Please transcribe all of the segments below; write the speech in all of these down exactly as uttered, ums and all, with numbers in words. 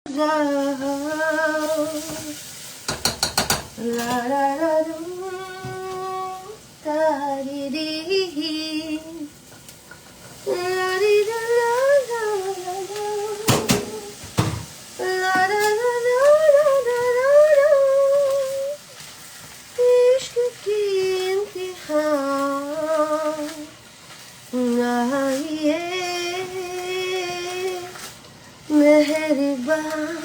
La la la la, da di di, la di da la la la la, la da da da da da da da. عشق کی امتحان آئیے، مہربان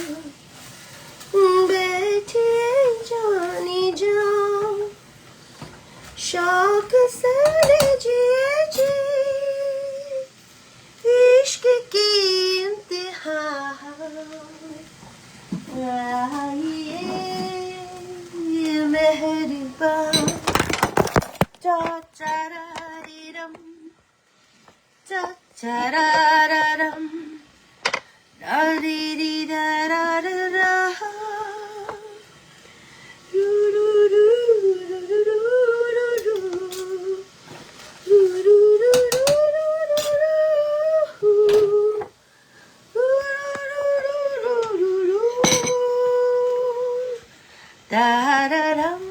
بیٹھیے جانی جان، شوق سے لیجیے جی، عشق کی امتحان آئیے، مہربان. چا چا را ری رم، چا چا را را رم، را ری ری را را را را. رو رو رو رو رو رو رو. رو رو رو رو رو رو رو رو. رو رو رو رو رو رو. دا را رم،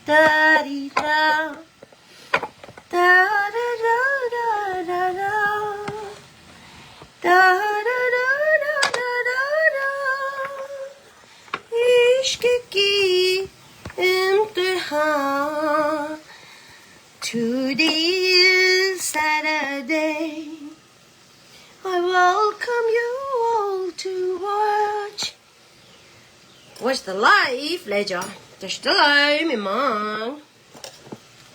دا ری دا. دا را را را را را. دا را را را را را. عشق کی امتحان. Today is Saturday. I welcome you all to watch. Watch the live later. Just the live, མི་མང་།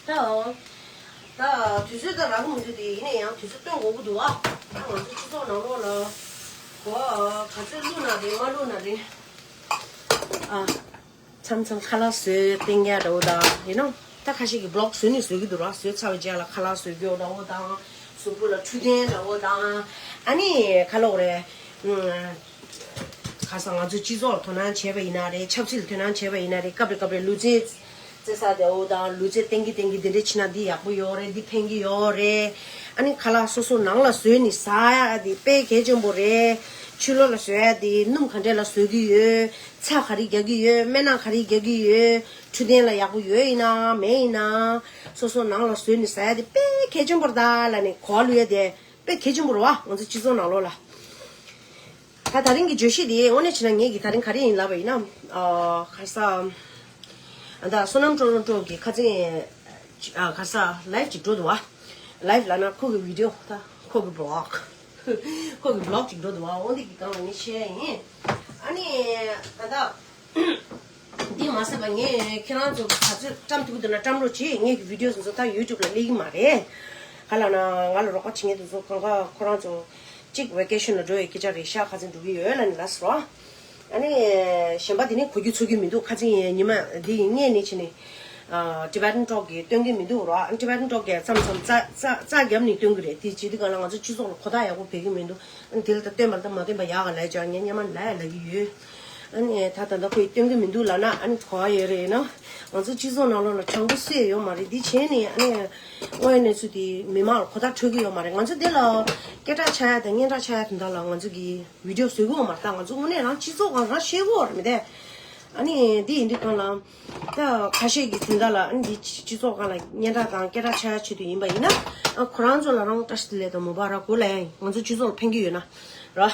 ད་ད་དུས་ཚོད་ད་རག་གི་མི་འདུག་དེ་ཡིན་ན་ཡང་དུས་ཚོད་སྟོན་དགོས་ཀྱི་འདུག་ཨ། ད་ང་ཚོ་སྤྱི་ཚོགས་ནང་ལོགས་ལ་གོ་ག་ཚོད་བླུགས་ན་རེད་མ་བླུགས་ན་རེད། ཨ། མཚམས་མཚམས་ཁ་ལག་བཟོས་བསྟན་རྒྱུ་འདྲ་བོ་དང་ཡིན་ནོ། ད་ཁ་ཤས་ཀྱིས་བི་ལོག་བཟོས་ནས་བཟོ་གི་འདུག་ར། བཟོས་ཚར་བའི་རྗེས་ལ་ཁ་ལག་བཟོ་རྒྱུ་འདྲ་བོ་དང་། གཟུགས་པོ་ལ་འཕྲོད་བསྟེན་འདྲ་བོ་དང་། ཨ་ནི་ཁ་ལོག་རེད། ཁ་སང་ང་ཚོ་སྤྱི་ཚོགས་ལ་དོ་སྣང་བྱས་པ་ཡིན་ན་རེད། ཆབ་སྲིད་ལ་དོ་སྣང་བྱས་པ་ཡིན་ན་རེད། སྐབས་རེ་སྐབས་རེ་ལུས་རྩལ་རྩེ་ས་དེ་འོ་དང་ལུས་རྩལ་བསྟན་གྱི་བསྟན་གྱི་འདི་འདྲ་བྱེད་ན་འདི་ཡག་པོ་ཡོད་རེད། འདི་ཕན་གྱི་ཡོད་རེད། ཨ་ནི་ཁ་ལག་སོ་སོ་ནང་ལ་བཟོས་ནས་ཟ་ཡ་དེ་དཔེ་གལ་ཆེན་པོ་རེད། ཕྱི་ལོགས་ལ་བཟོ་ཡ་དེ་སྣུམ་ག་འདྲས་ལ་བཟོ་གི་ཡོད། ཚྭ་ག་རེ་རྒྱག་གི་ཡོད། སྨན་སྣ་ག་རེ་རྒྱག་གི་ཡོད། འཕྲོད་བསྟེན་ལ་ཡག་པོ་ཡོད་ཡིན་ན་མེད་ཡིན་ན། སོ་སོ་ནང་ལ་བཟོས་ནས་ཟ་ཡ་དེ་དཔེ་གལ་ཆེན་པོ་རེད་ད་ལབ་ནས་གོ་བ་བླུག་ཡ་དེ་དཔེ་གལ་ཆེན་པོ་རེད་བ། ང་ཚོ་སྤྱི་ཚོགས་ནང་ལོགས་ལ། ད་ད་རིང་གི་བརྗོད་གཞི་དེ་དངོས་གནས་བྱས་ན་ངེད་ཀྱིས་ད་རིང་ག་རེ་ཡིན་ལབ་པ་ཡིན་ན། ཨ། ག་རེ་ཟ། ཨ། ད་བསོད་ནམས་ཀྲོ་རོན་ཀྲོ་གི་ཁ་སང་། ཨ། ག་རེ་ཟ། ལའིབ་ཅིག་འགྲོ་འདུག་བ། ལའིབ་ལབ་ན་ཁོ་གི་བི་ཌི་ཡོ། ད་ཁོ་གི་བི་ལོག་ཁོ་གི་བི་ལོག་ཅིག་འགྲོ་འདུག་བ། འོ་འདི་གི་སྒང་ལ་ངས་བཤད་ཡ་ཡིན། ཨ་ནི་ད་ལྟ་འདི་མ་ཟད་པ་ངས་ཁྱེད་རང་ཚོ་ག་ཚོད་བཀྲམ་ཐུབ་ཀྱི་འདུག་ན་བཀྲམ་རོགས་གྱིས། ངས་ཀྱི་བི་ཌི་ཡོ་ཚོ་ད་ཡུ་ཊུབ་ལ་སླེབས་ཀྱི་མ་རེད། ག་ལབ་ན་ང་ལ་རོགས་པ་བྱེད་མཁན་དེ་ཚོ་གང་ག་ཁོ་རང་ཚོ་གཅིག་ཝེ་ཀེ་ཤན་ལ་འགྲོ་བའི་སྐད་ཆ་རེད་ཤག་ཁ་སང་འགྲོ་གི་ཡོད་ལབ་ནས་ལབ་སོང་། ཨ་ནི་གཞན་པ་དེ་ནི་གོ་རྒྱུ་ཚོར་རྒྱུ་མི་འདུག་ཁ་སང་ཉི་མ་འདི་ཡིན་ངས་ནི་བྱས་ནས། ཨ། Tibetan Talk གིས་སྟོན་གྱི་མི་འདུག་ར། Tibetan Talk གིས་མཚམས་མཚམས་རྩ་རྩ་རྩ་རྒྱབ་ནས་སྟོན་གྱི་རེད། དེ་བྱེད་དུས་གང་ལ་ང་ཚོ་སྤྱི་ཚོགས་ལ་གོ་བརྡ་ཡག་པོ་འཕེལ་གྱི་མི་འདུག་ཨ་ནི་དེ་ལ་ད་སྟོན་པ་ལ་ད་མ་སྟོན་པ་ཡག་ག་ལབ་ཀྱང་ངས་སྔོན་མ་ལབ་ཡ་ལབ་ཀྱི་ཡོད། ཨ་ནི་ད་ད་ལྟ་ཁོས་སྟོན་གྱི་མི་འདུག་ལབ་ན་ཨ་ནི་གོ་བ་ཡོད་རེད་ན། ང་ཚོ་སྤྱི་ཚོགས་ནང་ལོགས་ལ་དྲང་པོ་སུ་ཡང་ཡོད་མ་རེད། འདི་བྱས་ནས་ཨ་ནི་དངོས་ཡོད་གནས་ཚུལ་དེ་མི་མང་ལ་གོ་བརྡ་འཕྲོད་ཀྱི་ཡོད་མ་རེད། ང་ཚོ་འདི་ལ་སྐད་གྲགས་ཆགས་ཡ་དང་སྙན་གྲགས་ཆགས་ཡ་དོན་དག་ལ་ང་ཚོ་གིས་བི་ཌི་ཡོ་བཟོ་གི་ཡོད་མ་རེད། ད་ང་ཚོ་དངོས་གནས་རང་སྤྱི་ཚོགས་སྒང་རང་ཤེས་ཀྱི་ཡོད་རེད་མི་འདུག་ཨ་ནི་འདི་ཡིན་དུས་གང་ལ་ད་ཁ་ཤས་ཀྱི་དོན་དག་ལ་ཨ་ནི་འདི་སྤྱི་ཚོགས་སྒང་ལ་སྙན་གྲགས་དང་སྐད་གྲགས་ཆགས་ཡ་ཆེད་དུ་ཡིན་པ་ཡིན་ན། ཨ། ཁོ་རང་ཚོ་ལ་རང་བཀྲ་ཤིས་བདེ་ལེགས་དང་མོ་བ་ར་གོ་ལ་ཡ་ཡིན། ང་ཚོ་སྤྱི་ཚོགས་ལ་ཕན་གྱི་ཡོད་ན་ར།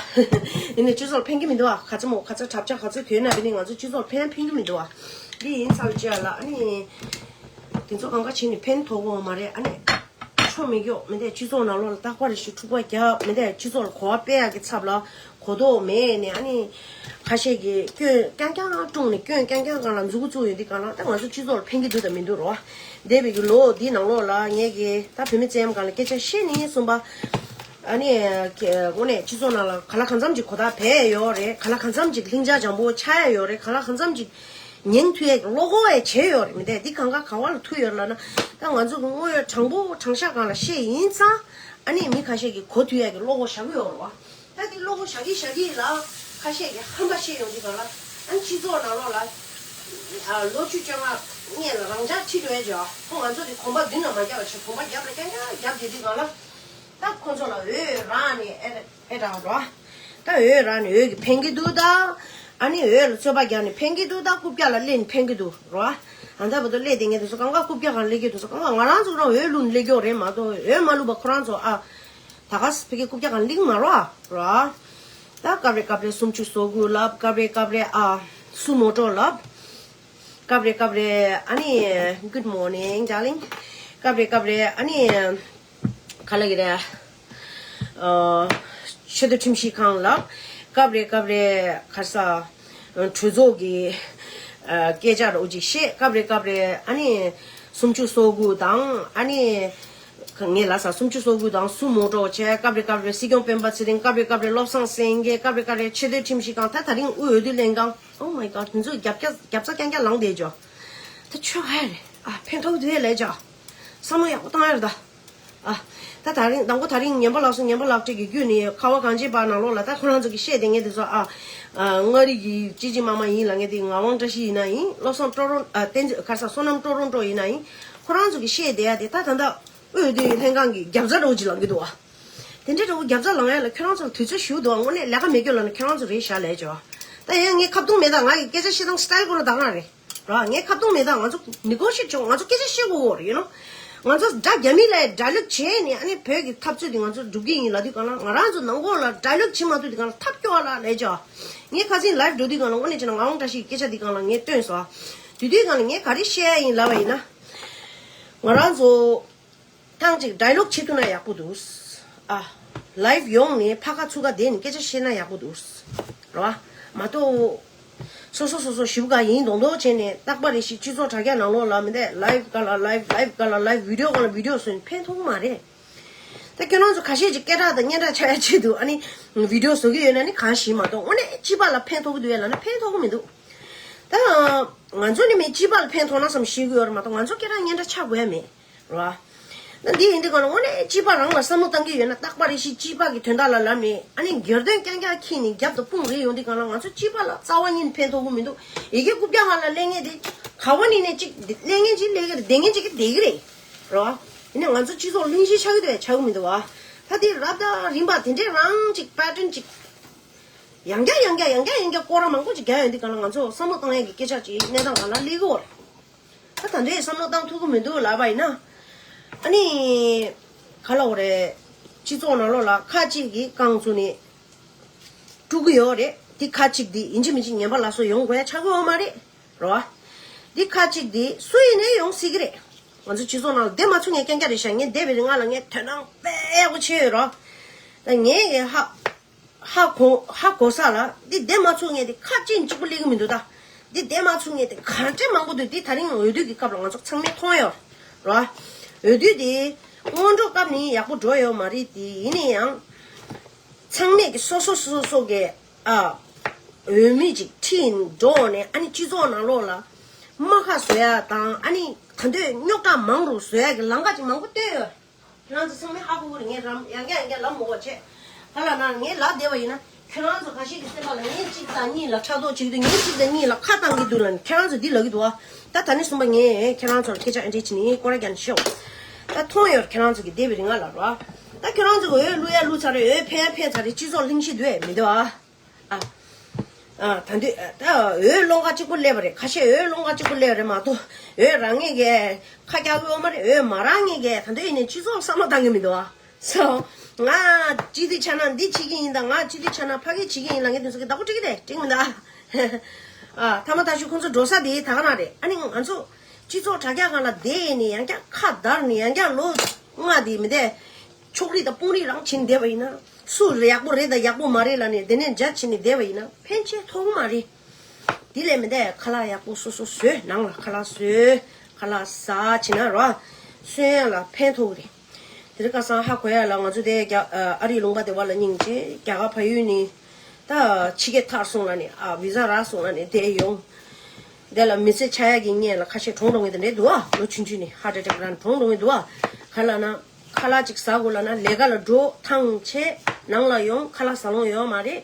ཡིན་ནའི་སྤྱི་ཚོགས་ལ་ཕན་གྱི་མི་འདུག་ཨ། ག་ཚོད་མོ་ག་ཚོད་གྲབས་ཆ་ག་ཚོད་དོན་ན་བི་ནི་ང་ཚོ་སྤྱི་ཚོགས་ལ་ཕན་ཕན་གྱི་མི་འདུག་ཨ། འདི་ཡིན་ཚར་བའི་རྗེས་ལ་ཨ་ནི་དེ་ཚོ་གང་ག་བྱས་ནས་ཕན་ཐོགས་ཀྱི་ཡོད་མ་རེད། ཨ་ནི་ཆོ་མི་སྐྱོ་མི་འདུག་སྤྱི་ཚོགས་ནང་ལོགས་ལ་རྟག་པར་རེ་ཞིག་འཁྲུག་པ་རྒྱབ་མི་འདུག་སྤྱི་ཚོགས་ལ་གོ་བ་སྤེལ་ཡག་གི་ཚབ་ལ་གོ་རྟོགས་མེད་ནས་ཨ་ནི་ཁ་ཤས་ཀྱིས་སྐྱོན་རྐྱང་རྐྱང་བཀྲུངས་ནས་སྐྱོན་རྐྱང་རྐྱང་སྒང་ལ་མཛུབ་གུ་བཙུགས་ཡོད། འདི་སྒང་ལ་ད་ང་ཚོ་སྤྱི་ཚོགས་ལ་ཕན་གྱི་འདུག་དང་མི་འདུག་རོ། འདས་པའི་གི་ལོ་འདིའི་ནང་ལོགས་ལ་ངས་ཀྱི་ད་བུད་མེད་བཙན་གཡེམ་སྒང་ལ་སྐད་ཆ་བཤད་ནས་གསུངས་པ། ཨ་ནི་དངོས་གནས་སྤྱི་ཚོགས་ནང་ལ་ག་ལ་གང་འཚམ་གྱི་གོ་བརྡ་བས་ཡོད་རེད། ག་ལ་གང་འཚམ་གྱི་ལྷིང་འཇགས་འཇམ་པོ་ཆགས་ཡ་ཡོད་རེད། ག་ལ་གང་འཚམ་གྱི་ཉན་ཐུབ་ཡ་གི་བློ་ཁོག་ཡ་བྱས་ཡོད་རེད། མི་འདུག་འདི་གང་ག་ག་བ་ལ་ཐུག་ཡོད་རེད་ལབ་ན། ད་ང་ཚོ་གི་དངོས་ཡོད་དྲང་པོ་དྲང་བཞག་སྒང་ལ་བཤད་ཡིན་ཙང་། ཨ་ནི་མི་ཁ་ཤས་ཀྱིས་གོ་ཐུབ་ཡ་གི་བློ་ཁོག་བཞག་གི་ཡོད་རེད་བ། ད་འདི་བློ་ཁོག་བཞག་གི་བཞག་གི་ལ་ཁ་ཤས་ཀྱིས་ཧམ་པ་བཤད་ཡོང་དུས་གང་ལ། ཨ་ནི་སྤྱི་ཚོགས་ནང་ལོགས་ལ་ཨ་ལོ་བཅུ་བཅོ་ལྔ་སྔོན་ལ་རང་འཇགས་ཁྲིད་འགྲོ་ཡ་ཅིག་ཁོ་ང་ཚོ་དེ་གོམ་པ་མདུན་ལ་མ་རྒྱབ་པ་བྱས་གོམ་པ་རྒྱབ་ལ་རྐྱང་རྐྱང་རྒྱབ་བསྡད་དུས་གང་ལ། ད་ཁོ་ཚོ་ལ་འོས་རག་ནས་ཨེ་ཨེ་དྲག་འགྲོ། ད་འོད་རག་ནས་འོད་ཀྱིས་ཕན་གྱི་འདུག་ད། ཨ་ནི་འོད་ལ་ཚོད་དཔག་རྒྱག་ནས་ཕན་གྱི་འདུག་ད། རྐུབ་བཀྱག་ལ་སླེབས་ནས་ཕན་གྱི་འདུག་རོ། ཨ་ད་བར་དུ་སླེབས་བསྡད་མཁན་དེ་ཚོ་གང་ག་རྐུབ་བཀྱག་སྒང་སླེབས་ཀྱི་འདུག་ཟེར། གང་ག་ང་རང་ཚོ་རང་འོད་བླུགས་ནས་སླེབས་ཀྱི་ཡོད་རེད་མ་གཏོགས། འོད་མ་བླུགས་པ་ཁོ་རང་ཚོ་ཨ། ད་ག་ཕ་གི་རྐུབ་བཀྱག་སྒང་སླེབས་ཀྱི་མ་རེད་རོ། ད་སྐབས་རེ་སྐབས་རེ་སུམ་ཅུ་སོ་དགུ་ལབ། སྐབས་རེ་སྐབས་རེ་ཨ། སུ་མོ་ཊོ་ལབ། སྐབས་རེ་སྐབས་རེ་ཨ་ནི། Good morning, darling. སྐབས་རེ་སྐབས་རེ་ཨ་ནི། ག་ལབ་ཀྱི་རེད། ཨ། ཆེས་མཐོའི་ཁྲིམས་ཞིབ་ཁང་ལབ། སྐབས་རེ་སྐབས་རེ་ག་ས། གྲོས་ཚོགས་ཀྱི། ཨ། སྐད་ཆ་རོ་ཅིག་བཤད། སྐབས་རེ་སྐབས་རེ་ཨ་ནི། སུམ་ཅུ་སོ་དགུ་དང་ཨ་ནི། ངས་ལབ་ས་སུམ་ཅུ་སོ་དགུ་དང་སུ་མོ་ཊོ་བྱས། སྐབས་རེ་སྐབས་རེ་སྲིད་སྐྱོང་སྤེན་པ་ཚེ་རིང་། སྐབས་རེ་སྐབས་རེ་བློ་བཟང་སེང་གེ། སྐབས་རེ་སྐབས་རེ་ཆེས་མཐོའི་ཁྲིམས་ཞིབ་ཁང་། ད་དེ་རིང་དབུས་འོས་བསྡུ་ལྷན་ཁང་། Oh my God, དེ་ཚོ་རྒྱབ་རྒྱབ་རྒྱབ་རྩ་རྐྱང་རྐྱང་ལངས་བསྡད་ཅོ། ད་ཆོས་ཧ་རེད། ཨ། ཕན་ཐོགས་དུས་ལས་ཅོ། བསམ་བློ་ཡག་པོ་བཏང་ཡ་རེད་ད། ཨ། ད་དེ་རིང་དང་པོ་དེ་རིང་ཉན་པ་ལགས་སོ། ཉན་པ་ལགས་བཅས་ཀྱི་བརྒྱུད་ནས་ཁ་བ་གངས་ཅན་པ་ནང་ལོགས་ལ་ད་ཁོ་རང་ཚོ་གི་བཤད་བསྡད་མཁན་དེ་ཚོ་ཨ། ཨ། མངའ་རིས་ཀྱི་སྐྱིད་སྐྱིད་མ་མ་ཡིན་ལབ་མཁན་དེ། ངག་དབང་བཀྲ་ཤིས་ཡིན་ན་ཡིན། བློ་བཟང་ཀྲོ་རོན། ཨ། བསྟན་འཛིན་ག་ས་བསོད་ནམས་ཀྲོ་རོན་ཀྲོ་ཡིན་ན་ཡིན། ཁོ་རང་ཚོ་གི་བཤད་བསྡད་ཡ་དེ་ད་ད་ལྟ་དབུས་འོས་བསྡུ་ལྷན་ཁང་གི་རྒྱབ་རྩ་འདྲ་བོ་ཅིག་ལངས་ཀྱི་འདུག་ཨ། དེ་འདྲའི་འདྲ་བོ་རྒྱབ་རྩ་ལངས་ཡ་ལ་ཁྱོད་རང་ཚོ་ལ་དུས་ཚོད་ཞུ་འདུག་ཨ། དངོས་གནས་ལས་ཀ་མེད་སྐྱོ་ལབ་ན་ཁྱོད་རང་ཚོ་རེད་ཤག་ལབ་ཅོ། ད་ཡང་ངས་ཁ་བརྡུང་མེད། ད་ང་གི་སྐད་ཆ་བཤད་སྟངས་སི་ཊལ་ཁོ་ན་ད་ག་རེད། ར། ངས་ཁ་བརྡུང་མེད། ད་ང་ཚོ་ནི་གོ་ཤི་ཊི་བྱེད། ང་ཚོ་སྐད་ཆ་བཤད་དགོས་རེད། ཡིན་ནོ། ང་ཚོ་དགྲ་རྒྱ་མི་ལ་ཌའི་ལོག་བྱས་ནས་ཨ་ནི་བོད་ཀྱི་འཐབ་རྩོད་དེ་ང་ཚོ་སྒྲུབ་ཀྱི་ཡིན་ལབ་དུས་སྒང་ལ། ང་རང་ཚོ་ནང་ཁོག་ལ་ཌའི་ལོག་བྱེད་མ་ཐུབ་དུས་སྒང་ལ་ཐབས་སྐྱོ་བ་ལ་ལས་ཅོ། ངས་ཁ་སང་ལའིབ་འགྲོ་དུས་སྒང་ལ་དངོས་གནས་བྱས་ན་ངག་དབང་བཀྲ་ཤིས་ཀྱི་སྐད་ཆ་དེ་སྒང་ལ་ངས་བཏོན་སོང་། དེ་དུས་སྒང་ལ་ངས་ག་རེ་བཤད་ཡ་ཡིན་ལབ་པ་ཡིན་ན། ང་རང་ཚོ་ཐེངས་གཅིག་ཌའི་ལོག་བྱེད་ཐུབ་ན་ཡག་པོ་འདུག། ཨ། ལའིབ་ཡོང་ནས་ཕར་ཁ་ཚུར་ཁ་བསྡད་ནས་སྐད་ཆ་བཤད་ན་ཡག་པོ་འདུག། རེད་བ། མ་གཏོགས། སོ་སོ་སོ་སོ་ཞིབ་ག་ཡིན་མདོག་མདོག་བྱས་ནས། རྟག་པ་རེ་བཞིན་སྤྱི་ཚོགས་དྲ་རྒྱ་ནང་ལོགས་ལ་མི་འདུག། ལའིབ་སྒང་ལ་ལའིབ། ལའིབ་སྒང་ལ་ལའིབ། བི་ཌི་ཡོ་སྒང་ལ་བི་ཌི་ཡོ་བཟོས་ནས་ཕན་ཐོགས་ཀྱི་མ་རེད། ད་ཁྱེད་རང་ཚོ་ཁ་ཤས་ཀྱིས་སྐད་གྲགས་དང་སྙན་གྲགས་ཆགས་ཡ་ཆེད་དུ་ཨ་ནི་བི་ཌི་ཡོ་བཟོ་གི་ཡོད་ན་ནི་གང་ཞིག་མ་གཏོགས། དངོས་གནས་སྤྱི་པ་ལ་ཕན་ཐོགས་ཀྱི་འདུག་ཡ་ལབ་ན་ཕན་ཐོགས་ཀྱི་མི་འདུག། ད་ང་ཚོ་ནི་མི་སྤྱི་པ་ལ་ཕན་ཐོགས་ན་བསམ་ཤེས་ཀྱི་ཡོད་རེད་མ་གཏོགས། ང་ཚོ་སྐད་གྲགས་སྙན་གྲགས་ཆགས་དགོས་ཡ་མེད། རེད་བ། ད་འདི་ཡིན་དུས་སྒང་ལ་དངོས་གནས་སྤྱི་པ་རང་ལ་བསམ་བློ་བཏང་གི་ཡོད་ན། རྟག་པ་རེ་བཞིན་སྤྱི་པ་གི་དོན་དག་ལ་ལབ་ནས་ཨ་ནི་སྒེར་དོན་རྐྱང་རྐྱང་འཁྱེར་ནས་རྒྱབ་ཏུ་དཔུང་རེག་ཡོང་དུས་སྒང་ལ། ང་ཚོ་སྤྱི་པ་ལ་རྩ་བ་ཉིད་ནས་ཕན་ཐོགས་ཀྱི་མི་འདུག། ཡ་གི་རྐུབ་བཀྱག་སྒང་ལ་སླེབས་མཁན་དེ་ག་བ་ནས་ནས་ཅིག་སླེབས་མཁན་ཅིག་སླེབས་ཀྱི་རེད། བསྡད་མཁན་ཅིག་གི་བསྡད་ཀྱི་རེད། རེད་བ། ཡིན་ནའི་ང་ཚོ་སྤྱི་ཚོགས་གླེང་གཞི་ཆགས་ཀྱི་འདུག་བས་ཆགས་ཀྱི་མི་འདུག་བ། ད་དེ་རབ་དང་རིམ་པ་དེ་འདྲས་རང་ཅིག་པེ་ཊན་ཅིག་ཡང་བསྐྱར་ཡང་བསྐྱར་ཡང་བསྐྱར་ཡང་བསྐྱར་སྐོར་ར་མང་པོ་ཅིག་རྒྱག་ཡོང་དུས་སྒང་ལ། ང་ཚོ་བསམ་བློ་བཏང་ཡས་ཀྱི་སྐད་ཆ་ཅིག་གནས་སྟངས་སྒང་ལ་སླེབས་ཀྱི་ཡོད་རེད། ད་ད་འདོད་བསམ་བློ་བཏང་ཐུབ་ཀྱི་མི་འདུག་ལབ་པ་ཡིན་ན། ཨ་ནི། ག་ལབ་དགོས་རེད། སྤྱི་ཚོགས་ནང་ལོགས་ལ་ཁ་ཅིག་གིས་རྐང་བཙུགས་ནས་དཀྲུག་གི་ཡོད་རེད། དེ་ཁ་ཅིག་དེ་ཡིན་གཅིག་མིན་གཅིག་ཉན་པ་ལ་སོགས་ཡོང་དགོས་ཡ་ཆགས་ཀྱི་ཡོད་མ་རེད། རེད་བ། དེ་ཁ་ཅིག་དེ་སུ་ཡིན་ནའི་ཡོང་སྲིད་ཀྱི་རེད། ང་ཚོ་སྤྱི་ཚོགས་ནང་ལ་བསྡད་མ་ཚུགས་མཁན་རྐྱང་རྐྱང་རེད་ཤག། ངས་བསྡད་པའི་རིང་ལ་ངས་དོ་སྣང་དཔེ་ཡག་པོ་བྱས་ཡོད་རེད་བ། ད་ངས་ཧ། ཧ་གོ། ཧ་གོ་ས་ལ་འདི་བསྡད་མ་ཚུགས་མཁན་དེ་ཁ་ཅིག་གཅིག་པུ་སླེབས་ཀྱི་མི་འདུག་ད། འདི་བསྡད་མ་ཚུགས་མཁན་དེ་ག་འདྲས་མང་པོ་འདུག། འདི་ད་རིང་འོས་བསྡུ་གི་སྐབས་ལ་ང་ཚོ་ཚང་མས་མཐོང་ཡོད་རེད་བ། འོས་བསྡུ་དེ་སྔོན་འགྲོ་སྐབས་ནས་ཡག་པོ་འགྲོ་ཡོད་མ་རེད་དེ། ཡིན་ན་ཡང་། ཚང་མས་ཀྱི་སོ་སོ་སོ་སོ་གི་ཨ། འོས་མི་ཅིག་ཁྲིད་འགྲོ་ནས་ཨ་ནི་སྤྱི་ཚོགས་ནང་ལོགས་ལ་རྨ་ཁ་བཟོ་ཡ་དང་། ཨ་ནི་ད་འདོད་རྙོག་དྲ་མང་རུ་བཟོ་ཡ་གི་ལམ་ཁ་ཅིག་མང་པོ་བཏོན་ཡོད། ཁྱེད་རང་ཚོ་ཚང་མས་ཧ་གོ་གི་རེད། ངས་རམ་ཡང་བསྐྱར་ཡང་བསྐྱར་ལབ་མི་དགོས་བྱས། ག་ལབ་ན་ངས་ལབ་བསྡད་པ་ཡིན་ན། ཁྱེད་རང་ཚོ་ཁ་ཤས་ཀྱི་སེམས་པ་ལ་ངས་གཅིག་དང་གཉིས་ལ་ཕྲག་དོག་བྱེད་ཀྱི་འདུག། ངས་གཅིག་དང་གཉིས་ལ་ཁ་བཏང་གི་འདུག་ལབ་ནས་ཁྱེད་རང་ཚོ་འདི་ལབ་ཀྱི་འདུག་ཨ། ད་ད་ནས་བཟུང་པ་ངས་ཁྱེད་རང་ཚོར་སྐད་ཆ་ཨེ་འདྲས་བྱས་ནས་སྐོར་ར་རྒྱག་ནས་ཤོག། ད་མཐོང་ཡོད། ཁྱེད་རང་ཚོ་གི་བསྡད་པའི་རིང་ལ་རོ། ད་ཁྱེད་རང་ཚོ་གི་འོས་བླུག་ཡ་བླུག་ཚར་རེད། འོས་འཕེན་ཡ་འཕེན་ཚར་རེད། སྤྱི་ཚོགས་གླེང་གཞི་འདུག་ཨེ་མི་འདུག་ཨ། ཨ། ཨ། ད་འདོད་ད་འོས་སློང་ག་གཅིག་པོ་སླེབས་པ་རེད། ཁ་ཤས་འོས་སློང་ག་གཅིག་པོ་སླེབས་པ་རེད་མ་གཏོགས། འོས་རག་མཁན་གྱིས་ཁ་རྒྱག་གི་ཡོད་མ་རེད། འོས་མ་རག་མཁན་གྱིས་ད་འདོད་ཡིན་ནའི་སྤྱི་ཚོགས་བསམ་བློ་བཏང་གི་མི་འདུག་ཨ། སོ། ང་སྤྱི་འཐུས་ཆགས་ན་འདི་བྱེད་ཀྱི་ཡིན་དང་། ང་སྤྱི་འཐུས་ཆགས་ན་ཕ་གི་བྱེད་ཀྱི་ཡིན་ལབ་མཁན་དེ་ཚོ་གི་བདག་པོ་སྤྲད་ཀྱི་རེད། སྤྲད་ཀྱི་མི་འདུག་ཨ། ཨ། ཐ་མ་ཐ་ཤུ་ཁོང་ཚོ་འགྲོ་ས་དེ་ད་ག་ན་རེད། ཨ་ནི་ང་ཚོ་སྤྱི་ཚོགས་དྲ་རྒྱ་སྒང་ལ་བསྡད་ནས་ཡང་བསྐྱར་ཁ་བརྡར་ནས་ཡང་བསྐྱར་ལོ་ལྔ་དེ་མི་བསྡད། ཕྱོགས་རིས་དང་དཔུང་རིས་རང་བྱེད་ནས་བསྡད་པ་ཡིན་ན། སུ་ཡག་པོ་རེད་དང་ཡག་པོ་མ་རེད་ལབ་ནས་དེ་ནས་ཇཇ་བྱེད་ནས་བསྡད་པ་ཡིན་ན་ཕན་ཆེ་ཐོགས་མ་རེད། དེ་ལས་མི་འདའ་ཁ་ལག་ཡག་པོ་སོ་སོ་བཟོས། ནང་ལ་ཁ་ལག་བཟོས། ཁ་ལག་ཟ་བྱེད་ན་རོ། གསོན་ཡ་ལ་ཕན་ཐོགས་རེད། དེ་རིང་ཁ་སང་ཧ་གོ་ཡ་ལ། ང་ཚོ་དེ་རྒྱ་ཨ་རིའི་ལུང་པ་དེ་བ་ལ་སྙིང་རྗེ། རྒྱ་གར་ཕ་ཡུལ་ནས་ད་ཕྱི་རྒྱལ་ཐར་སོང་ལབ་ནས། ཨ། བི་ཟ་རག་སོང་ལབ་ནས་དེ་ཡོང་། དེ་ལ་མི་ཚེ་ཆགས་ཡ་གི་ཉེན་ལ་ཁ་ཤས་གྲོངས་འགྲོ་མཁན་དེ་འདྲས་འདུག་ཨ། ལོ་ཆུང་ཆུང་ནས་ཧར་ཊི་ཨེ་ཊེག་རག་ནས་གྲོངས་འགྲོ་མཁན་འདུག་ཨ། ག་ལབ་ན། ཁ་ལག་ཅིག་ཟ་དགོས་ལབ་ན་ལས་ཀ་ལ་འགྲོ། ཐང་ཆད་ནང་ལ་ཡོང་། ཁ་ལག་ཟ་ལོང་ཡོད་མ་རེད།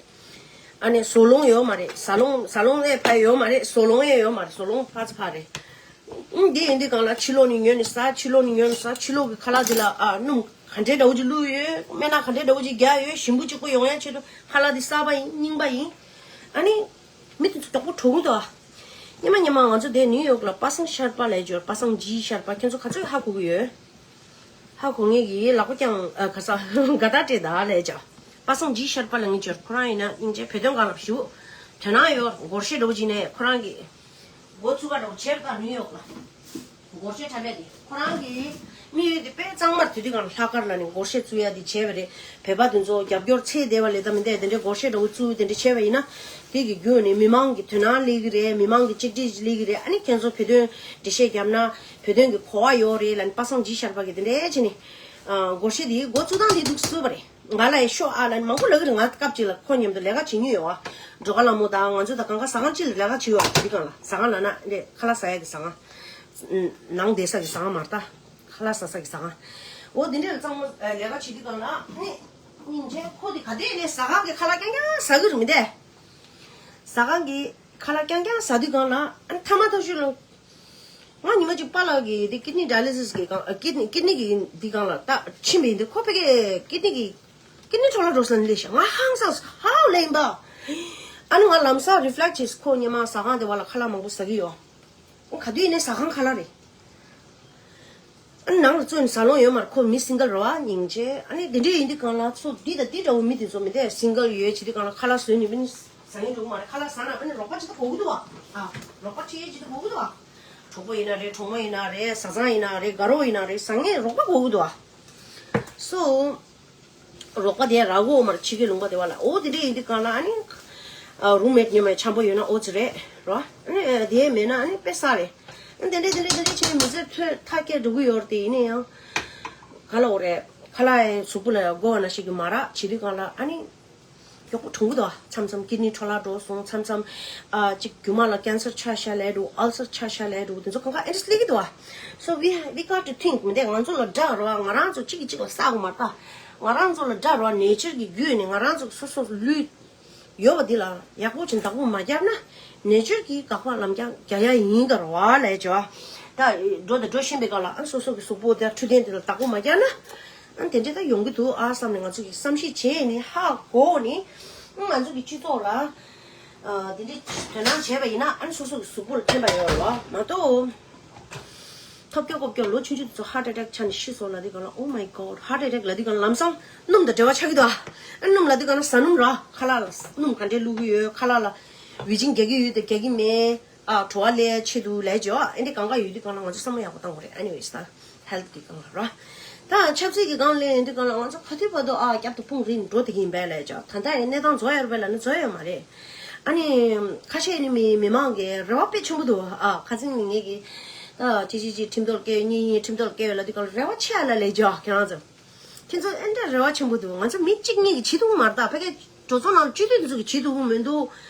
ཨ་ནི་ཟ་ལོང་ཡོད་མ་རེད། ཟ་ལོང་ཟ་ལོང་ལས་ཕར་ཡོད་མ་རེད། ཟ་ལོང་ཡང་ཡོད་མ་རེད། ཟ་ལོང་ཕར་ཚུར་ཕར་རེད། ཨུམ། འདི་ཡིན་དུས་གང་ལ་ཕྱི་ལོགས་ནས་ཉོས་ནས་ཟ། ཕྱི་ལོགས་ནས་ཉོས་ནས་ཟ། ཕྱི་ལོགས་ཀྱི་ཁ་ལག་འདི་ལ་ཨ་སྣུམ་ག་འདྲའི་འདྲ་བོ་ཅིག་བླུགས་ཡོད། སྨན་སྣ་ག་འདྲའི་འདྲ་བོ་ཅིག་བརྒྱབ་ཡོད། ཞིམ་པོ་གཅིག་པོ་ཡོང་ཡ་ཆེད་དུ་ཁ་ལག་འདི་གསར་པ་ཡིན། རྙིང་པ་ཡིན། ཨ་ནི་མི་དེ་ཚོ་མགྱོགས་པོ་གྲོངས་འདུག་ཨ། སྔོན་མ་སྔོན་མ་ང་ཚོ་དེ་ནིའུ་ཡོག་ལ་པ་སངས་ཤར་པ་ལབ་ཡ་ཅིག་ཡོད། པ་སངས་ཇི་ཤར་པ། ཁྱེད་ཚོ་ག་ཚོད་ཧ་གོ་གི་ཡོད། ཧ་གོ་མཁན་གྱིས་ལག་པ་བརྐྱངས། ཨ། ག་ས་དགའ་རྟགས་སྤྲད་ད་ལབ་ཡ་ཅིག་པ་སངས་ཇི་ཤར་པ་ལབ་མཁན་ཅིག་ཡོད། ཁོ་རང་ཡིན་ན་སྙིང་རྗེ། བོད་དོན་སྒང་ལ་ཞེ་པོ་དོ་སྣང་ཡོད། སྒོར་གཞས་འདྲ་བོ་ཅིག་ནས་ཁོ་རང་གིས་འགོ་ཚུགས་པ་འདྲ་བོ་བྱས་པ་དང་། ནིའུ་ཡོག་ལ་སྒོར་གཞས་འཁྲབ་ཡ་དེ། ཁོ་རང་གི་དམིགས་ཡུལ་དེ་དཔེ་གཙང་མ་རེད། དེ་དུས་སྒང་ལ་ལྷག་དཀར་ལ་ནི་སྒོར་གཞས་བཙུགས་ཡ་དེ་བྱས་པ་རེད། བོད་པ་དེ་ཚོ་རྒྱབ་སྐྱོར་ཚད་བསྡད་པ་ལས་ད་མི་འདས། དེ་འདྲའི་སྒོར་གཞས་འདྲ་བོ་བཙུགས། དེ་འདྲ་བྱས་པ་ཡིན་ན། དེ་གི་བརྒྱུད་ནས་མི་མང་གི་དོ་སྣང་སླེབས་ཀྱི་རེད། མི་མང་གི་གཅིག་སྒྲིལ་སླེབས་ཀྱི་རེད། ཨ་ནི་ཁྱེད་ཚོ་བོད་དོན་འགྲེལ་བཤད་བརྒྱབ་ན་བོད་དོན་གྱི་གོ་བ་ཡོད་རེད་ལབ་ནས་པ་སངས་ཇི་ཤར་པ་གིས་དེ་འདྲའི་བྱས་ནས། ཨ། སྒོར་གཞས་དེ་འགོ་བཙུགས་སྟངས་དེ་འདུག་སེ་བཟོས་པ་རེད། ང་ལ་ཡང་ཤོག་ཨ་ལབ་ནས་མང་པོ་ལབ་ཀྱི་རེད། ང་སྐབས་གཅིག་ལ་ཁོ་མཉམ་དུ་ལས་ཀ་བྱེད་མྱོང་ཡོད་ཨ། སྒྲོལ་དཀར་ལྷ་མོ་དང་ང་ཚོ་དང་གང་ག་ཟ་ཁང་གཅིག་ལ་ལས་ཀ་བྱེད་ཡོད་ཨ། དེ་སྒང་ལ། ཟ་ཁང་ལབ་ན་འདི་ཁ་ལག་ཟ་ཡ་གི་ཟ་ཁང་། ནང་བསྡད་ས་གི་ཟ་ཁང་མ་རེད་ད། ཁ་ལག་ཟ་ས་གི་ཟ་ཁང་། འོ་དེ་འདྲ་ལ་གཙང་མ་ལས་ཀ་བྱེད་དུས་སྒང་ལ་ནི། སྙིང་རྗེ། ཁོ་དེ་ག་དུས་ནས་ཟ་ཁང་གི་ཁ་ལག་རྐྱང་རྐྱང་ཟ་གི་རེད་མི་འདས། ཟ་ཁང་གི་ཁ་ལག་རྐྱང་རྐྱང་ཟ་དུས་སྒང་ལ། ཨ་ནི་ཐ་མ་ཐག་ཆོད་ལ། ང་ཉི་མ་གཅིག་པཱ་ལགས་ཀྱི་དེ་ཀིཌ་ནི་ཌའི་ལི་སིས་གི་སྒང་། ཨ། ཀིཌ་ནི། ཀིཌ་ནི་གི་འདི་སྒང་ལ་ད་ཕྱིན་པ་ཡིན་དུས། ཁོ་ཕ་གིར་ཀིཌ་ནི་གི་ཀིཌ་ནི་འཕྲོ་བརླག་འགྲོ་ས་ནི་ལས་ཤག་ང་ཧང་སངས་སོང་། ཧའོ་ལེན་པ། ཨ་ནི་ང་ལམ་སང་རི་ཕི་ལེག་བྱས། ཁོ་སྔོན་མ་ཟ་ཁང་དེ་བ་ལ་ཁ་ལག་མང་པོ་ཟ་གི་ཡོད། ཁོ་ག་དུས་ནས་ཟ་ཁང་ཁ་ལག་རེད། ཨ་ནི་ནང་ལ་བཙོས་ནས་ཟ་ལོང་ཡོད་མ་རེད། ཁོ་མི་སིང་གལ་རེད་བ། སྙིང་རྗེ། ཨ་ནི་དེ་འདྲས་ཡིན་དུས་སྒང་ལ་ཚོ་འདི་དང་འདི་འདྲ་བོ་མི་དེ་ཚོ་མི་འདས། སིང་གལ་ཡོད་བྱེད་དུས་སྒང་ལ་ཁ་ལག་བཟོས་ནས་མི་ནི་ཟ་མཁན་འགྲོ་གི་མ་རེད། ཁ་ལག་ཟ་ན་ཨ་ནི་རོགས་པ་ཅིག་ད་དགོས་ཀྱི་འདུག་བ། ཨ། རོགས་པ་ཁྲིད་ཡས་ཅིག་ད་དགོས་ཀྱི་འདུག་བ། གྲོགས་པོ་ཡིན་ན་རེད། གྲོགས་མོ་ཡིན་ན་རེད། བཟའ་ཚང་ཡིན་ན་རེད། དགའ་རོགས་ཡིན་ན་རེད། ཟ་མཁན་རོགས་པ་དགོས་ཀྱི་འདུག་བ། སོ། རོགས་པ་དེ་རག་གོ་མར་ཕྱི་རྒྱལ་ལུང་པ་དེ་བ་ལ། འོ་དེ་འདྲ་ཡིན་དུས་སྒང་ལ་ཨ་ནི། ཨ། རུམ་མེཊ་ཉི་མ་འཆམ་པོ་ཡོད་ན་ཨོ་ཙི་རེད་རོ། ཨ་ནི་དེ་མེད་ན་ཨ་ནི་དཔེ་ས་རེད། ཨ་ནི་དེ་འདྲ་དེ་འདྲ་དེ་འདྲ་བྱས་ནས་མི་ཚེ་ཕར་ཐག་བཅད་འགྲོ་གི་ཡོད་རེད་དེ། ཡིན་ན་ཡང་། ག་ལ་འོ་རེད། ཁ་ལག་ཡང་གཟུགས་པོ་ལ་ཡང་དགོས་པ་ནང་བཞིན་གྱི་མ་རག་བྱེད་དུས་སྒང་ལ་ཨ་ནི། མགྱོགས་པོ་གྲོངས་གི་འདུག་བ། མཚམས་མཚམས་ཀིཌ་ནི་འཕྲོ་བརླག་འགྲོ་སོང་། མཚམས་མཚམས། ཨ། ཅིག་རྒྱུ་མ་ལ་ཀེན་སར་ཆགས་ཤག་ལབ་འདུག་ཨལ་སར་ཆགས་ཤག་ལབ་འདུག་དེ་ཚོ་གང་ག་ཨེ་འདྲ་སླེབས་ཀྱི་འདུག་བ། So we, we got to think. མི་འདས། ང་ཚོ་ལ་དགྲ་རེད་བ། ང་རང་ཚོ་གཅིག་གིས་གཅིག་ལ་བསགས་དགོས་མ་རེད་ད། ང་རང་ཚོ་ལ་དགྲ་རེད་བ། ནེ་ཅར་གྱི་བརྒྱུད་ནས་ང་རང་ཚོ་སོ་སོ་ལུས་ཡོད་པ་འདི་ལ་ཡག་པོ་བྱས་བདག་པོ་མ་བརྒྱབ་ན། ནེ་ཅར་གྱིས་དགག་པ་ལམ་རྒྱག་རྒྱག་ཡ་ཡིན་ད་རེད་བ་ལབ་ཡ་ཅིག་བ། ད་འགྲོ་དང་འགྲོ་བཞིན་པའི་སྒང་ལ་ཨ་སོ་སོ་གི་གཟུགས་པོ་དེ་འཕྲོད་བསྟེན་དེ་ལ་བདག་པོ་མ་བརྒྱབ་ན། ཨ་དེ་འདྲ་ད་ཡོང་གི་འདུག་ཨ་བསམ་ནས་ང་ཚོ་གིས་བསམ་གཞིག་བྱས་ནས་ཧ་གོ་ནས། ཨ་ང་ཚོ་གི་སྤྱི་ཚོགས་ལ། ཨ་དེ་འདྲའི་དོ་སྣང་བྱས་པ་ཡིན་ན་ཨ་ནི་སོ་སོ་གི་གཟུགས་པོ་ལ་ཕན་པ་ཡོད་རེད་བ། མ་གཏོགས། ཐོབ་སྐྱོ་ཀོབ་སྐྱོ་ལོ་ཆུང་ཆུང་དེ་ཚོ་ཧར་ཊི་ཨེ་ཊེག་ཆགས་ནས་ཤི་སོང་ལབ་དུས་སྒང་ལ། Oh my God, heart attack ལབ་དུས་སྒང་ལ་ལམ་སང་སྣུམ་དང་འབྲེལ་བ་ཆགས་ཀྱི་འདུག་ཨ། ཨ་སྣུམ་ལབ་དུས་སྒང་ལ་བཟའ་སྣུམ་ར། ཁ་ལག་ལ་སྣུམ་ག་འདྲས་བླུགས་ཀྱི་ཡོད། ཁ་ལག་ལ་བི་ཇིན་རྒྱག་གི་ཡོད་དང་རྒྱག་གི་མེད། ཨ། བྲོ་བ་ལེན་ཆེད་དུ་ལབ་ཡ་ཅིག་ཡོད། ཨ་འདི་གང་ག་ཡོད་དུས་སྒང་ལ་ང་ཚོ་བསམ་བློ་ཡག་པོ་བཏང་དགོས་རེད། Anyways ད་ཧེལ་ཐི་གི་སྒང་ལ་ར། ད་ཆབ་སྲིད་ཀྱི་སྒང་ལ་ཡིན་དུས་སྒང་ལ་ང་ཚོ་ག་དུས་བར་དུ་ཨ་རྒྱབ་ཏུ་དཔུང་རིང་འགྲོ་བསྡད་ཀྱི་ཡིན་པས་ལབ་ཡ་ཅིག་ད་ལྟ་ཡང་གནས་སྟངས་རྫོགས་ཡོད་རེད་པས་ལབ་ན་རྫོགས་ཡོད་མ་རེད། ཨ་ནི་ཁ་ཤས་ནི་མི་མི་མང་གི་རེ་བ་དཔེ་ཆེན་པོ་འདུག་ཨ་ཁ་སང་ནི་ངེད་ཀྱི་ད་ཅི་ཅི་ཅི་ཁྲིམས་ཐོག་སྐྱེལ། གཉིས་གཉིས་ཁྲིམས་ཐོག་སྐྱེལ་ལབ་དུས་སྒང་ལ་རེ་བ་ཆེ་ཨ་ལ་ལབ་ཡ་ཅིག་ཁྱེད་རང་ཚོ། ཁྱེད་ཚོ་ཨེ་འདྲ་རེ་བ་ཆེན་པོ་འདུག་ང་ཚོ་མི་གཅིག་གཉིས་ཀྱིས་བྱེད་ཐུབ་ཀྱི་མ་རེད་ད། ཕ་གིའི་གྲོས་ཚོགས་ནང་སྤྱི་འཐུས་འདི་ཚོ་གིས་བྱེད་ཐུབ་ཀྱི་མི་འདུག་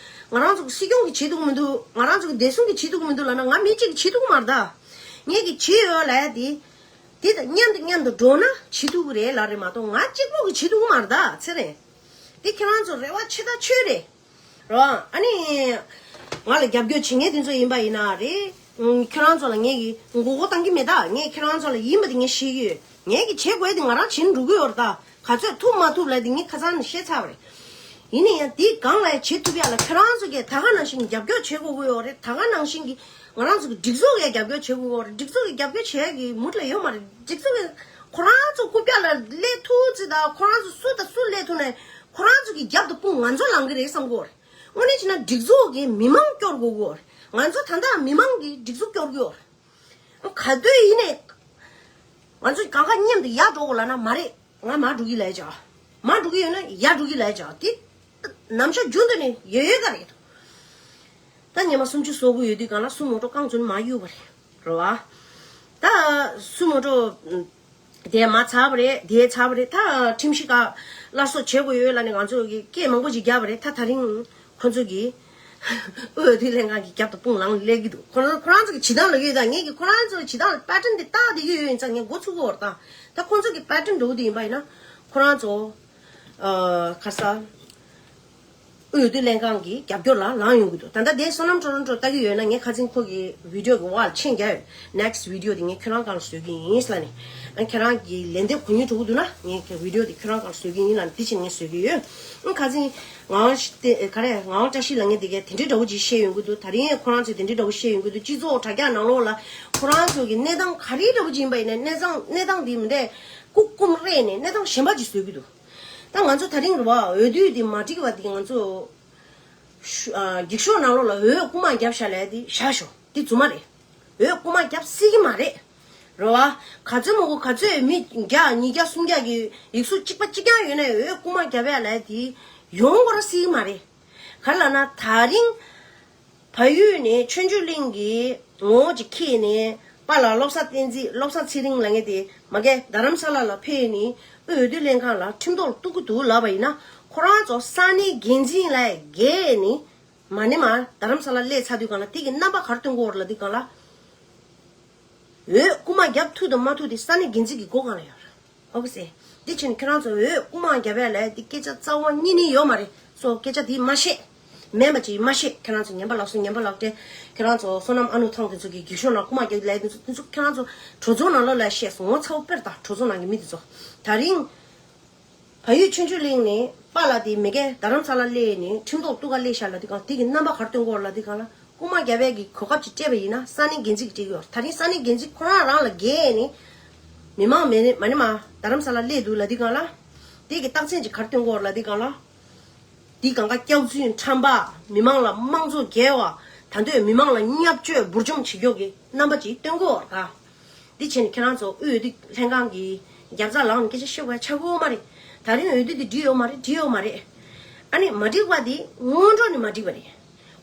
ང་རང་ཚོ་གི་སྲིད་སྐྱོང་གིས་བྱེད་ཐུབ་ཀྱི་མི་འདུག་ང་རང་ཚོ་གི་བདེ་སྲུང་གིས་བྱེད་ཐུབ་ཀྱི་མི་འདུག་ལབ་ན། ང་མི་གཅིག་གིས་བྱེད་ཐུབ་ཀྱི་མ་རེད་ད། ངེད་ཀྱིས་བྱེད་ཡོད་ལབ་ཡ་དེ། དེ་དང་མཉམ་དུ་མཉམ་དུ་འགྲོ་ན་བྱེད་ཐུབ་ཀྱི་རེད་ལབ་རེད་མ་གཏོགས། ང་གཅིག་པོ་གིས་བྱེད་ཐུབ་ཀྱི་མ་རེད་ད། ཚེ་རིང་། དེ་ཁྱེད་རང་ཚོ་རེ་བ་ཆེ་ཐག་ཆོད་རེད། རོ། ཨ་ནི། ང་ལ་རྒྱབ་སྐྱོར་བྱེད་མཁན་དེ་ཚོ་ཡིན་པ་ཡིན་ན་རེད། ཁྱེད་རང་ཚོ་ལ་ངས་ཀྱི་མགོ་སྐོར་བཏང་གི་མེད་ད། ངས་ཁྱེད་རང་ཚོ་ལ་ཡིན་པ་དེ་ངས་ཤེས་ཀྱི་ཡོད། ངས་ཀྱི་བྱེད་དགོས་དེ་ང་རང་བྱེད་འགྲོ་གི་ཡོད་རེད་ད། ག་ཚོད་ཐུབ་མ་ཐུབ་ལབ་དེ་ངས་ཁ་སང་ནས་བཤད་ཚར་བ་རེད། ཡིན་ན་ཡང་དེའི་སྒང་ལ་བྱེད་ཐུབ་ཡ་ལ་ཁྱེད་རང་ཚོ་གིས་ད་ག་ནང་བཞིན་རྒྱབ་སྐྱོར་བྱེད་དགོས་ཀྱི་ཡོད་རེད། ད་ག་ནང་བཞིན་གྱི་ང་རང་ཚོ་གི་སྒྲིག་འཛུགས་ལ་རྒྱབ་སྐྱོར་བྱེད་དགོས་ཀྱི་ཡོད་རེད། སྒྲིག་འཛུགས་ཀྱི་རྒྱབ་སྐྱོར་བྱེད་ཡ་གི་མུ་མཐུད་ལ་ཡོད་མ་རེད། སྒྲིག་འཛུགས་ཀྱི་ཁོ་རང་ཚོ་རྐུབ་བཀྱག་ལ་སླེབས་ཐུབ་ཙི་ད། ཁོ་རང་ཚོ་སུ་དང་སུ་སླེབས་ཐུབ་ནའི་ཁོ་རང་ཚོ་གི་རྒྱབ་ཏུ་དཔུང་ང་ཚོ་ལངས་གི་རེད་བསམ་གྱི་ཡོད་རེད། དངོས་གནས་བྱས་ན་སྒྲིག་འཛུགས་ཀྱིས་མི་མང་སྐྱོར་དགོས་ཀྱི་ཡོད་རེད། ང་ཚོ་ད་ལྟ་མི་མང་གིས་སྒྲིག་འཛུགས་སྐྱོར་གྱི་ཡོད་རེད། ག་དུས་ཡིན་ནའི་ང་ཚོ་གང་ག་མཉམ་དུ་ཡར་འགྲོ་དགོས་ལབ་ན་མ་རེད། ང་མར་འགྲོ་གི་ལབ་ཡ་ཅིག་མར་འགྲོ་གི་ཡོད་ན་ཡར་འགྲོ་གི་ལབ་ཡ་ཅིག་དེ་ནམ་ཞག་རྒྱུན་དུ་ནས་ཡོད་ཡོད་ག་རེད། ད་ཉི་མ་སུམ་ཅུ་སོ་དགུ་ཡོད་དུས་སྒང་ལ་སུ་མོ་ཊ་རྐང་བཙུགས་ནས་མར་གཡུགས་པ་རེད། རེད་བ། ད་སུ་མོ་ཊ་དེ་མར་ཚར་བ་རེད། དེ་ཚར་བ་རེད། ད་ཁྲིམས་གཞི་ཁག་སླར་གསོ་བྱེད་དགོས་ཡོད་ལབ་ནས་ང་ཚོ་གིས་སྐད་མང་པོ་ཅིག་བརྒྱབ་པ་རེད། ད་ད་རིང་ཁོ་ཚོ་གིས་འོས་བསྡུ་ལྷན་ཁང་གི་རྒྱབ་ཏུ་དཔུང་ལངས་སླེབས་ཀྱི་འདུག་ཁོ་རང་ཁོ་རང་ཚོ་གི་བྱེད་སྟངས་ལ་ཡོད་ད། ངས་ཀྱི་ཁོ་རང་ཚོ་གི་བྱེད་སྟངས་ལ་པེ་ཊན་དེ་བལྟས་བསྡད་ཀྱི་ཡོད་ཡིན་ཙང་ངས་མགོ་ཚོད་ཀྱི་ཡོད་རེད་ད། ད་ཁོ་ཚོ་གི་པེ་ཊན་འདྲ་བོ་དེ་ཡིན་པ་ཡིན་ན་ཁོ་རང་ཚོ་ཨ་ཁ་ས། འོས་བསྡུ་ལྷན་ཁང་གི་རྒྱབ་སྐྱོར་ལ་ལངས་ཡོང་གི་འདུག་ད་ལྟ་དེ་བསོད་ནམས་ཊོ་རོན་ཊོ་ལྟ་གི་ཡོད་ན། ངས་ཁ་སང་ཁོ་གི་བི་ཌི་ཡོ་གི་འོག་ལ་མཆན་རྒྱག་ཡོད། Next video དེ་ངས་ཁྱེད་རང་སྒང་ལ་བཟོ་གི་ཡིན་ལབ་ནས། ཨ་ཁྱེད་རང་གི་ལན་འདེབས་ག་ནས་འགྲོ་གི་འདུག་ན། ངས་ཁྱེད་བི་ཌི་ཡོ་དེ་ཁྱེད་རང་སྒང་ལ་བཟོ་གི་ཡིན་ལབ་ནས། དེ་བྱས་ནས་ངས་བཟོ་གི་ཡོད། ཨ་ཁ་སང་ངག་དབང་ཤི་དེ་ག་རེ། ངག་དབང་བཀྲ་ཤིས་ལབ་མཁན་དེ་གས་དེ་འདྲའི་འདྲ་བོ་ཅིག་བཤད་ཡོང་གི་འདུག་ད་རིང་ཁོ་རང་ཚོས་དེ་འདྲའི་འདྲ་བོ་བཤད་ཡོང་གི་འདུག་སྤྱི་ཚོགས་དྲ་རྒྱ་ནང་ལོགས་ལ་ཁོ་རང་ཚོ་གི་གནས་སྟངས་ག་རེ་འདྲ་བོ་ཅིག་ཡིན་པ་ཡིན་ན། གནས་སྟངས་གནས་སྟངས་དེ་མི་འདྲ་རྐུ་རྐུམ་རེད་ནས་གནས་སྟངས་གཞན་པ་ཅིག་བཟོ་གི་འདུག་ད་ང་ཚོ་ད་རིང་རེད་བ། འོས་བསྡུ་དེ་མ་འགྲིག་པ་དེ་ང་ཚོ་ཤུ་ཨ་འགྱིག་ཤོག་ནང་ལོགས་ལ་འོས་རྐུ་མ་བརྒྱབ་བཞག་ལབ་དེ་བཞག་ཤོག་དེ་རྫུན་མ་རེད། འོས་རྐུ་མ་བརྒྱབ་སྲིད་ཀྱི་མ་རེད། རེད་བ། ག་ཚོད་མང་པོ་ག་ཚོད་མི་བརྒྱ་ཉིས་བརྒྱ་སུམ་བརྒྱ་གི་ཡིག་གཟུགས་གཅིག་པ་གཅིག་རྐྱང་ཡོད་ན་འོས་རྐུ་མ་བརྒྱབ་ཡ་ལབ་དེ་ཡོང་གི་ར་སྲིད་ཀྱི་མ་རེད། ག་རེ་ལབ་ན་ད་རིང་བལ་ཡུལ་ནས་ཆོས་འབྱོར་གླིང་གི་ངོ་བོ་ཅིག་འཁྱེར་ནས་པཱ་ལགས་བློ་བཟང་བསྟན་འཛིན། བློ་བཟང་ཚེ་རིང་ལབ་མཁན་དེ་མ་གི་རྡ་རམ་ས་ལ་ལ་ཕེབས་ནས་འོས་བསྡུ་ལྷན་ཁང་ལ་ཁྲིམས་ཐོག་ལ་གཏུག་གི་འདུག་ལབ་པ་ཡིན་ན། ཁོ་རང་ཚོ་ས་གནས་འགན་འཛིན་ལ་བརྒལ་ནས་མ་ནི་མ་རྡ་རམ་ས་ལ་སླེབས་ཚར་དུས་སྒང་ལ་དེ་གི་རྣམ་པ་ག་རེ་སྟོན་གྱི་ཡོད་རེད་ལབ་དུས་སྒང་ལ། འོས་རྐུ་མ་བརྒྱབ་ཐུབ་དང་མ་ཐུབ་དེ་ས་གནས་འགན་འཛིན་གྱི་སྒོ་སྒང་ལ་ཡོད་རེད། ཨོ་ཁེ་སེ། འདི་ཕྱིན་ཁྱེད་རང་ཚོ་འོས་རྐུ་མ་བརྒྱབ་ཡ་ལབ་དེ་སྐད་ཆ་རྩ་བ་ཉིད་ནས་ཡོད་མ་རེད། སོ་སྐད་ཆ་དེ་མ་བཤད། མེད་པ་ཅིག་མ་བཤད། ཁྱེད་རང་ཚོ་ངན་པ་ལགས་སོ། ངན་པ་ལགས་ཏེ། ཁྱེད་རང་ཚོ་བསོད་ནམས་ཨ་ནུ་ཐང་དེ་ཚོ་གི་འགྱིག་ཤོག་ནང་རྐུ་མ་བརྒྱབ་ལབ་དེ་ཚོ་དེ་ཚོ་ཁྱེད་རང་ཚོ་གྲོས་ཚོགས་ནང་ལོགས་ལ་བཤད་སོང་། ངོ་ཚ་བོ་དཔེར་ད་གྲོས་ཚོགས་ནང་གི་མི་དེ་ཚོ། ད་རིང་བལ་ཡུལ་ཆོས་འབྱོར་གླིང་ནས་པཱ་ལགས་དེ་མ་གི་རྡ་རམ་ས་ལ་སླེབས་ནས་ཁྲིམས་ཐོག་ལ་གཏུག་ག་སླེབས་ཤག་ལབ་དུས་སྒང་དེ་གི་རྣམ་པ་ག་རེ་སྟོན་གྱི་ཡོད་རེད་ལབ་དུས་སྒང་ལ། རྐུ་མ་བརྒྱབ་པའི་གི་གོ་སྐབས་ཅིག་སྤྲད་པ་ཡིན་ན་ས་གནས་འགན་འཛིན་གྱིས་སྤྲད་ཀྱི་ཡོད་རེད། ད་རིང་ས་གནས་འགན་འཛིན་ཁོ་རང་རང་ལ་བརྒལ་ནས་མི་མང་མེད་ནས་མ་ནི་མ་རྡ་རམ་ས་ལ་སླེབས་འདུག་ལབ་དུས་སྒང་ལ། དེ་གི་རྟགས་མཚན་ཅིག་ག་རེ་སྟོན་གྱི་ཡོད་རེད་ལབ་དུས་སྒང་ལ། དེ་སྒང་ག་སྐྱག་རྫུན་ཁྲམ་པ། མི་མང་ལ་དམངས་གཙོ་འགེལ་བ། ད་འདོད་མི་མང་ལ་བརྙས་བཅོས་འབུར་འཇོམས་བྱེད་ཀྱི་ཡོད་ཀྱི་རྣམ་པ་ཅིག་སྟོན་གྱི་ཡོད་རེད་ད། འདི་བྱས་ནས་ཁྱེད་རང་ཚོ་འོས་བསྡུ་ལྷན་ཁང་གི་རྒྱབ་རྩ་ལངས་ནས་སྐད་ཆ་བཤད་དགོས་ཡ་ཆགས་ཀྱི་ཡོད་མ་རེད། ད་རིང་འོས་བསྡུ་འདི་འགྲིག་ཡོད་མ་རེད། འགྲིག་ཡོད་མ་རེད། ཨ་ནི་མ་འགྲིག་པ་འདི་སྔོན་འགྲོ་ནས་མ་འགྲིག་པ་རེད།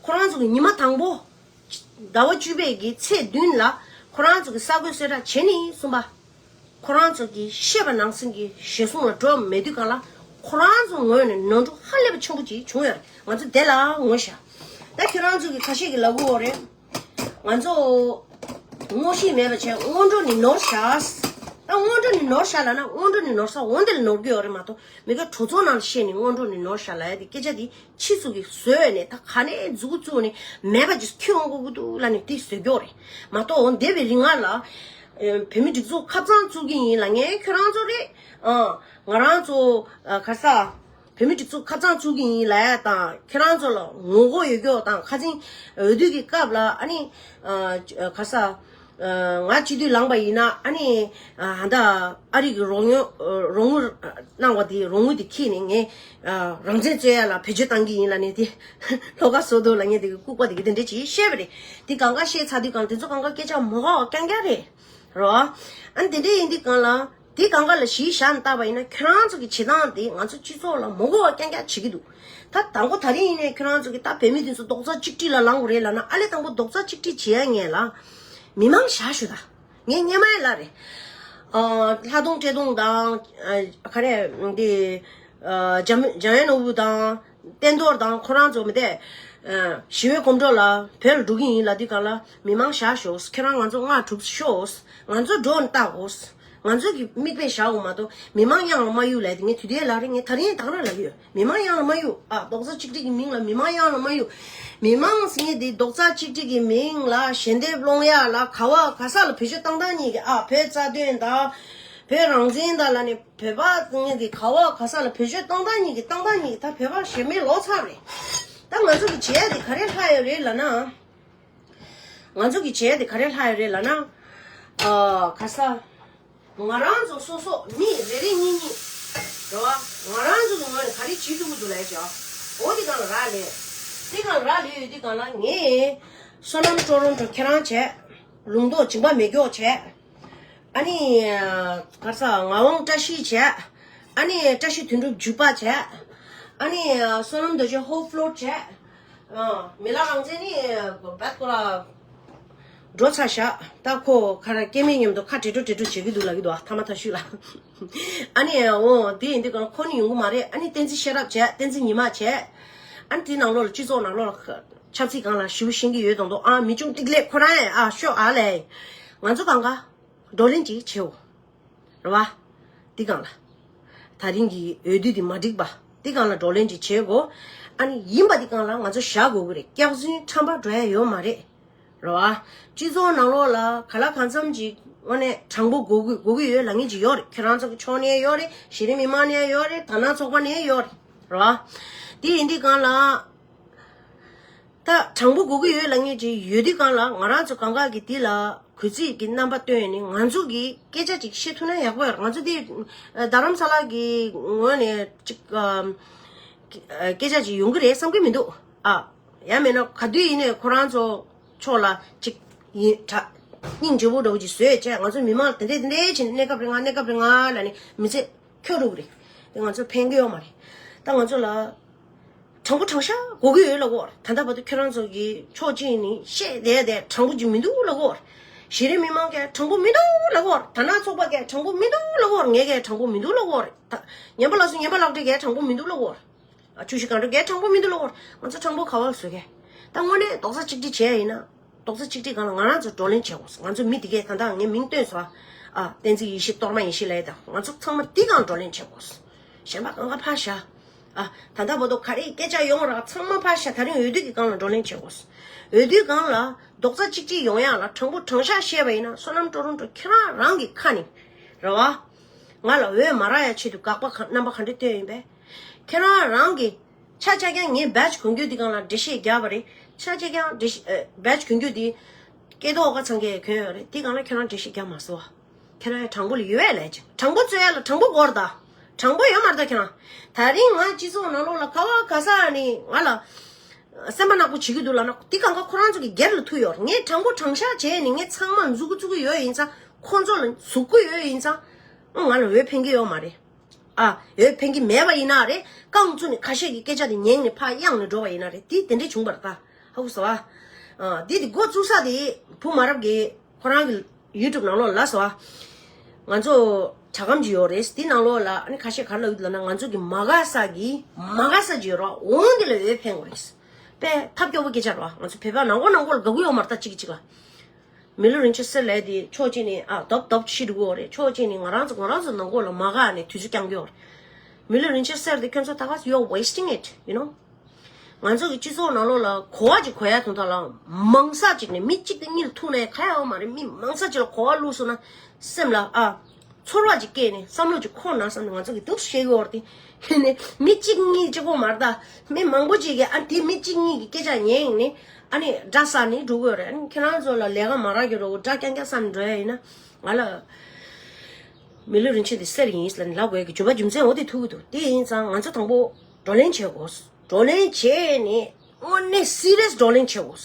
ཁོ་རང་ཚོ་གི་ཉི་མ་དང་པོ། ཟླ་བ་བཅུ་པའི་གི་ཚེས་བདུན་ལ་ཁོ་རང་ཚོ་གི་གསར་འགོད་གསལ་བསྒྲགས་བྱས་ནས་གསུམ་པ། ཁོ་རང་ཚོ་གི་བཤད་པ་ནང་བཞིན་གྱི་ཞལ་གསུང་ལ་འགྲོ་མེད་དུས་སྒང་ལ་ཁོ་རང་ཚོ་ངོས་ནས་ནོར་འཁྲུལ་ཧ་ལས་པ་ཆེན་པོ་ཅིག་བྱུང་ཡོད་རེད། ང་ཚོ་དེ་ལ་ངོ་ཤེས། ད་ཁྱེད་རང་ཚོ་གི་ཁ་ཤས་ཀྱིས་ལབ་ཀྱི་ཡོད་རེད། ང་ཚོ་ངོ་ཤེས་མེད་པ་བྱས་སྔོན་འགྲོ་ནས་ནོར་བཞག་ད་སྔོན་འགྲོ་ནས་ནོར་བཞག་ལབ་ན་སྔོན་འགྲོ་ནས་ནོར་ས་འོ་འདི་ལ་ནོར་གྱི་ཡོད་རེད་མ་གཏོགས། མི་ག་གྲོས་ཚོགས་ནང་ལ་བཤད་ནས་སྔོན་འགྲོ་ནས་ནོར་བཞག་ལབ་ཡ་དེ་སྐད་ཆ་དེ་ཕྱི་ཚུལ་གྱིས་བཟོས་ནས་ད་ག་ནས་མཛུབ་གུ་བཙུགས་ནས་མེད་པ་ཅིག་ཁྱོན་འོང་གི་འདུག་ལབ་ནས་དེ་བཟོས་ཀྱི་ཡོད་རེད་མ་གཏོགས། འོ་འདས་པའི་རིང་ང་ལ་བོད་མི་སྒྲིག་འཛུགས་ཁ་གཙང་བཙུགས་ཀྱི་ཡིན་ལབ་མཁན་ཁྱོད་རང་ཚོ་རེད། ཨ་ང་རང་ཚོ་ཨ་ག་ས་བོད་མི་སྒྲིག་འཛུགས་ཁ་གཙང་བཙུགས་ཀྱི་ཡིན་ལབ་ཡ་དང་། ཁྱེད་རང་ཚོ་ལ་ངོ་རྒོལ་ཡོད་ཀྱོག་དང་། ཁ་སང་འོས་བསྡུ་གི་སྐབས་ལ་ཨ་ནི་ཨ་ག་ས་ང་སྤྱི་འཐུས་ལངས་པ་ཡིན་ན་ཨ་ནི་ཨ་ད་ཨ་རི་གི་རོགས་ཡོང་རོགས་དངུལ་གནང་བ་དེ་རོགས་དངུལ་དེ་ཁྱེར་ནས་ངས་རང་བཙན་རྩོད་ཡ་ལ་བེད་སྤྱོད་བཏང་གི་ཡིན་ལབ་ནས་དེ་ལྷོ་ཁ་བཟོ་འདུག་ལབ་མཁན་དེ་གི་ལྐུགས་པ་དེ་གི་དེ་འདྲས་ཅིག་བཤད་པ་རེད། དེ་གང་ག་བཤད་ཚར་དུས་སྒང་དེ་ཚོ་གང་ག་སྐད་ཆ་མ་གོ་བ་རྐྱང་རྐྱང་རེད་རོ། ཨ་ནི་དེ་འདྲས་ཡིན་དུས་སྒང་ལ་དེ་གང་ག་ལ་གཞི་བཞག་ནས་བལྟས་པ་ཡིན་ན་ཁྱེད་རང་ཚོ་གི་བྱེད་སྟངས་དེ་ང་ཚོ་སྤྱི་ཚོགས་ལ་མ་གོ་བ་རྐྱང་རྐྱང་བྱེད་ཀྱི་འདུག་ད་དང་པོ་ད་རིང་ཡིན་ནའི་ཁྱེད་རང་ཚོ་གི་ད་བོད་མི་དེ་ཚོ་རྡོག་རྩ་གཅིག་སྒྲིལ་ལ་ལངས་དགོས་རེད་ལབ་ན། ཨ་ལས་དང་པོ་རྡོག་རྩ་གཅིག་སྒྲིལ་བྱེད་ཡ་ངེས་ལ་མི་མང་བཞག་ཞུ་ད། ངས་སྔོན་མ་ཡང་ལབ་རེད། ཨ་ལྷ་གདོང་བཀྲས་མཐོང་དང་ཨ་ག་རེ་འདི་ཨ་འཇམ་འཇམ་དབྱངས་ནོར་བུ་དང་བསྟན་རྡོར་དང་ཁོ་རང་ཚོ་མི་དེ་ཨ་ཞི་བའི་གོམ་བགྲོད་ལ་བོད་ལ་འགྲོ་གི་ཡིན་ལབ་དུས་སྒང་ལ་མི་མང་བཞག་ཤོག་ཁྱེད་རང་ང་ཚོ་མངགས་གྲུབ་ཤོག་ང་ཚོ་འགྲོ་ནས་བལྟ་དགོས། ང་ཚོ་གི་མིག་དཔེ་བཞག་དགོས་མ་གཏོགས། མི་མང་གཡང་ལ་མ་གཡུག་ལབ་དེ་ངས་དུས་དེ་ལབ་རེད། ངས་ད་རིང་ད་ག་རང་ལབ་ཀྱི་ཡོད། མི་མང་གཡང་ལ་མ་གཡུག་ཨ་རྡོག་རྩ་གཅིག་སྒྲིལ་གྱི་མིང་ལ་མི་མང་གཡང་ལ་མ་གཡུག་མི་མང་ཟེར་མཁན་དེ་རྡོག་རྩ་གཅིག་སྒྲིལ་གྱི་མིང་ལ་ཞལ་འདེབས་སློང་ཡ་ལ་ག་བ་ག་ས་ལ་བེད་སྤྱོད་བཏང་སྟངས་གཉིས་ཀྱི་ཨ་བོད་རྩ་དོན་དང་བོད་རང་བཙན་དང་ལབ་ནས་བོད་པ་ཟེར་མཁན་དེ་ག་བ་ག་ས་ལ་བེད་སྤྱོད་བཏང་སྟངས་གཉིས་ཀྱི་བཏང་སྟངས་གཉིས་ཀྱི་ད་བོད་པ་ཞེ་མེད་ལོག་ཚར་རེད། ད་ང་ཚོ་གི་བྱེད་ཡ་དེ་ག་རེ་ལྷག་ཡོད་རེད་ལབ་ན། ང་ཚོ་གི་བྱེད་ཡ་དེ་ག་རེ་ལྷག་ཡོད་རེད་ལབ་ན། ཨ་ག་ས། ང་རང་ཚོ་སོ་སོ་མི་རེ་རེ་གཉིས་གཉིས་རེད་བ། ང་རང་ཚོ་གི་ངོས་ནས་ག་རེ་བྱེད་ཐུབ་ཀྱི་འདུག་ལབ་ཡ་བྱས། འོ་དེ་སྒང་ལ་རག་ལས། དེ་སྒང་ལ་རག་ལས་ཡོད་དེ་སྒང་ལ་ངས་བསོད་ནམས་ཊོ་རོན་ཊོ་ཁྱེད་རང་བྱས། ལུང་རྟོགས་འཇིགས་པ་མེད་སྐྱོག་བྱས། ཨ་ནི་ག་ས་ངག་དབང་བཀྲ་ཤིས་བྱས། ཨ་ནི་བཀྲ་ཤིས་དོན་གྲུབ་འཇུག་པ་བྱས། ཨ་ནི་བསོད་ནམས་རྡོ་རྗེ་ཧོ་ཕློར་བྱས། ཨ་མི་ལ་རང་བཙན་ནི་བད་ཁོ་ར་འགྲོ་ཚར་ཤག་ད་ཁོ་ཁ་ར་སྐྱེ་དམན་མཉམ་དུ་ཁ་བྲེ་བྲོ་བྲེ་བྲོ་བྱེད་ཀྱི་འདུག་ལབ་ཀྱི་འདུག་ཨ་ཐ་མ་ཐ་ཤུ་ལ། ཨ་ནི་འོ་དེ་ཡིན་དུས་གང་ཁོ་ནི་ཡོང་གི་མ་རེད། ཨ་ནི་བསྟན་འཛིན་ཤེས་རབ་བྱས། བསྟན་འཛིན་ཉི་མ་བྱས། ཨ་ནི་དེ་ནང་ལོགས་ལ་སྤྱི་ཚོགས་ནང་ལོགས་ལ་ཆབ་སྲིད་སྒང་ལ་ཞེ་པོ་ཤེས་ཀྱི་ཡོད་མདོག་མདོག་ཨ་མི་ཆུང་ཏིག་ལེ་ཁོ་རང་ཨེ་ཨ་ཤོག་ཨ་ལས། ང་ཚོ་གང་ག་བགྲོ་གླེང་ཅིག་བྱེད་འོ། རེད་བ། འདི་སྒང་ལ། ད་རིང་གི་འོས་བསྡུ་འདི་མ་འགྲིག་པ། འདི་སྒང་ལ་བགྲོ་གླེང་ཅིག་བྱེད་དགོས། ཨ་ནི་ཡིན་པ་འདི་སྒང་ལ་ང་ཚོ་བཞག་དགོས་ཀྱི་རེད། སྐྱག་རྫུན་ཁྲམ་པ་འགྲོ་ཡ་ཡོད་མ་རེད། རེད་བ། སྤྱི་ཚོགས་ནང་ལོགས་ལ་ག་ལ་གང་འཚམ་ཅིག་དངོས་གནས་དྲང་པོ་དགོས་ཀྱི་དགོས་ཀྱི་ཡོད་ལབ་མཁན་ཅིག་ཡོད་རེད། ཁྱེད་རང་ཚོ་གི་ཕྱོགས་ནས་ཡོད་རེད། གཞི་རིམ་མི་མང་ནས་ཡོད་རེད། དར་ནག་ཚོགས་པ་ནས་ཡོད་རེད། རེད་བ། དེ་ཡིན་དུས་སྒང་ལ། ད་དྲང་པོ་དགོས་ཀྱི་ཡོད་ལབ་མཁན་ཅིག་ཡོད་དུས་སྒང་ལ། ང་རང་ཚོ་གང་ག་གི་འདི་ལ་གུས་བརྩི་གི་རྣམ་པ་སྟོན་ནས་ང་ཚོ་གི་སྐད་ཆ་ཅིག་བཤད་ཐུབ་ན་ཡག་པོ་ཡོད་རེད། ང་ཚོ་འདི་རྡ་རམ་ས་ལ་གི་ངོས་ནས་ཅིག་ཨ། སྐད་ཆ་ཅིག་ཡོང་གི་རེད་བསམ་གི་མི་འདུག་ཨ། ཡང་མིན་ན་ག་དུས་ཡིན་ནའི་ཁོ་རང་ཚོ་ཕྱོགས་ལ་ཅིག་ཡིན་དྲ་སྙིང་རྗེ་པོ་འདྲ་བོ་ཅིག་བཟོས་བྱས། ང་ཚོ་མི་མང་ལ་དེ་འདྲས་དེ་འདྲས་བྱས་ནས་གནས་སྐབས་རིང་ང་གནས་སྐབས་རིང་ང་ལབ་ནས་མི་ཚེ་འཁྱོལ་འགྲོ་གི་རེད། དེ་ང་ཚོ་ཕན་གི་ཡོད་མ་རེད། ད་ང་ཚོ་ལ་དྲང་པོ་དྲང་བཞག་དགོས་ཀྱི་ཡོད་ལབ་གོ། ད་ལྟ་བར་དུ་ཁྱོད་རང་ཚོ་གི་ཕྱོགས་གཅིག་ནས་བཤད་བསྡད་བསྡད་དྲང་པོ་ཅིག་མི་འདུག་ལབ་གོ། གཞི་རིམ་མི་མང་གས་དྲང་པོ་མི་འདུག་ལབ་གོ། དར་ནག་ཚོགས་པ་གས་དྲང་པོ་མི་འདུག་ལབ་གོ། ངས་གས་དྲང་པོ་མི་འདུག་ལབ་གོ། ད་ཉན་པ་ལགས་སོ། ཉན་པ་ལགས་འདྲས་གས་དྲང་པོ་མི་འདུག་ལབ་གོ། ཨ། ཆུ་བཞི་སྒང་དྲུག་གས་དྲང་པོ་མི་འདུག་ལབ་གོ། ང་ཚོ་དྲང་པོ་ག་བ་བཟོ་གས། ད་དངོས་གནས་རྡོག་རྩ་གཅིག་སྒྲིལ་བྱས་ཡིན་ན། རྡོག་རྩ་གཅིག་སྒྲིལ་སྒང་ལ་ང་རང་ཚོ་བགྲོ་གླེང་བྱེད་དགོས། ང་ཚོ་མི་དེ་གས་ད་ལྟ་ངས་མིང་བཏོན་སོང་། ཨ། བསྟན་འཛིན་ཡེ་ཤེས། གཏོར་མ་ཡེ་ཤེས་ལབ་ཡ་དང་། ང་ཚོ་ཚང་མ་འདི་སྒང་བགྲོ་གླེང་བྱེད་དགོས། གཞན་པ་གང་ག་ཕར་བཞག། ཨ། ད་ལྟ་བར་དུ་ག་རེ་སྐད་ཆ་ཡོང་ར་ཚང་མ་ཕར་བཞག། ད་རིང་འོས་བསྡུ་གི་སྒང་ལ་བགྲོ་གླེང་བྱེད་དགོས། འོས་བསྡུའི་སྒང་ལ་རྡོག་རྩ་གཅིག་སྒྲིལ་ཡོང་ཡག་ལ་དྲང་པོ་དྲང་བཞག་བཤད་པ་ཡིན་ན། བསོད་ནམས་ཀྲོ་རོང་ཀྲོ་ཁྱེད་རང་རང་གི་ཁ་ནས་རེད་བ། ང་ལ་འོས་མ་རག་ཡ་ཆེད་དུ་དགག་པ་ག་རྣམ་པ་ག་འདྲ་བཏོན་ཡིན་པས། ཁྱེད་རང་རང་གི་ཆ་ཆ་རྐྱང་ངའི་བེ་ཇི་གོན་རྒྱུ་འདི་སྒང་ལ་འགྲེལ་བཤད་རྒྱག་པ་རེད། ཆ་ཆ་རྐྱང་འགྲེལ་བཤད་ཨ། བེ་ཇི་གོན་རྒྱུ་འདི་སྐལ་རྡོར་ཨོ་དཀར་ཚང་གིས་གོན་ཡོད་རེད། འདི་སྒང་ལ་ཁྱེད་རང་འགྲེལ་བཤད་རྒྱག་མ་སོང་བ། ཁྱེད་རང་ཡང་དྲང་པོ་ལ་ཡོད་ལས་ཀྱི། དྲང་པོ་རྩོད་ཡ་ལ་དྲང་པོ་དགོས་རེད་ད། དྲང་པོ་ཡོད་མ་རེད་ད་ཁྱེད་རང་། ད་རིང་ང་སྤྱི་ཚོགས་ནང་ལོགས་ལ་ག་བ་ག་ས་ནས་ང་ལ་སེམས་པ་ནག་པོ་བྱེད་ཀྱི་འདུག་ལབ་ན། འདི་སྒང་ག་ཁོ་རང་ཚོ་གི་སྒེར་ལ་ཐུག་ཡོད་རེད། ངས་དྲང་པོ་དྲང་བཞག་བྱས་ནས་ངས་ཚང་མ་མཛུབ་གུ་བཙུགས་ཀྱི་ཡོད་ཡིན་ཙང་། ཁོ་ཚོ་ལ་ཟུག་གི་ཡོད་ཡིན་ཙང་། ང་ལ་འོས་འཕེན་གྱི་ཡོད་མ་རེད། ཨ། འོས་འཕེན་གྱི་མེད་པ་ཡིན་ན་རེད། རྐང་བཙུགས་ནས་ཁ་ཤས་ཀྱི་སྐད་ཆ་དེ་ཉན་ནས་ཕར་གཡེང་ནས་འགྲོ་བ་ཡིན་ན་རེད། དེ་དེ་འདྲས་བྱུང་བ་རེད་ད། ཧ་གོ་སོང་ཨ། ཨ། དེ་དེ་འགོ་བཙུགས་ས་དེ་བུ་མ་རབས་ཀྱི་ཁོ་རང་གི་ཡུ་ཊུབ་ནང་ལོགས་ལ་སོང་ཨ། ང་ཚོ་དྲ་སྒམ་ཅིག་ཡོད་རེད། དེ་ནང་ལོགས་ལ་ཨ་ནི་ཁ་ཤས་ག་རེ་ལབ་ཡོད་ལབ་ན། ང་ཚོ་གི་མ་དགའ་ས་གི་མ་དགའ་ས་ཅིག་ཡོད་རེད། འོ་དེ་ལ་འོས་འཕེན་དགོས་རེད། དཔེ་ཐབས་སྐྱོ་པོ་སྐད་ཆ་རེད་བ། ང་ཚོ་བོད་པ་ནང་ཁོག་ནང་ཁོག་ལ་དགའ་གི་ཡོད་མ་རེད་ད། གཅིག་གིས་གཅིག་ལ། མི་ལུས་རིན་ཆེན་གསེར་ལབ་དེ་ཕྱོགས་གཅིག་ནས་ཨ་རྡོབ་རྡོབ་ཤི་འགྲོ་གི་ཡོད་རེད། ཕྱོགས་གཅིག་ནས་ང་རང་ཚོ་ང་རང་ཚོ་ནང་ཁོག་ལ་མ་དགའ་ནས་དུས་ཚོད་བསྐྱང་གི་ཡོད་རེད། མི་ལུས་རིན་ཆེན་གསེར་དེ་ཁྱོད་ཚོ་ད་ག་you're wasting it, you know. ང་ཚོ་གི་སྤྱི་ཚོགས་ནང་ལོགས་ལ་གོ་བ་ཅིག་གོ་ཡ་དོན་དག་ལ། མང་ས་ཅིག་ནས་མི་གཅིག་དང་གཉིས་ལ་ཐུག་ནས་ག་ཡ་ཡོད་མ་རེད། མི་མང་ས་ཅིག་ལ་གོ་བ་བླུགས་སོང་ན་སེམས་ལ་ཨ། ཚོར་བ་ཅིག་སྐྱེས་ནས་བསམ་བློ་ཅིག་འཁོར་ན་བསམ་ནས་ང་ཚོ་གི་འདུག་བཤད་གི་ཡོད་རེད་དེ། ཡིན་ནའི་མི་གཅིག་གཉིས་གཅིག་པོ་མ་རེད་ད། མི་མང་པོ་ཅིག་གིས་ཨ་དེ་མི་གཅིག་གཉིས་ཀྱི་སྐད་ཆ་ཉན་ནས་ཨ་ནི་སྒྲ་བསགས་ནས་འགྲོ་གི་ཡོད་རེད། ཨ་ནི་ཁྱེད་རང་ཚོ་ལ་ལས་ཀ་མ་རག་གི་རོགས་སྒྲ་རྐྱང་རྐྱང་བསགས་ནས་འགྲོ་ཡ་ཡིན་ན། ང་ལ་མི་ལུས་རིན་ཆེན་དེ་གསེར་ཡིན་ལབ་ནས་ལབ་དགོས་ཀྱི་རྒྱུ་མ་རྒྱུ་མཚན་འོ་དེ་ཐུག་གི་འདུག་དེ་ཡིན་ཙང་ང་ཚོ་དང་པོ་བགྲོ་གླེང་བྱེད་དགོས། བགྲོ་གླེང་བྱས་ནས་དངོས་གནས་སི་རི་ཡས་བགྲོ་གླེང་བྱེད་དགོས།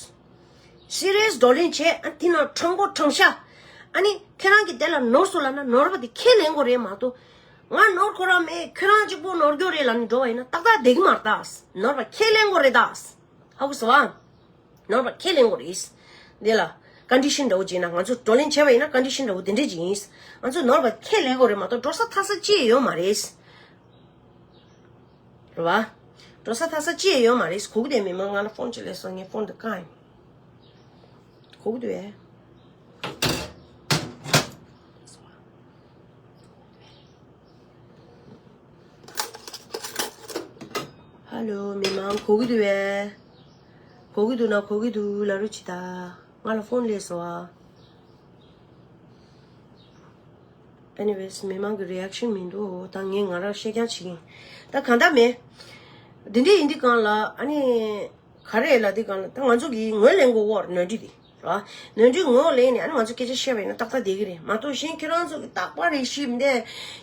སི་རི་ཡས་བགྲོ་གླེང་བྱས། ཨ་དེ་ནང་དྲང་པོ་དྲང་བཞག་ཨ་ནི་ཁྱེད་རང་གིས་དེ་ལ་ནོར་སོང་ལབ་ན་ནོར་བ་དེ་ཁས་ལེན་དགོས་རེད་མ་གཏོགས། ང་ནོར་ཁོ་རང་མེད། ཁྱེད་རང་གཅིག་པོ་ནོར་རྒྱུ་རེད་ལབ་ནས་འགྲོ་བ་ཡིན་ན་ཏག་ཏག་བསྡད་ཀྱི་མ་རེད་ད། ནོར་བ་ཁས་ལེན་དགོས་རེད་ད། ཧ་གོ་སོང་ཨ། ནོར་བ་ཁས་ལེན་དགོས་རེད། འདི་ལ་ཀོན་ཌི་ཤན་འདྲ་བོ་ཅིག་ཡིན་ན། ང་ཚོ་བགྲོ་གླེང་བྱས་པ་ཡིན་ན་ཀོན་ཌི་ཤན་འདྲ་བོ་དེ་འདྲས་ཅིག་ཡིན། ང་ཚོ་ནོར་བ་ཁས་ལེན་དགོས་རེད་མ་གཏོགས་འགྲོ་ས་ཐར་ས་ཅི་ཡང་ཡོད་མ་རེད། རེད་བ། འགྲོ་ས་ཐར་ས་ཅི་ཡང་ཡོད་མ་རེད། གོ་གི་དེ་མི་མང་ང་ལ་ཕོན་ཅིག་སླེབས་སོང་། ངས་ཕོན་དེ་བཀག་ཡིན། གོ་གི་འདུག་ཨེ། ཧ་ལོ། མི་མང་གོ་གི་འདུག་ཨེ། གོ་གི་འདུག་ན་གོ་གི་འདུག་ལབ་རོགས་བྱེད་ད། ང་ལ་ཕོན་སླེབས་སོང་ཨ། Anyways, མི་མང་གི་རི་ཨེག་ཤན་མི་འདུག་ད་ངས་ང་རང་བཤད་རྐྱང་བྱེད་ཀྱིན། ད་གང་ལྟར་མེད། འདི་འདྲ་ཡིན་དུས་སྒང་ལ་ཨ་ནི། ག་རེ་ལབ་དུས་སྒང་ལ་ད་ང་ཚོ་གིས་ངོས་ལེན་དགོས་ཀྱི་ཡོད་རེད། ནོར་འཁྲུལ་དེ་རེད་བ། ནོར་འཁྲུལ་ངོས་ལེན་ནས་ཨ་ནི་ང་ཚོ་སྐད་ཆ་བཤད་པ་ཡིན་ན་ཏག་ཏག་བསྡད་ཀྱི་རེད་མ་གཏོགས། གཞན་ཁྱེད་རང་ཚོ་གི་རྟག་པར་རེ་ཞིག་འདི་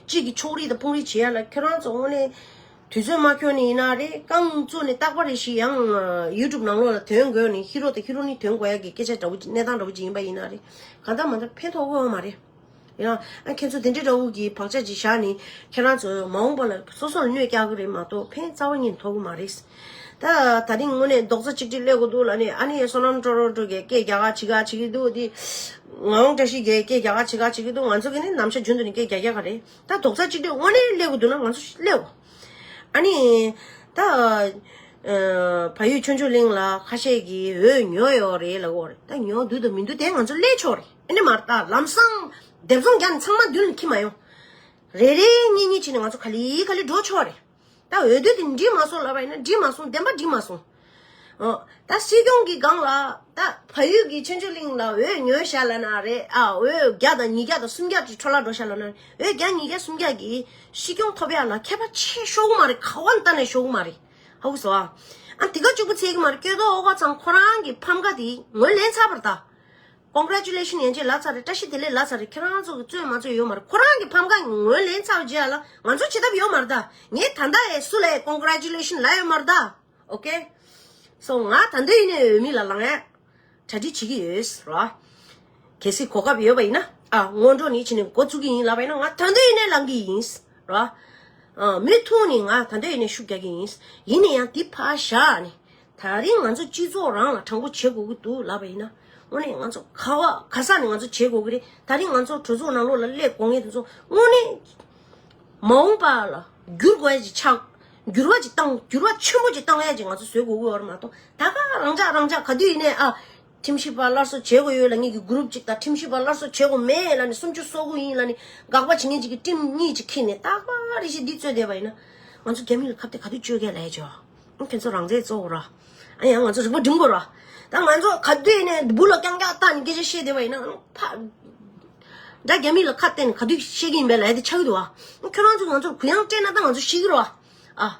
གཅིག་གི་ཕྱོགས་རིས་དང་དཔུང་རིས་བྱེད་ཡ་ལ་ཁྱེད་རང་ཚོ་དངོས་གནས་དུས་ཚོད་མ་འཁྱོལ་ནས་ཡིན་ན་རེད། རྐང་བཙུགས་ནས་རྟག་པར་རེ་ཞིག་ཡང་ཡུ་ཊུབ་ནང་ལོགས་ལ་ཐོན་དགོས་ནས་ཧི་རོ་དང་ཧི་རོ་ནི་ཐོན་དགོས་ཡ་གི་སྐད་ཆ་འདྲ་བོ་གནས་སྟངས་འདྲ་བོ་ཅིག་ཡིན་པ་ཡིན་ན་རེད། གང་ལྟར་མ་ལྟར་ཕན་ཐོགས་ཀྱི་ཡོད་མ་རེད། ཡང་ཨ་ཁྱེད་ཚོ་དེ་འདྲའི་འདྲ་བོ་གི་བག་ཆགས་ཅིག་བཞག་ནས་ཁྱེད་རང་ཚོ་མ་འོངས་པ་ལ་སོ་སོ་ལ་གནོད་རྒྱག་གི་རེད་མ་གཏོགས་ཕན་རྩ་བ་ཉིད་ནས་ཐོགས་ཀྱི་མ་རེད། ད་ད་རིང་དངོས་གནས་རྡོག་རྩ་གཅིག་སྒྲིལ་སླེབས་དགོས་འདུག་ལབ་ནས་ཨ་ནི་བསོད་ནམས་ཀྲོ་རོ་ཀྲོ་གིས་སྐད་རྒྱག་ག་བྱེད་ག་བྱེད་ཀྱི་འདུག་དེ་ངག་དབང་བཀྲ་ཤིས་ཀྱིས་སྐད་རྒྱག་ག་བྱེད་ག་བྱེད་ཀྱི་འདུག་ང་ཚོ་གིས་ནི་ནམ་ཞག་རྒྱུན་དུ་ནས་སྐད་རྒྱག་རྒྱག་ག་རེད། ད་རྡོག་རྩ་གཅིག་སྒྲིལ་དངོས་གནས་སླེབས་དགོས་འདུག་ན་ང་ཚོ་སླེབས། ཨ་ནི་ད་ཨ་བལ་ཡུལ་ཆོས་འབྱོར་གླིང་ལ་ཁ་ཤས་ཀྱིས་འོས་ཉོས་ཡོད་རེད་ལབ་ཀྱི་ཡོད་རེད། ད་ཉོ་འདུག་དང་མི་འདུག་དེ་ང་ཚོ་སླེབས་ཆོག་རེད། ཨ་ནི་མ་རེད། ད་ལམ་སང་སྡེབ་ཚོང་རྒྱག་ནས་ཚང་མ་མདུན་ལ་འཁྱེར་མ་ཡོང་། རེ་རེ་གཉིས་གཉིས་བྱས་ནས་ང་ཚོ་ག་ལེ་ག་ལེ་འགྲོ་ཆོག་རེད། ད་ ད་འོས་བསྡུ་དེ་འགྲིག་མ་སོང་ལབ་པ་ཡིན་ན་འགྲིག་མ་སོང་། བདེན་པ་འགྲིག་མ་སོང་། ཨོ། ད་སྲིད་སྐྱོང་གི་སྒང་ལ་ད་བལ་ཡུལ་གྱི་ཆོས་འབྱོར་གླིང་ལ་འོས་ཉོས་བཞག་ལབ་ན་རེད། ཨ། འོས་བརྒྱ་དང་ཉིས་བརྒྱ་དང་སུམ་བརྒྱ་ཅིག་འཕྲོ་བརླག་འགྲོ་བཞག་ལབ་ན། འོས་བརྒྱ་ཉིས་བརྒྱ་སུམ་བརྒྱ་གིས་སྲིད་སྐྱོང་ཐོབ་ཡག་ལ་ཁྱད་པར་ཆེ་ཤོར་གི་མ་རེད། ག་བ་ལྟ་ནས་ཤོར་གི་མ་རེད། ཧ་གོ་སོང་ཨ། ཨ། དེ་ག་གཅིག་པུ་ཚད་གི་མ་རེད། སྐྱོ་མདོག་ཨོ་ཁ་ཚང་ཁོ་རང་གི་ཕམ་ཁ་དེ་ངོས་ལེན་ཚར་བ་རེད་ད། Congratulation ཡན་ཆད་ལབ་ཚར་རེད། བཀྲ་ཤིས་བདེ་ལེགས་ལབ་ཚར་རེད། ཁྱེད་རང་ཚོ་གི་རྩོད་མ་རྩོད་ཡོད་མ་རེད། ཁོ་རང་གི་ཕམ་ཁ་ངོས་ལེན་ཚར་བ་རྗེས་ལ་ང་ཚོ་བྱེད་ཐབས་ཡོད་མ་རེད་ད། ངས་ད་ལྟ་ཡས་སུ་ལ་ཡས་Congratulation ལབ་ཡོད་མ་རེད་ད། Okay? So ང་ད་ལྟ་ཡིན་ནའི་འོས་མི་ལ་ལངས་ཡས་གྲ་སྒྲིག་བྱེད་ཀྱི་ཡོད་ར། གལ་སྲིད་གོ་སྐབས་ཡོད་པ་ཡིན་ན། ཨ། སྔོན་འགྲོ་ནས་ཕྱིན་ནས་འགོ་བཙུགས་ཀྱི་ཡིན་ལབ་པ་ཡིན་ན། ང་ད་ལྟ་ཡིན་ནའི་ལངས་ཀྱི་ཡིན་ར། ཨ། མུ་མཐུད་ནས་ང་ད་ལྟ་ཡིན་ནའི་ཤུགས་རྒྱག་གི་ཡིན། ཡིན་ན་ཡང་འདི་ཕར་བཞག་ནས། ད་རིང་ང་ཚོ་སྤྱི་ཚོགས་རང་ལ་དྲང་པོ་བྱེད་དགོས་ཀྱི་འདུག་ལབ་པ་ཡིན་ན། དངོས་གནས་ང་ཚོ་ག་བ་ག་ས་ནས་ང་ཚོ་བྱེད་དགོས་ཀྱི་རེད། ད་རིང་ང་ཚོ་གྲོས་ཚོགས་ནང་ལོགས་ལ་སླེབས་དགོས་མཁན་དེ་ཚོ་དངོས་གནས་མ་འོངས་པ་ལ་འགྱུར་དགོས་ཡ་ཅིག་ཆགས། འགྱུར་བ་ཅིག་བཏང་། འགྱུར་བ་ཆེན་པོ་ཅིག་བཏང་ཡ་ཅིག་ང་ཚོ་བཟོ་དགོས་ཀྱི་ཡོད་རེད་མ་གཏོགས། ད་ག་རང་འཇགས་རང་འཇགས་ག་དུས་ཡིན་ནའི། ཨ། ཁྲིམས་ཞིབ་པ་སླར་གསོ་བྱེད་དགོས་ཡོད་ལབ་མཁན་གྱི་གུ་རུབ་ཅིག་དང་། ཁྲིམས་ཞིབ་པ་སླར་གསོ་བྱེད་དགོས་མེད་ལབ་ནས་སུམ་ཅུ་སོ་དགུ་ཡིན་ལབ་ནས་དགག་པ་བྱེད་མཁན་ཅིག་གི་ཊིམ་གཉིས་ཅིག་ཁྱེར་ནས་རྟག་པར་རེ་བཞིན་འདི་རྩོད་བསྡད་པ་ཡིན་ན། ང་ཚོ་རྒྱ་མི་ལ་ཁ་གཏད་ག་དུས་གཅོད་གས་ལབ་ཡ་ཅིག་ཨ། ཁྱེད་ཚོ་རང་བཙན་གཙོ་བོ་ར། ཨ་ཡང་ང་ཚོ་རིག་པ་སྒྲིམ་དགོས་ར། ད་ང་ཚོ་ག་དུས་ནས་སྦུག་ལ་རྐྱང་རྐྱང་བཏང་ནས་སྐད་ཆ་བཤད་བསྡད་པ་ཡིན་ན་ཕ། ད་རྒྱ་མི་ལ་ཁ་གཏད་ནས་ག་དུས་བཤད་ཀྱི་ཡིན་པས་ལབ་ཡ་དེ་ཆགས་ཀྱི་འདུག་ཨ། ཁྱོད་རང་ཚོ་ང་ཚོར་གུ་ཡངས་སྤྲད་ན་ད་ང་ཚོ་ཤེས་ཀྱི་རེད་བ། ཨ།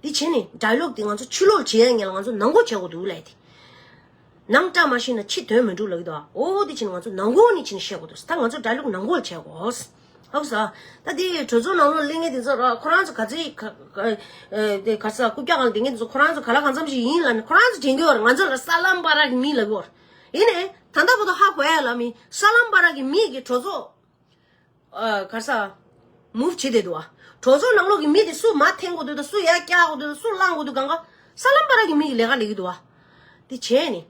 འདི་བྱས་ནས་ཌའི་ལོག་དེ་ང་ཚོ་ཕྱི་ལོགས་བྱེད་ཡ་ངེས་ལ་ང་ཚོ་ནང་སྒོ་བྱེད་དགོས་འདུག་ལབ་ཡ་དེ། ནང་བཀྲ་མ་ཤིས་ན་ཕྱི་དོན་མི་འགྲུབ་ལབ་ཀྱི་འདུག་ཨ། འོ་དེ་བྱས་ནས་ང་ཚོ་ནང་སྒོ་ནས་བྱས་ནས་བཤད་དགོས་འདུག་ད་ང་ཚོ་ཌའི་ལོག་ནང་སྒོ་བྱེད་དགོས། ཧ་གོ་སོང་། ད་དེ་གྲོས་ཚོགས་ནང་ལོགས་སླེབས་མཁན་དེ་ཚོ་ར། ཁོ་རང་ཚོ་ག་ཚོད་ག་ཨ་དེ་ག་ས་རྐུབ་བཀྱག་སྒང་ལ་བསྡད་མཁན་དེ་ཚོ་ཁོ་རང་ཚོ་ག་ལ་གང་འཚམ་ཞིག་ཡིན་ལབ་ནས་ཁོ་རང་ཚོ་དྲན་གྱི་ཡོད་རེད། ང་ཚོ་ལ་ས་ལམ་བར་གྱི་མི་ལབ་ཀྱི་ཡོད་རེད། ཡིན་ནའི་ད་ལྟ་བར་དུ་ཧ་གོ་ཡ་ལ་མི་ས་ལམ་བར་གྱི་མི་གི་གྲོས་ཚོགས་ཨ་ག་ས་མུབ་བྱེད་བསྡད་འདུག་ཨ། གྲོས་ཚོགས་ནང་ལོགས་ཀྱི་མི་དེ་སུ་མར་འཐེན་དགོས་འདུག་དང་། སུ་ཡར་བཀྱག་དགོས་འདུག་དང་། སུ་བླང་དགོས་འདུག་གང་ག་ས་ལམ་བར་གྱི་མི་གི་ལས་ཀ་ལས་ཀྱི་འདུག་ཨ། དེ་བྱས་ནས།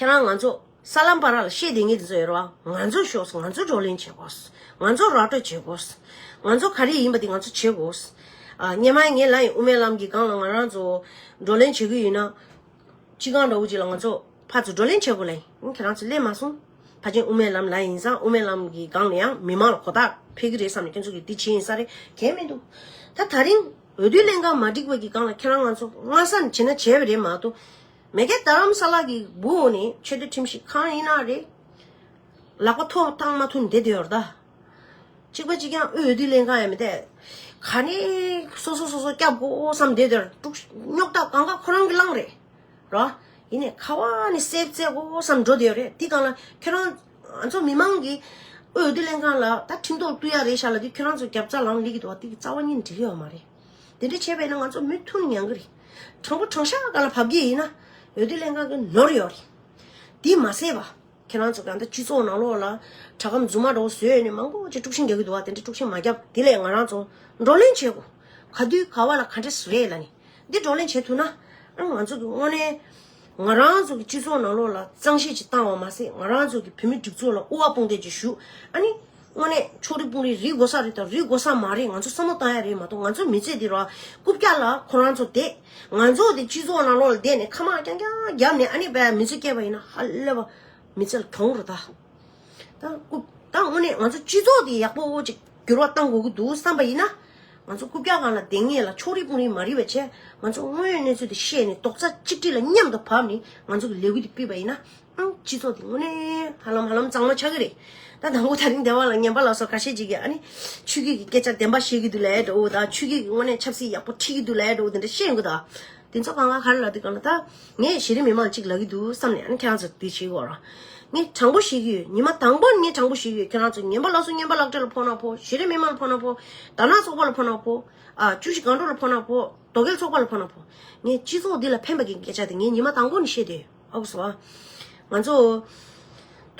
ཁྱེད་རང་ང་ཚོ་ས་ལམ་བར་ལ་བཤད་བསྡད་མཁན་དེ་ཚོ་ཡོད་རེད་བ། ང་ཚོ་ཤོག་ང་ཚོ་བགྲོ་གླེང་བྱེད་དགོས། ང་ཚོ་ར་སྤྲོད་བྱེད་དགོས། ང་ཚོ་ག་རེ་ཡིན་པ་དེ་ང་ཚོ་བྱེད་དགོས། ཨ། སྔོན་མ་ངས་ལབ་ཡིན། དབུ་མའི་ལམ་གྱི་སྒང་ལ་ང་རང་ཚོ་བགྲོ་གླེང་བྱེད་ཀྱི་ཡིན་ན། སྤྱི་ཁང་འདྲ་བོ་ཅིག་ལ་ང་ཚོ་ཕར་ཚུར་བགྲོ་གླེང་བྱེད་དགོས་ལབ་ཡིན། ཁྱེད་རང་ཚོ་སླེབས་མ་སོང་། ཕལ་ཆེར་དབུ་མའི་ལམ་ལ་ཡིན་ཙང་དབུ་མའི་ལམ་གྱི་སྒང་ལ་ཡང་མི་མང་ལ་གོ་རྟོགས་འཕེལ་གྱི་རེད་བསམ་ནས་ཁྱེད་ཚོ་གིས་འདི་བྱས་ཡིན་ས་རེད། གལ་མི་འདུག་ད་ད་རིང་འོས་བསྡུ་ལྷན་ཁང་མ་འགྲིག་པ་གི་སྒང་ལ་ཁྱེད་རང་ང་ཚོ་སྔ་ས་ནས་བྱས་ན་བྱས་པ་རེད་མ་གཏོགས། མ་གི་རྡ་རམ་ས་ལ་གི་སྦུག་ནས་ཆེས་མཐོའི་ཁྲིམས་ཞིབ་ཁང་ཡིན་ན་རེད། ལག་པ་ཐོག་བཏང་མ་ཐུབ་བསྡད་དེ་ཡོད་རེད་ད། གཅིག་པ་གཅིག་རྐྱང་འོས་བསྡུ་ལྷན་ཁང་ཡང་མི་བསྡད། ག་ནས་སོ་སོ་སོ་སོ་སྐྱབས་དགོས་བསམ་བསྡད་དེ་ཡོད་རེད། དཀྲུག་རྙོག་དྲ་གང་ག་ཁོ་རང་གིས་བསླངས་རེད། རོ། ཡིན་ནའི་ག་བ་ནས་སེབ་བཙལ་དགོས་བསམ་འགྲོ་བསྡད་ཡོད་རེད། དེ་སྒང་ལ་ཁྱོད་རང་ང་ཚོ་མི་མང་གིས་འོས་བསྡུ་ལྷན་ཁང་ལ་ད་ཁྲིམས་ཐོག་གཏུག་ཡ་རེད་ཤག་ལབ་དུས་ཁྱོད་རང་ཚོ་རྒྱབ་རྩ་ལངས་ལེགས་ཀྱི་འདུག་བ། དེ་གི་རྩ་བ་ཉིད་ནས་འགྲིག་གི་ཡོད་མ་རེད། དེ་འདྲ་བྱས་པས་ན་ང་ཚོ་མུ་མཐུད་ནས་མྱང་གི་རེད། དྲང་པོ་དྲང་བཞག་སྒང་ལ་བབས་ཀྱི་ཡིན་ན་འོས་བསྡུ་ལྷན་ཁང་གི་ནོར་ཡོད་རེད། དེ་མ་ཟད་པ། ཁྱེད་རང་ཚོ་གང་ལྟར་སྤྱི་ཚོགས་ནང་ལོགས་ལ་དྲ་སྒམ་རྫུན་མ་འདྲ་བོ་བཟོས་ནས་མང་པོ་ཅིག་དཀྲུག་ཤིང་རྒྱག་གི་འདུག་བ། དེ་འདྲ་དཀྲུག་ཤིང་མ་རྒྱབ། དེ་ལས་ང་རང་ཚོ་བགྲོ་གླེང་བྱེད་དགོས། ག་དུས་ག་བ་ལ་ག་འདྲས་རེད་ལབ་ནས་འདི་བགྲོ་གླེང་བྱེད་ཐུབ་ན། ཨ། ང་ཚོ་གི་དངོས་གནས་ང་རང་ཚོ་གི་སྤྱི་ཚོགས་ནང་ལོགས་ལ་གཙང་བཤེར་ཅིག་བཏང་བ་མ་ཟད། ང་རང་ཚོ་གི་བོད་མི་སྒྲིག་འཛུགས་ལ་དབུ་བ་དཔུང་འདེགས་ཅིག་ཞུ། ཨ་ནི་དངོས་གནས་ཕྱོགས་རིས་དཔུང་རིས་རིག་དགོས་ས་རེད་དང་རིག་དགོས་ས་མ་རེད། ང་ཚོ་བསམ་བློ་བཏང་ཡ་རེད་མ་གཏོགས། ང་ཚོ་མི་ཚེ་འདི་རུ་རྐུབ་བཀྱག་ལ་ཁོ་རང་ཚོ་བསྡད། ང་ཚོ་དེ་སྤྱི་ཚོགས་ནང་ལོགས་ལ་བསྡད་ནས་ཁ་མང་རྐྱང་རྐྱང་བརྒྱབ་ནས་ཨ་ནི་བས་མི་ཚེ་སྐྱེལ་བ་ཡིན་ན་ཧ་ལས་པ་མི་ཚེ་ལ་གྱོང་རེད་ད། ད་རྐུབ། ད་དངོས་གནས་ང་ཚོ་སྤྱི་ཚོགས་དེ་ཡག་པོ་ཅིག་འགྱུར་བ་གཏང་དགོས་ཀྱི་འདུག་བསམ་པ་ཡིན་ན། ང་ཚོ་རྐུབ་བཀྱག་སྒང་ལ་བསྡད་མཁན་ལ་ཕྱོགས་རིས་དཔུང་རིས་མ་རིག་པ་བྱས། ང་ཚོ་དངོས་ཡོད་གནས་ཚུལ་དེ་ཤེས་ནས་རྡོག་རྩ་གཅིག་སྒྲིལ་ལ་མཉམ་དུ་བབས་ནས་ང་ཚོ་གི་ལས་འགུལ་དེ་སྤེལ་བ་ཡིན་ན། ཨང་། སྤྱི་ཚོགས་དེ་དངོས་གནས་ཧ་ལམ་ཧ་ལམ་གཙང་མ་ཆགས་ཀྱི་རེད། ད་དང་པོ་ད་རིང་སྡེ་བ་ལ་ངན་པ་ལ་སོགས་ཁ་ཤས་ཅིག་གིས་ཨ་ནི་ཆོས་བརྒྱུད་ཀྱི་སྐད་ཆ་བདེན་པ་བཤད་ཀྱི་འདུག་ལབ་འདྲ་བོ་དང་། ཆོས་བརྒྱུད་ཀྱི་དངོས་གནས་ཆབ་སྲིད་ཡག་པོ་ཁྲིད་ཀྱི་འདུག་ལབ་འདྲ་བོ་དེ་འདྲ་བཤད་ཡོང་གི་འདུག་དེ་ཚོ་གང་ག་ག་རེ་ལབ་དུས་གང་ལ། ད་ངས་གཞི་རིམ་མི་མང་གཅིག་ལབ་ཀྱི་འདུག་བསམ་ནས་ཨ་ནི་ཁྱེད་རང་ཚོ་འདི་བྱེད་དགོས་ར། ངས་དྲང་པོ་བཤད་ཀྱི་ཡོད། ཉི་མ་དང་པོ་ནས་ངས་དྲང་པོ་བཤད་ཀྱི་ཡོད། ཁྱེད་རང་ཚོ་ངན་པ་ལ་སོགས་ངན་པ་ལག་སྤྲད་ལ་ཕོག་ན་ཕོག། གཞི་རིམ་མི་མང་ལ་ཕོག་ན་ཕོག། དར་ནག་ཚོགས་པ་ལ་ཕོག་ན་ཕོག། ཨ། བཅུ་བཞི་སྒང་དྲུག་ལ་ཕོག་ན་ཕོག། དོལ་རྒྱལ་ཚོགས་པ་ལ་ཕོག་ན་ཕོག། ངས་སྤྱི་ཚོགས་འདི་ལ་ཕན་པ་གི་སྐད་ཆ་དེ་ངས་ཉི་མ་དང་པོ་ནས་བཤད་དེ་ཡོད། ཧ་གོ་སོང་ཨ། ང་ཚོ་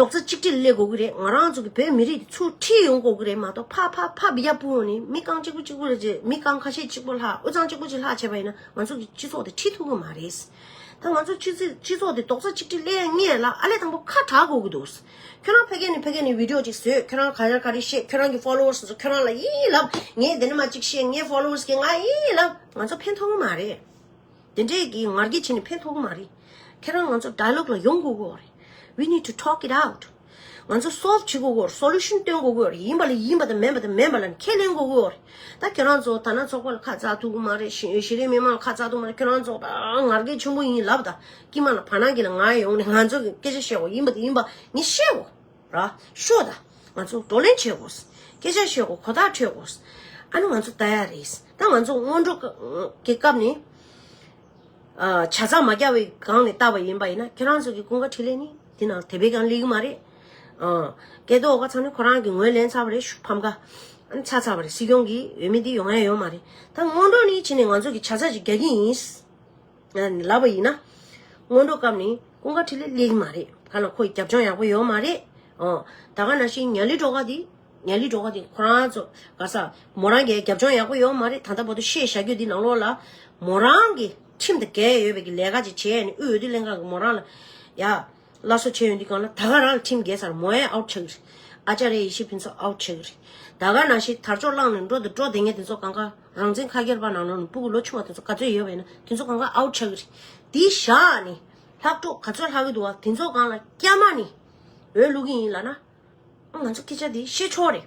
རྡོག་རྩ་གཅིག་སྒྲིལ་སླེབས་དགོས་ཀྱི་རེད། ང་རང་ཚོ་གི་བོད་མི་རིགས་ཚུར་ཁྲིད་ཡོང་དགོས་ཀྱི་རེད་མ་གཏོགས། ཕ་ཕ་ཕ་བི་ཡ་པུ་ནི་མི་རྐང་གཅིག་པུ་གཅིག་པུ་ལ་རྗེས། མི་རྐང་ཁ་ཤས་གཅིག་པུ་ལྷག། དབུས་གཙང་གཅིག་པུ་གཅིག་ལྷག་བྱས་པ་ཡིན་ན་ང་ཚོ་གི་སྤྱི་ཚོགས་དེ་ཁྲིད་ཐུབ་ཀྱི་མ་རེད། ད་ང་ཚོ་སྤྱི་ཚོགས་སྤྱི་ཚོགས་དེ་རྡོག་རྩ་གཅིག་སྒྲིལ་སླེབས་ངེས་ལ་ཨ་ལས་དང་པོ་ཁ་གྲག་དགོས་ཀྱི་འདུག་ཁྱོད་རང་ཕ་གི་ནས་ཕ་གི་ནས་བི་ཌིའོ་ཅིག་བཟོས། ཁྱོད་རང་ག་ཡ་ག་རེ་བཤད། ཁྱོད་རང་གི་ཕོ་ལོ་ཝར་སི་ཚོ་ཁྱོད་རང་ལ་ཡིན་ལབ། ངས་འདི་ནས་མར་ཅིག་བཤད། ངའི་ཕོ་ལོ་ཝར་སི་གིས་ང་ཡིན་ལབ། ང་ཚོ་ཕན་ཐོགས་ཀྱི་མ་རེད། དེ་འདྲས་ཀྱི་ངར་སྐད་བྱས་ནས་ཕན་ཐོགས་ཀྱི་མ་རེད། ཁྱེད་རང་ང་ཚོ་ཌའི་ལོག་ལ་ཡོང་དགོས་ཀྱི་ཡོད་རེད། We need to talk it out. ང་ཚོ་སོལབ་བྱེད་དགོས་ཀྱི་ཡོད་རེད། སོ་ལུ་ཤན་སྟོན་དགོས་ཀྱི་ཡོད་རེད། ཡིན་པ་ལ་ཡིན་པ་དང་མིན་པ་དང་མིན་པ་ལ་ཁས་ལེན་དགོས་ཀྱི་ཡོད་རེད། ད་ཁྱེད་རང་ཚོ་ད་ན་ཚོགས་པ་ལ་ཁ་བཙག་ཐུབ་ཀྱི་མ་རེད། གཞི་གཞི་རིམ་མི་མང་ལ་ཁ་བཙག་ཐུབ་མ་རེད། ཁྱེད་རང་ཚོ་ད་ང་རྒྱལ་ཆེན་པོ་ཡིན་ལབ་ད། དཀྱིལ་མ་ལ་བར་སྣང་གི་ལ་ང་ཡོང་ནས་ང་ཚོ་གི་སྐད་ཆ་བཤད་དགོས། ཡིན་པ་དང་ཡིན་པ་ངས་བཤད་དགོས་ར། ཤོད་ད། ང་ཚོ་བགྲོ་གླེང་བྱེད་དགོས། སྐད་ཆ་བཤད་དགོས། གོ་བརྡ་འཕྲོད་དགོས། ཨ་ནི་ང་ཚོ་ལྟ་ཡ་རེད། ད་ང་ཚོ་སྔོན་འགྲོ་གི་སྐབས་ནས། ཨ། ཆ་ཚང་མ་རྒྱག་པའི་སྒང་ནས་བལྟས་པ་ཡིན་པ་ཡིན་ན། ཁྱེད་རང་ཚོ་གི་ཀུན་དགའ་འཕྲིན་ལས་ནི་འདི་ནང་དེ་བས་ཀྱང་སླེབས་ཀྱི་མ་རེད། ཨ། སྐལ་རྡོར་འོ་ཀ་ཚང་ནི་ཁོ་རང་གི་ངོས་ལེན་ཚར་བ་རེད། ཕམ་ཁ་ཨ་ནི་ཚར་ཚར་བ་རེད། སྲིད་སྐྱོང་གི་འོས་མི་འདི་ཡོང་ཡ་ཡོད་མ་རེད། ད་སྔོན་འགྲོ་ནས་ཕྱིན་ནས་ང་ཚོ་གི་ཆ་ཚང་ཅིག་རྒྱག་གི་ཡིན། ལབ་པ་ཡིན་ན། སྔོན་འགྲོ་སྐབས་ནས་ཀུན་དགའ་འཕྲིན་ལས་སླེབས་ཀྱི་མ་རེད། གང་ལ་ཁོའི་རྒྱབ་ལྗོངས་ཡག་པོ་ཡོད་མ་རེད། ཨོ། ད་ག་ནང་བཞིན་ཉ་ལི་སྒྲོལ་དཀར་འདི། ཉ་ལི་སྒྲོལ་དཀར་འདི་ཁོ་རང་ཚོ་ག་ས་མོ་རང་གི་རྒྱབ་ལྗོངས་ཡག་པོ་ཡོད་མ་རེད། ད་ལྟ་བར་དུ་བཤད་བཞག་རྒྱུ་འདི་ནང་ལོགས་ལ་མོ་རང་གི་ཁྲིམས་དང་འགལ་ཡོད་པའི་གི་ལས་ཀ་ཅིག་བྱས་ནས་དབུས་འོས་བསྡུ་ལྷན་ཁང་གི་མོ་རང་ལ་ཡ། སླར་གསོ་བྱས་ཡོང་དུས་སྒང་ལ་ད་ག་རང་ལ་ཁྲིམས་འགལ་ཚར། མོ་ཡང་ཨའུཊ་ཆགས་ཀྱི་རེད། ཨ་ཅཱརྱ་ཡེ་ཤེས་ཕུན་ཚོགས་ཨའུཊ་ཆགས་ཀྱི་རེད། ད་ག་ནང་བཞིན་དར་ལྕོག་བླངས་ནས་འགྲོ་དང་འགྲོ་བསྡད་མཁན་དེ་ཚོ་གང་ག་རང་བཙན་ཁ་སྒེར་པ་ནང་ལོགས་ནས་སྤུ་གུ་ལོ་ཆུང་བ་དེ་ཚོ་ག་ཚོད་ཡོད་པ་ཡིན་ན་དེ་ཚོ་གང་ག་ཨའུཊ་ཆགས་ཀྱི་རེད། དེ་བཞག་ནས་ལྷག་འཕྲོ་ག་ཚོད་ལྷག་གི་འདུག་བ། དེ་ཚོ་སྒང་ལ་སྐྱ་མ་ནས་འོས་བླུག་གི་ཡིན་ལབ་ན། ང་ཚོ་སྐད་ཆ་དེ་བཤད་ཆོག་རེད།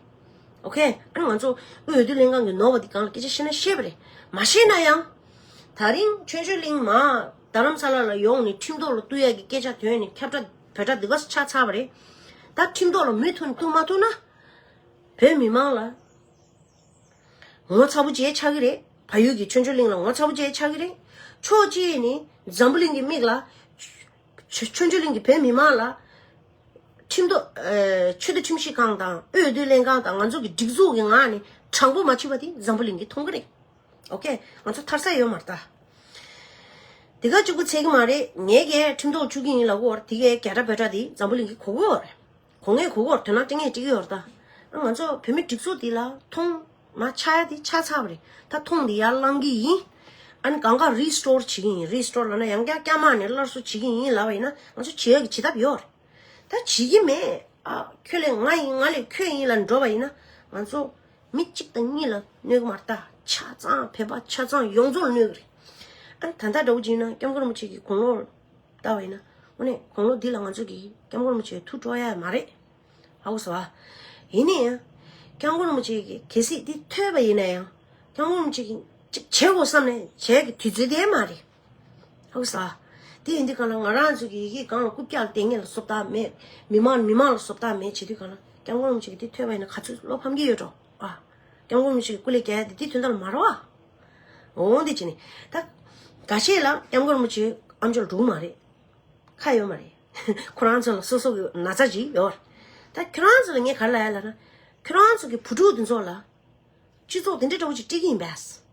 ཨོ་ཁེ། ཨ་ནི་ང་ཚོ་དབུས་འོས་བསྡུ་ལྷན་ཁང་གི་ནོར་བ་འདི་སྒང་ལ་སྐད་ཆ་བཤད་ན་བཤད་པ་རེད། མ་བཤད་ན་ཡང་། ད་རིང་ཆོས་འབྱོར་གླིང་མ་རྡ་རམ་ས་ལ་ལ་ཡོང་ནས་ཁྲིམས་ཐོག་ལ་གཏུག་ཡག་གི་སྐད་ཆ་ཐོན་ནས་ཁྱབ་བསྒྲགས་བོད་སྒྲ་འདི་ག་ཆགས་ཚར་བ་རེད། ད་ཁྲིམས་ཐོག་ལ་མུ་མཐུད་ནས་གཏུག་མ་ཐུབ་ན། བོད་མི་མང་ལ་ངོ་ཚ་པོ་བྱས་ཆགས་ཀྱི་རེད། བལ་ཡུལ་གྱི་ཆོས་འབྱོར་གླིང་ལ་ངོ་ཚ་པོ་བྱས་ཆགས་ཀྱི་རེད། ཕྱོགས་གཅིག་ནས་འཛམ་བུ་གླིང་གི་མིག་ལ། ཆོས་ཆོས་འབྱོར་གླིང་གི་བོད་མི་མང་ལ། ཁྲིམས་ཐོག་ཨེ། ཆོས་དང་ཁྲིམས་ཞིབ་ཁང་དང་དབུས་འོས་བསྡུ་ལྷན་ཁང་དང་ང་ཚོ་གི་སྒྲིག་འཛུགས་ཀྱི་ངག་ནས་དྲང་པོ་མ་བྱས་པ་དེ་འཛམ་བུ་གླིང་གིས་མཐོང་གི་རེད། ཨོ་ཁེ། ང་ཚོ་ཐར་ས་ཡོད་མ་རེད་ད། དེ་ག་གཅིག་པུ་ཚད་ཀྱི་མ་རེད། ངས་ཀྱིས་ཁྲིམས་ཐོག་བཅུག་གི་ཡིན་ལབ་ཀྱི་ཡོད་རེད། དེ་གའི་རྒྱ་གྲ་བོད་གྲ་དེ་འཛམ་བུ་གླིང་གིས་གོ་གི་ཡོད་རེད། གོ་ངེས་གོ་གི་ཡོད་རེད། དོ་སྣང་སྤྲད་ངེས་སྤྲད་ཀྱི་ཡོད་རེད་ད། ང་ཚོ་བོད་མི་སྒྲིག་འཛུགས་འདི་ལ་མཐོང་མ་ཆགས་ཡ་དེ་ཆགས་ཚར་བ་རེད། ད་མཐོང་འདི་ཡར་བླང་གི་ཡིན། ཨ་ནི་གང་ག་རི་སི་ཊོར་བྱེད་ཀྱི་ཡིན། རི་སི་ཊོར་ལབ་ན་ཡང་བསྐྱར་སྐྱ་མ་ནས་སླར་གསོ་བྱེད་ཀྱི་ཡིན་ལབ་པ་ཡིན་ན་ང་ཚོ་བྱེད་ཡག་གི་བྱེད་ཐབས་ཡོད་རེད། ད་བྱེད་ཀྱི་མེད། ཨ། ཁྱོད་ལས་ང་ཡིན། ང་ལས་ཁྱོད་ཡིན་ལ་འགྲོ་བ་ཡིན་ན་ང་ཚོ་མི་གཅིག་དང་གཉིས་ལ་གནོད་ཀྱི་མ་རེད་ད། ཆ་ཚང་བོད་པ་ཆ་ཚང་ཡོངས་རྫོགས་ལ་གནོད་ཀྱི་རེད། ཨ་ནི་ད་ལྟ་འདྲ་བོ་ཅིག་ཡིན་ན་སྐྱབས་མགོན་རིན་པོ་ཆེ་གི་དགུང་ལོ་ལྟ་བ་ཡིན་ན་དངོས་གནས་དགུང་ལོ་འདི་ལ་ང་ཚོ་གིས་སྐྱབས་མགོན་རིན་པོ་ཆེ་ཐུགས་སྤྲོ་ཡ་མ་རེད། ཧ་གོ་སོང་ཨ། ཡིན་ན་ཡང་སྐྱབས་མགོན་རིན་པོ་ཆེ་གིས་གལ་སྲིད་འདི་ཐོས་པ་ཡིན་ན་ཡང་སྐྱབས་མགོན་རིན་པོ་ཆེ་གིས་ཅིག་བྱེད་དགོས་བསམ་ནས་བྱེད་ཀྱི་དུས་ཚོད་དེ་མ་རེད། ཧ་གོ་སོང་ཨ། དེ་ཡིན་དུས་གང་ལ་ང་རང་ཚོ་གི་ཡི་གེ་སྒང་ལ་རྐུབ་བཀྱག་ལ་བསྡད་མཁན་ལ་བཟོ་ལྟ་མེད། མི་མང་མི་མང་ལ་བཟོ་ལྟ་མེད་བྱེད་དུས་གང་ལ་སྐྱབས་མགོན་རིན་པོ་ཆེ་གིས་འདི་ཐོས་པ་ཡིན་ན་ག་ཚོད་བློ་ཕམ་གྱི་ཡོད་འགྲོ་ཨ། སྐྱབས་མགོན་རིན་པོ་ཆེ་གི་སྐུ་ལས་རྒྱལ་ཡ་དེ་དེ་དོན་དག་ལ་མ་རེད་བ། འོང་དེ་བྱས་ནས་ད། འགའ་ཤས་ལ་སྐྱབས་མགོན་རིན་པོ་ཆེ་ཨམ་ཅོག་འགྲོ་གི་མ་རེད། ཁ་ཡོད་མ་རེད། ཁོ་རང་ཚོ་ལ་སོ་སོ་གི་ན་ཚ་ཅིག་ཡོད་རེད། ད་ཁྱོད་རང་ཚོ་ལ་ངས་ག་རེ་ལབ་ཡ་ལབ་ན། ཁྱོད་རང་ཚོ་གི་བུ་ཕྲུག་དེ་ཚོ་ལ། སྤྱི་ཚོགས་དེ་འདྲའི་འདྲ་བོ་ཅིག་སྤྲད་ཀྱི་ཡིན་པས།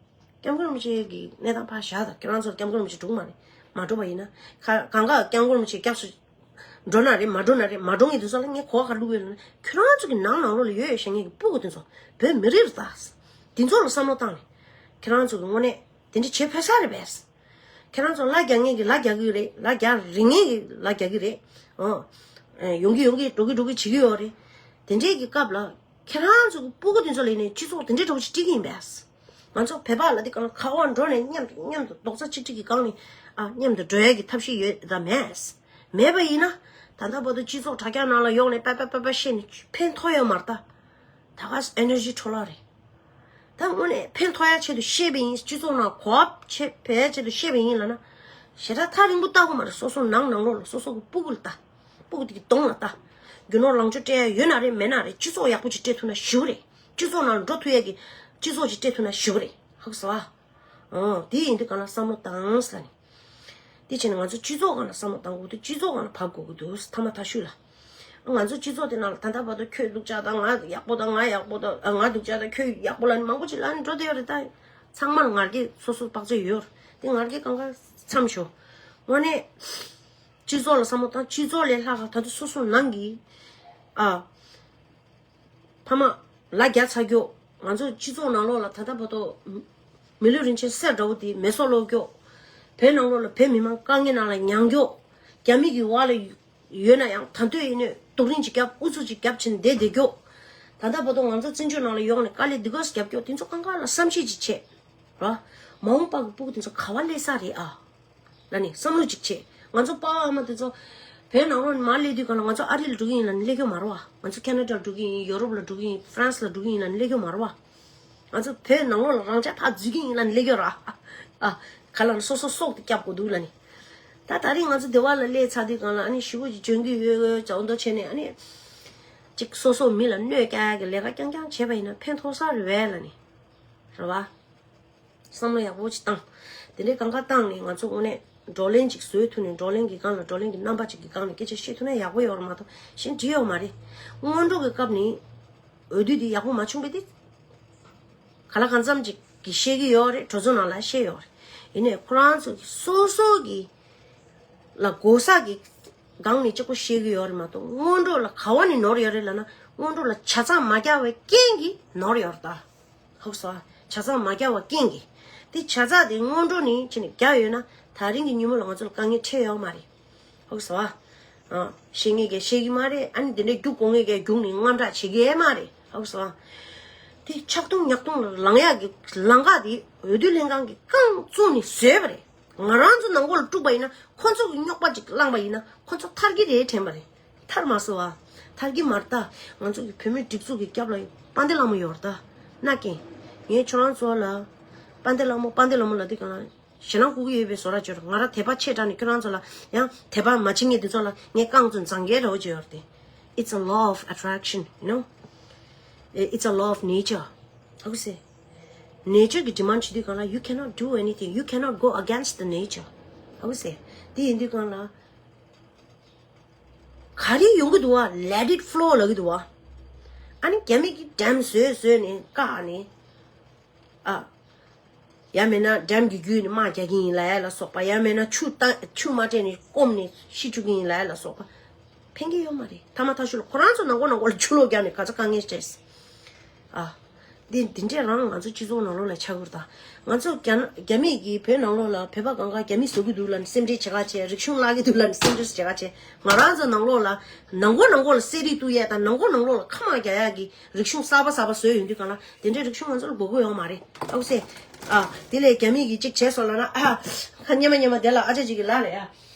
སྐྱབས་མགོན་རིན་པོ་ཆེ་གི་གནས་སྟངས་ཕར་བཞག་དང་ཁྱོད་རང་ཚོ་ལ་སྐྱབས་མགོན་རིན་པོ་ཆེ་འགྲོ་གི་མ་རེད། མ་འགྲོ་བ་ཡིན་ན། ཁ་གང་ག་སྐྱབས་མགོན་རིན་པོ་ཆེ་སྐྱབས་སུ་འགྲོ་ན་རེད། མ་འགྲོ་ན་རེད། མ་འགྲོ་མཁན་དེ་ཚོ་ལ་ངས་གོ་བ་ག་རེ་བླུགས་ཡོད་ལབ་ན། ཁྱོད་རང་ཚོ་གི་ནང་ནང་ལོགས་ལ་ཡོད་ཡོད་བཤད་མཁན་གི་སྤུ་གུ་དེ་ཚོ་བོད་མི་རིགས་རེད་ད། དེ་ཚོ་ལ་བསམ་བློ་བཏང་ནས་ཁྱེད་རང་ཚོ་གི་དངོས་གནས་དེ་འདྲ་བྱེད་ཕོད་ས་རེད་པས། ཁྱེད་རང་ཚོ་ལ་རྒྱ་ངན་གྱི་ལ་རྒྱ་གི་རེད། ལ་རྒྱ་རིང་ངན་གྱི་ལ་རྒྱ་གི་རེད། ཨོ། ཡོང་གི་ཡོང་གི་འགྲོ་གི་འགྲོ་གི་བྱེད་ཀྱི་ཡོད་རེད། དེ་འདྲའི་གི་སྐབས་ལ་ཁྱེད་རང་ཚོ་གི་སྤུ་གུ་དེ་ཚོ་ལ་ཡིན་ནའི་སྤྱི་ཚོགས་དེ་འདྲའི་འདྲ་བོ་ཞིག་སྤྲད་ཀྱི་ཡིན་པས། ང་ཚོ་བོད་པ་ལ་དེ་གང་ཁ་བ་འགྲོ་ནས་མཉམ་དུ་མཉམ་དུ་རྡོག་རྩ་གཅིག་སྒྲིལ་གྱི་སྒང་ནས་ཨ་མཉམ་དུ་འགྲོ་ཡ་གི་ཐབས་ཤེས་ཡོད་དམ་མེད། མེད་པ་ཡིན་ན་ད་ལྟ་བར་དུ་སྤྱི་ཚོགས་དྲ་རྒྱ་ནང་ལ་ཡོང་ནས་པ་པ་པ་པ་བཤད་ནས་ཕན་ཐོགས་ཡོད་མ་རེད་ད། ད་ག་ཨེ་ནར་ཇི་འཕྲོ་བརླག་རེད། ད་དངོས་གནས་ཕན་ཐོགས་ཡ་ཆེད་དུ་བཤད་པ་ཡིན། སྤྱི་ཚོགས་ནང་གོ་བ་ཆེ་བའི་ཆེད་དུ་བཤད་པ་ཡིན་ལབ་ན། ཞེ་དྲག་ཐག་རིང་པོ་ལྟ་དགོས་མ་རེད། སོ་སོ་ནང་ནང་ལོགས་ལ་སོ་སོ་གི་སྤུ་གུ་ལ་ལྟ། སྤུ་གུ་དེ་གི་གདོང་ལ་ལྟ། རྒྱུ་ནོར་ལོངས་སྤྱོད་སྤྲད་ཡ་ཡོད་ན་རེད། མེད་ན་རེད། སྤྱི་ཚོགས་ཡག་པོ་ཅིག་སྤྲད་ཐུབ་ན་ཞེ་པོ་རེད། སྤྱི་ཚོགས་ནང་ལ་འགྲོ་ཐུབ་ཡ་གི་སྤྱི་ཚོགས་ཅིག་སྤྲད་ཐུབ་ན་ཞེ་པོ་རེད། ཧ་གོ་སོང་ཨ། ཨོ། དེ་ཡིན་དུས་གང་ལ་བསམ་བློ་བཏང་ཟེར་ནས། དེ་བྱས་ནས་ང་ཚོ་སྤྱི་ཚོགས་སྒང་ལ་བསམ་བློ་བཏང་དགོས་འདུག་སྤྱི་ཚོགས་སྒང་ལ་བབས་དགོས་ཀྱི་འདུག་ཐ་མ་ཐ་ཤུལ་ལ། ང་ཚོ་སྤྱི་ཚོགས་དེ་ནང་ལ་ད་ལྟ་བར་དུ་ཁྱོད་སྡུག་ཅག་དང་ང་ཡག་པོ་དང་། ང་ཡག་པོ་དང་ང་སྡུག་ཅག་དང་ཁྱོད་ཡག་པོ་ལབ་ནས་མང་པོ་ཅིག་ལབ་ནས་འགྲོ་བསྡད་ཡོད་རེད་ད། ཚང་མ་ལ་ང་རྒྱལ་སོ་སོ་དཔག་ཚད་ཡོད་རེད། དེ་ང་རྒྱལ་གང་ག་མཚམས་ཞོག་དངོས་གནས་སྤྱི་ཚོགས་ལ་བསམ་བློ་བཏང་། སྤྱི་ཚོགས་ལས་ལྷག་ག་ད་དུང་སོ་སོ་ནང་གི་ཨ། ཕ་མ་ལ་རྒྱ་ཚ་རྒྱོ། ང་ཚོ་སྤྱི་ཚོགས་ནང་ལོགས་ལ་ད་ལྟ་བར་དུ་མི་ལུས་རིན་ཆེན་གསེར་འདྲ་བོ་དེ་མེ་སྲེག་ལོག་རྒྱོ། བོད་ནང་ལོགས་ལ་བོད་མི་མང་དཀའ་ངལ་ནང་ལ་མྱངས་རྒྱོ། རྒྱ་མི་གི་འོག་ལ་ཡོད་ན་ཡང་ད་འདོད་ཡིན་ནོད་རྡོག་རིང་ཅིག་བརྒྱབ། ཨུ་ཚུགས་ཅིག་བརྒྱབ་བྱས་ནས་བསྡད་བསྡད་རྒྱོ། ད་ལྟ་བར་དུ་ང་ཚོ་བཙན་བྱོལ་ནང་ལ་ཡོང་ནས་དཀའ་ལས་འདི་ག་ཙམ་བརྒྱབ་རྒྱོ། དེ་ཚོ་གང་ག་ལ་བསམ་ཤེས་ཅིག་བྱེད་ར། མ་འོངས་པ་གི་སྤུ་གུ་དེ་ཚོ་ག་བ་སླེབས་ས་རེད་ཨ། ལ་ནི་བསམ་བློ་ཅིག་བྱེད། ང་ཚོ་པ་ཕ་མ་དེ་ཚོ་ བོད་ནང་ལོགས་ནས་མར་སླེབས་དུས་གང་ལ་ང་ཚོ་ཨ་རི་ལ་འགྲོ་གི་ཡིན་ལབ་ནས་སླེབས་ཀྱི་མ་རེད་བ། ང་ཚོ་ཁེ་ན་ཌ་ལ་འགྲོ་གི་ཡིན། ཡོ་རོབ་ལ་འགྲོ་གི་ཡིན། ཧྥ་རན་སི་ལ་འགྲོ་གི་ཡིན་ལབ་ནས་སླེབས་ཀྱི་མ་རེད་བ། ང་ཚོ་བོད་ནང་ལོགས་ལ་རང་ཅག་ཕར་འཛུལ་གྱི་ཡིན་ལབ་ནས་སླེབས་ཀྱི་ར། ཨ། ག་ལ་ནི་སོ་སོ་སྲོག་དེ་སྐྱབས་དགོས་འདུག་ལབ་ནས། ད་ད་རིང་ང་ཚོ་སྡེ་བ་ལ་སླེབས་ཚར་དུས་གང་ལ་ཨ་ནི་ཞི་བོ་ཅིག་འཇོན་གྱི་ཡོད་ཡོད་ཙང་འདོ་བྱས་ནས་ཨ་ནི། ཅིག་སོ་སོ་མི་ལ་གནོད་སྐྱེལ་གྱི་ལས་ཀ་རྐྱང་རྐྱང་བྱས་པ་ཡིན་ན་ཕན་ཐོགས་ས་རེད་བས་ལབ་ནས། རེད་བ། བསམ་བློ་ཡག་པོ་ཅིག་བཏང་། དེ་འདྲའི་གང་ག་བཏང་ནས་ང་ཚོ་དངོས་གནས་བགྲོ་གླེང་ཅིག་བཟོས་ཐུབ་ནས་བགྲོ་གླེང་གི་སྒང་ལ་བགྲོ་གླེང་གི་རྣམ་པ་ཅིག་གི་སྒང་ལ་སྐད་ཆ་བཤད་ཐུབ་ན་ཡག་པོ་ཡོད་རེད་མ་གཏོགས་གཞན་འགྲིག་ཡོད་མ་རེད། སྔོན་འགྲོ་གི་སྐབས་ནས་འོས་བསྡུ་དེ་ཡག་པོ་མ་བྱུང་བས་དེ། ག་ལ་གང་འཚམ་ཅིག་གིས་བཤད་ཀྱི་ཡོད་རེད། གྲོས་ཚོགས་ནང་ལ་བཤད་ཡོད་རེད། ཡིན་ནའི་ཁོ་རང་ཚོ་གི་སོ་སོ་གི་ལ་གོ་ས་གི་སྒང་ནས་གཅིག་པོ་བཤད་ཀྱི་ཡོད་རེད་མ་གཏོགས་སྔོན་འགྲོ་ལ་ག་བ་ནས་ནོར་ཡོད་རེད་ལབ་ན་སྔོན་འགྲོ་ལ་ཆ་ཚང་མ་རྒྱག་པའི་རྐྱེན་གྱིས་ནོར་ཡོད་རེད་ད། ཧུག་སོ། ཆ་ཚང་མ་རྒྱག་པ་རྐྱེན་གྱིས། དེ་ཆ་ཚང་དེ་སྔོན་འགྲོ་ནས་ཕྱིན་ནས་རྒྱག་ཡོད་ན་ད་རིང་གི་ཉིན་མོ་ལ་ང་ཚོ་ལ་དཀའ་ངལ་འཕྲད་ཡོད་མ་རེད། ཧུག་སོ། ཨ། བཤད་ངེས་ཀྱི་བཤད་ཀྱི་མ་རེད། ཨ་ནི་དེ་འདྲའི་རྒྱུག་དགོས་ངེས་ཀྱི་རྒྱུག་ནས་དངངས་སྐྲག་བྱེད་ཀྱི་མ་རེད། ཧུག་སོ། དེ་ཆག་ཐུང་ཉག་ཐུང་ལ་ལངས་ཡག་གི་ལམ་ཁ་དེ་འོས་བསྡུ་ལྷན་ཁང་གིས་རྐང་བཙུགས་ནས་བཟོས་པ་རེད། ང་རང་ཚོ་ནང་ཁུལ་ལ་དཀྲུགས་པ་ཡིན་ན་ཁོ་ཚོ་གི་རྙོག་པ་ཅིག་བསླངས་པ་ཡིན་ན་ཁོ་ཚོ་ཐར་གྱི་རེད་དྲན་པ་རེད། ཐར་མ་སོང་བ། ཐར་གྱི་མ་རེད་ད། ང་ཚོ་གི་བོད་མིའི་སྒྲིག་འཛུགས་ཀྱི་སྐྱབས་ལ་དཔལ་ལྡན་ལྷ་མོ་ཡོད་རེད་ད། ན་རྒན། ངས་ཁྱོད་རང་ཚོ་ལ། དཔལ་ལྡན་ལྷ་མོ་དཔལ་ལྡན་ལྷ་མོ་ལ་དེ་ག་ལ། ཞེ་སྣང་སྐུལ་གྱི་ཡོད་པའི་བཟོ་འདྲ་བྱོས་ར། ང་རང་དད་པ་ཆེ་དྲགས་ནས་ཁྱོད་རང་ཚོ་ལ་ཡང་དད་པ་མ་བྱེད་མཁན་དེ་ཚོ་ལ་ངས་རྐང་བཙུགས་ནས་བཟང་གི་རེད་བྱས་ཡོད་རེད་དེ། It's a law of attraction, you know. It's a law of nature. ཧ་གོ་སོང་། Nature གི་demand བྱེད་དུས་གང་ལ། You cannot do anything. You cannot go against the nature. ཧ་གོ་སོང་། དེ་ཡིན་དུས་གང་ལ། ག་རེ་ཡོང་གི་འདུག་བ། Let it flow ལབ་ཀྱི་འདུག་བ། ཨ་ནི་རྒྱ་མི་གིས་ཌེམ་བཟོས་བཟོས་ནས་བཀག་ནས། ཨ། ཡང་མིན་ན་ཌེམ་གྱི་བརྒྱུད་ནས་དམག་རྒྱག་གི་ཡིན་ལབ་ཡ་ལ་སོགས་པ། ཡང་མིན་ན་ཆུ་ད་ཆུ་མ་སྤྲད་ནས་སྐོམ་ནས་ཤི་བཅུག་གི་ཡིན་ལབ་ཡ་ལ་སོགས་པ། ཕན་གྱི་ཡོད་མ་རེད། ཐ་མ་ཐ་ཤུ་ལ་ཁོ་རང་ཚོ་ནང་ཁོ་ནང་ཁོ་ལ་ཆུ་ལོག་རྒྱག་ནས་ག་ཚོད་དཀའ་ངལ་སྤྲད། ཨ། འདི་འདི་འདྲས་རང་ང་ཚོ་སྤྱི་ཚོགས་ནང་ལོགས་ལ་ཆགས་ཀྱི་རེད་ད། ང་ཚོ་རྒྱ་ན་རྒྱ་མི་གིས་བོད་ནང་ལོགས་ལ་བོད་པ་གང་ག་རྒྱ་མི་བཟོ་གི་འདུག་ལབ་ནས་སེམས་ཁྲལ་བྱེད་ག་བྱས། རིག་གཞུང་བརླག་གི་འདུག་ལབ་ནས་སེམས་ཁྲལ་བྱེད་ག་བྱས། ང་རང་ཚོ་ནང་ལོགས་ལ་ནང་ཁོ་ནང་ཁོ་ལ་གསེར་རིགས་གཏུབ་ཡས་དང་ནང་ཁོ་ནང་ལོགས་ལ་ཁ་མང་རྒྱག་ཡས་ཀྱི་རིག་གཞུང་གསར་པ་གསར་པ་བཟོས་ཡོང་དུས་གང་ལ་དེ་འདྲའི་རིག་གཞུང་ང་ཚོ་ལ་དགོས་མཁོ་ཡོད་མ་རེད། ཨ་ཁུ་སེ། ཨ། དེ་ལས་རྒྱ་མི་གིས་གཅིག་བྱས་སོང་ལབ་ན། ཨ། ཁ་སྙན་མ་སྙན་མ་དེ་ལ་ཨ་ཅག་ཅིག་གིས་ལབ་རེད་ཨ།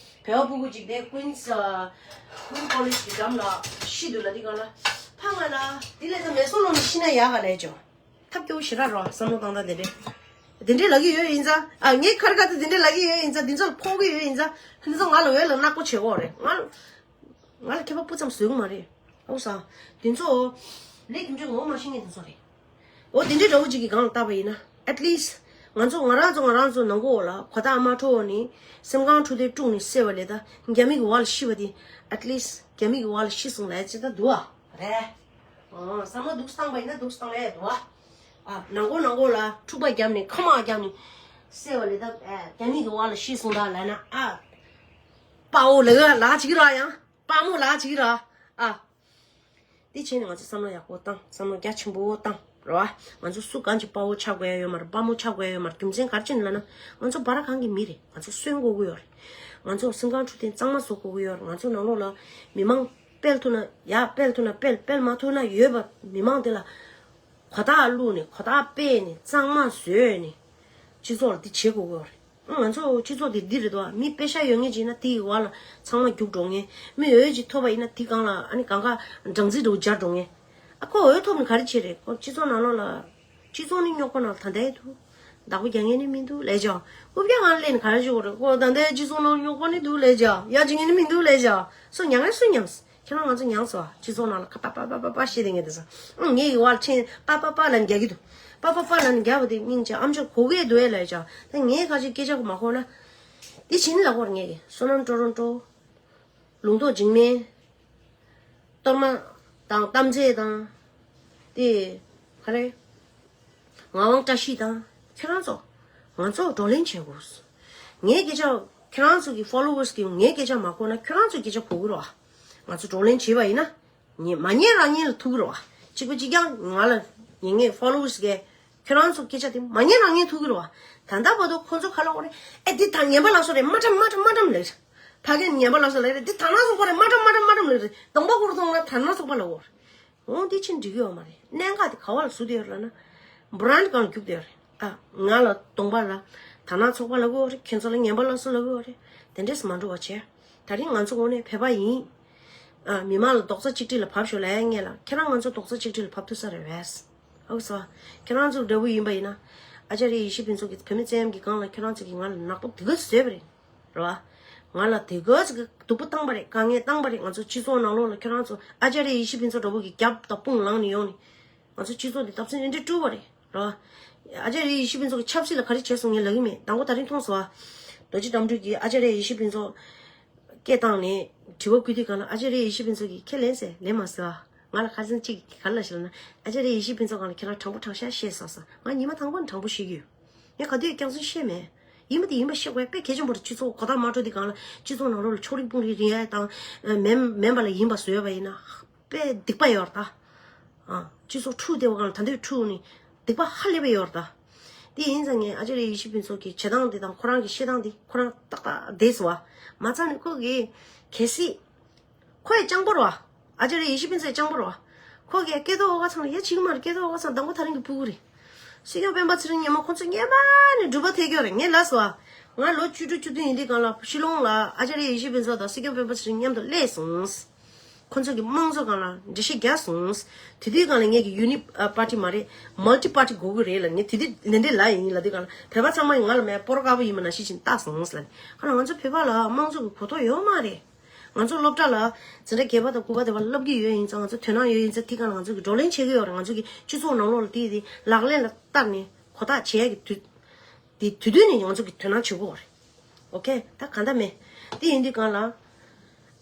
བོད་པ་ཕྲུ་གུ་ཅིག་དེ་ཀུན་ས་ཀུན་ཀོ་ལེཇ་གི་འགྲམ་ལ་ཤི་འདུག་ལབ་དུས་གང་ལ། ཕ་ང་ལ་དེ་ལས་ད་མེ་སོང་ལོག་ནས་ཤི་ན་ཡག་ག་ལབ་བྱས། ཐབས་སྐྱོ་བོ་ཞེ་དྲག་རེད་བསམ་བློ་བཏང་སྟངས་དེ་འདྲས། དེ་འདྲས་ལབ་ཀྱི་ཡོད་ཡིན་ཙང་། ཨ། ངས་ཁར་ཁ་དེ་དེ་འདྲས་ལབ་ཀྱི་ཡོད་ཡིན་ཙང་། འདི་ཚོ་ལ་ཕོག་གི་ཡོད་ཡིན་ཙང་། འདི་ཚོ་ང་ལ་འོས་ལ་ནག་པོ་བྱེད་དགོས་རེད། ང་ང་ལ་ཁྱད་པར་སྤུ་ཙམ་བཟོ་གི་མ་རེད། ཨོ་ས། དེ་ཚོ་ལས་དེ་འདྲས་ངོ་མ་ཤེས་མཁན་དེ་ཚོ་རེད། འོ་དེ་འདྲས་འདྲ་བོ་ཅིག་གི་སྒང་ལ་བལྟས་པ་ཡིན་ན། At least ང་ཚོ་ང་རང་ཚོ་ང་རང་ཚོ་ནང་ཁུལ་ལ་གོ་ཐག་མ་འཕྲོད་ནས་སེམས་ཁམས་འཁྲུག་དེ་དཀྲུགས་ནས་བསད་པ་ལས་ད་རྒྱ་མི་གི་འོག་ལ་ཤི་བ་དེ། At least རྒྱ་མི་གི་འོག་ལ་ཤི་སོང་ལབ་ཡ་ཅིག་ད་འདུག་ཨ། རེད། ཨོ། བསམ་བློ་འདུག་སེ་བཏང་པ་ཡིན་ན་འདུག་སེ་བཏང་ལ་ཡ་འདུག་ཨ། ཨ། ནང་ཁུལ་ནང་ཁུལ་ལ་འཁྲུག་པ་བརྒྱབ་ནས་ཁ་མང་བརྒྱབ་ནས་བསད་པ་ལས་ད། ཨ། རྒྱ་མི་གི་འོག་ལ་ཤི་སོང་ད་ལབ་ན། ཨ། དཔའ་བོ་ལབ་ལབ་བྱེད་ཀྱི་རེད་ཡ། དཔའ་མོ་ལབ་བྱེད་ཀྱི་རེད་ཨ། དེ་བྱས་ནས་ང་ཚོ་བསམ་བློ་ཡག་པོ་བཏང་། བསམ་བློ་རྒྱ་ཆེན་པོ་བཏང་རེད་བ། ང་ཚོ་སུ་གང་ཅིག་དཔའ་བོ་ཆགས་དགོས་ཡ་ཡོད་མ་རེད། དཔའ་མོ་ཆགས་དགོས་ཡ་ཡོད་མ་རེད། རྒྱུ་མཚན་ག་རེ་བྱས་ནས་ལབ་ན། ང་ཚོ་བར་སྒང་གི་མི་རེད། ང་ཚོ་གསོན་དགོས་ཀྱི་ཡོད་རེད། ང་ཚོ་སེམས་ཁམས་འཁྲུག་དེ་གཙང་མ་བཟོ་དགོས་ཀྱི་ཡོད་རེད། ང་ཚོ་ནང་ལོགས་ལ་མི་མང་སྤེལ་ཐུབ་ན་ཡག་སྤེལ་ཐུབ་ན་སྤེལ། སྤེལ་མ་ཐུབ་ན་ཡོད་པ་མི་མང་དེ་ལ་གོ་རྟོགས་བླུགས་ནས་གོ་རྟོགས་སྤེལ་ནས་གཙང་མ་བཟོས་ནས་སྤྱི་ཚོགས་ལ་འདི་བྱེད་དགོས་ཀྱི་ཡོད་རེད། ང་ཚོ་སྤྱི་ཚོགས་འདི་འདི་རེད་དོ། མི་པེ་ཤ་ཡོད་མཁན་ཅིག་ཡིན་ན་དེའི་འོག་ལ་ཚང་མ་རྒྱུགས་འགྲོ་མཁན། མི་འོས་ཅིག་ཐོབ་པ་ཡིན་ན་དེ་སྒང་ལ་ཨ་ནི་གང་ག་སྦྲང་རྩི་འདྲ་བོ་སྦྱར་འགྲོ་མཁན། ཨ་ཁོ་འོས་ཐོབ་ནས་ག་རེ་བྱེད་རེད། ཁོ་སྤྱི་ཚོགས་ནང་ལོགས་ལ། སྤྱི་ཚོགས་ནི་རྙོག་པ་ནང་ད་ལྟའི་འདུག་བདག་པོ་རྒྱག་མཁན་ནི་མི་འདུག་ལབ་བྱས། རྐུབ་བཀྱག་སྒང་ལ་སླེབས་ནས་ག་རེ་བྱེད་དགོས་རེད། ཁོ་ད་ལྟའི་སྤྱི་ཚོགས་ནང་རྙོག་པ་ནི་འདུག་ལབ་བྱས། ཡ་བྱེད་མཁན་ནི་མི་འདུག་ལབ་བྱས། སུ་མྱངས་ངན་སུ་མྱངས། ཁྱེད་རང་ང་ཚོ་མྱངས་སོང་ཨ། སྤྱི་ཚོགས་ནང་ལ་ཁ་པ་པ་པ་པ་པ་བཤད་དེ་ངས་དེ་ས། ཨང་། ངའི་ཡི་བར་ཆེན་པ་པ་པ་ལབ་ནས་རྒྱག་གི་འདུག་པ་པ་པ་ལབ་ནས་རྒྱག་པ་དེ་སྙིང་རྗེ། ཨམ་ཅོག་གོ་གི་འདུག་ཨེ་ལབ་བྱས། ད་ངས་ཁ་ཅིག་སྐད་ཆ་གོ་མ་གོ་ན། དེ་བྱས་ནི་ལབ་དགོས་རེད་ངས་ཀྱི། བསོད་ནམས་ཀྲོ་རོན་ཀྲོ། ལུང་རྟོགས་འཇིགས་མེད། གཏོར་མ་དང་གཏམ་ཚེ་དང་། དེ་ག་རེ། ངག་དབང་བཀྲ་ཤིས་དང་ཁྱེད་རང་ཚོ། ང་ཚོ་བགྲོ་གླེང་བྱེད་དགོས། ངའི་སྐད་ཆ། ཁྱེད་རང་ཚོ་གི་ཕོ་ལོ་ཝར་སི་གིས་ངའི་སྐད་ཆ་མ་གོ་ན་ཁྱེད་རང་ཚོའི་སྐད་ཆ་གོ་གི་རེད་བ། ང་ཚོ་བགྲོ་གླེང་བྱེད་པ་ཡིན་ན། ཉན་མ་ཉན་རང་ཉན་ལ་ཐུག་གི་རེད་བ། གཅིག་པ་གཅིག་རྐྱང་ང་ལ་ཉན་མཁན་ཕོ་ལོ་ཝར་སི་གིས་ཁྱེད་རང་ཚོ་སྐད་ཆ་དེ་མ་ཉན་རང་ཉན་ཐུག་གི་རེད་བ། ད་ལྟ་བར་དུ་ཁོ་ཚོ་ག་ལབ་ཀྱི་རེད། ཨེ་འདི་ད་ངན་པ་ལ་སོགས་རེད། མ་འགྲམ་མ་འགྲམ་མ་འགྲམ་ལབ་རེད། ཕ་གིར་ཉན་པ་ལ་སོགས་ལབ་རེད། འདི་དར་ནག་སོགས་པ་རེད། མ་འགྲམ་མ་འགྲམ་མ་འགྲམ་ལབ་རེད། གདོང་པ་ཁུར་ཐོང་ན་དར་ནག་སོགས་པ་ལབ་ཀྱི་རེད། འོང་འདི་ཕྱིན་འགྲིག་གི་ཡོད་མ་རེད། གནད་འགག་དེ་ག་བ་ལ་ཟུག་བསྡད་ཡོད་རེད་ལབ་ན། བྷི་རན་ཌི་སྒང་ལ་རྒྱུག་བསྡད་ཡོད་རེད། ཨ། ང་ལ་གདོང་པ་ལ་ དར་ནག་ཚོགས་པ་ལབ་ཀྱི་ཡོད་རེད། ཁྱེད་ཚོ་ལ་ངན་པ་སླར་གསོ་ལབ་ཀྱི་ཡོད་རེད། དེ་འདྲས་མ་འགྲོ་བ་བྱས། ད་རིང་ང་ཚོ་དངོས་གནས་བོད་པ་ཡིན། ཨ། མི་མང་ལ་རྡོག་རྩ་གཅིག་སྒྲིལ་ལ་བབས་ཤོག་ལབ་ཡ་ངེས་ལ། ཁྱེད་རང་ང་ཚོ་རྡོག་རྩ་གཅིག་སྒྲིལ་ལ་བབས་ཐུབ་ས་རེད་བས། ཨོ་སོ། ཁྱེད་རང་ཚོ་འདྲ་བོ་ཡིན་པ་ཡིན་ན། ཨ་ཅཱ་རི་ཡེ་ཤེས་ཕུན་ཚོགས་ཀྱིས་བོད་མི་བཙན་གྱི་སྒང་ལ་ཁྱེད་རང་ཚོ་གིས་ང་ལ་ནག་པོ་དེ་ག་ཚོད་བཟོས་པ་རེད། རེད་བ། ང་ལ་དེ་ག་ཚོད་ཀྱི་སྡུག་པོ་བཏང་པ་རེད། དཀའ་ངལ་བཏང་པ་རེད། ང་ཚོ་སྤྱི་ཚོགས་ནང་ལོགས་ལ་ཁྱེད་རང་ཚོ་ཨ་ཅཱ་རི་ཡེ་ཤེས་ཕུན་ཚོགས་འདྲ་བོ་གིས་རྒྱབ་དང་དཔུང་ལངས་ནས་ཡོང་ནས། ང་ཚོ་སྤྱི་ཚོགས་འདི་སྟབས་ཚེ་འདི་འདྲས་བཀྲུས་པ་རེད། རེད་བ། ཨ་ཅཱ་རི་ཡེ་ཤེས་ཕུན་ཚོགས་ཀྱིས་ཆབ་སྲིད་ལ་ག་རེ་བྱས་སོང་ངས་ལབ་ཀྱི་མེད། དང་པོ་ད་རིང་མཐོང་སོང་བ། རྡོ་རྗེ་དགྲ་འདུལ་གྱིས་ཨ་ཅཱ་རི་ཡེ་ཤེས་ཕུན་ཚོགས་སྐད་བཏང་ནས་དྲི་བ་བཀོད་དུས་སྒང་ལ། ཨ་ཅཱ་རི་ཡེ་ཤེས་ཕུན་ཚོགས་ཀྱིས་ཁས་ལེན་ཟེར་ལེན་མ་ཟེར་བ། ང་ལ་ཁ་སང་གཅིག་གིས་ག་རེ་ལབ་ཤག་ལབ་ན། ཨ་ཅཱ་རི་ཡེ་ཤེས་ཕུན་ཚོགས་སྒང་ལ་ཁྱེད་རང་དྲང་པོ་དྲང་བཞག་བཤད་ཟེར་ཟེར། ང་ཉི་མ་དང་པོ་ནས་དྲང་པོ་བཤད་ཀྱི་ཡོད། ངས་ག་དུས་རྒྱང་སྲིང་བཤད་མེད། ཡིན་པ་དེ་ཡིན་པ་བཤད་དགོས་དཔེ་གལ་ཆེན་པོ་རེད། སྤྱི་ཚོགས་གོ་བརྡ་མ་འཕྲོད་དུས་སྒང་ལ་སྤྱི་ཚོགས་ནང་ལོགས་ལ་ཕྱོགས་རིས་དཔུང་རིས་རིགས་ཡ་དང་མེན་མེན་པ་ལ་ཡིན་པ་བཟོས་པ་ཡིན་ན་དཔེ་སྡིག་པ་ཡོད་རེད་ད། ཨ། སྤྱི་ཚོགས་འཁྲུག་བསྡད་པ་སྒང་ལ་ད་འདོད་འཁྲུག་ནས་སྡིག་པ་ཧ་ལས་པ་ཡོད་རེད་ད། དེ་ཡིན་ཙང་ངས་ཨ་ཅཱ་རི་ཡེ་ཤེས་ཕུན་ཚོགས་ཀྱི་བྱེད་སྟངས་འདི་དང་ཁོ་རང་གི་བཤད་སྟངས་འདི་ཁོ་རང་ཏག་ཏག་བསྡད་སོང་བ། མ་ཚད་ནས་ཁོ་གིས་གལ་སྲིད། ཁོ་ཡི་སྤྱང་པོ་རེད་བ། ཨ་ཅཱ་རི་ཡེ་ཤེས་ཕུན་ཚོགས་སྤྱང་པོ་རེད་བ། ཁོ་གིས་སྐལ་རྡོར་ཨོ་དཀར་ཚང་ལ་ཡ་བྱེད་ཀྱི་མ་རེད། སྐལ་རྡོར་ཨོ་དཀར་ཚང་དང་པོ་ད་རིང་གི་སྤུ་གུ་རེད། སྲིད་སྐྱོང་སྤེན་པ་ཚེ་རིང་ཉིན་མོ་ཁོ་ཚོ་སྔོན་མ་ནས་སྒྲུབ་པ་ཐེབས་ཀྱི་ཡོད་རེད། ངས་ལབ་སོང་བ། ང་ལོ་བཅུ་དྲུག་བཅུ་བདུན་ཡིན་དུས་སྒང་ལ་ཤི་ལོང་ལ་ཨ་ཅཱ་རི་ཡེ་ཤེས་ཕུན་ཚོགས་དང་སྲིད་སྐྱོང་སྤེན་པ་ཚེ་རིང་མཉམ་དུ་སླེབས་སོང་། ཁོ་ཚོ་གི་དམངས་གཙོ་སྒང་ལ་འགྲེལ་བཤད་རྒྱག་སོང་། དེ་དུས་སྒང་ལ་ངས་ཀྱི་ཡུ་ནི་པར་ཊི་མ་རེད། མལ་ཊི་པར་ཊི་དགོས་ཀྱི་རེད་ལབ། ངས་དེ་དུས་ལན་འདྲེ་ལ་ཡིན་ལབ་དུས་སྒང་ལ་བོད་པ་ཚང་མ་ཡིས་ང་ལ་མེད་སྤོ་རོ་དཀར་པོ་ཡིན་པ་ནང་བཞིན་བྱས་ནས་བལྟས་སོང་ལབ་ནས། ཁ་ལ་ང་ཚོ་བོད་པ་ལ་དམངས་གཙོ་གི་གོ་རྟོགས་ཡོད་མ་རེད། ང་ཚོ་སློབ་གྲྭ་ལ་འཛིན་གྲྭ་བརྒྱད་པ་དང་དགུ་པ་དེ་བར་བསླབ་ཀྱི་ཡོད་ཡིན་ཙང་ང་ཚོ་དོ་སྣང་ཡོད་ཡིན་ཙང་དེ་སྒང་ལ་ང་ཚོ་གི་བགྲོ་གླེང་བྱེད་ཀྱི་ཡོད་རེད། ང་ཚོ་གི་སྤྱི་ཚོགས་ནང་ལོགས་ལ་དེ་དེ་ལག་ལེན་ལ་བསྟར་ནས་གོ་རྟོགས་བྱེད་ཡ་གི་དུས། དེ་དུས་དུས་ནས་ང་ཚོ་གི་དོ་སྣང་བྱེད་དགོས་རེད། ཨོ་ཁེ། ད་གང་ལྟར་མེད། དེ་ཡིན་དུས་སྒང་ལ་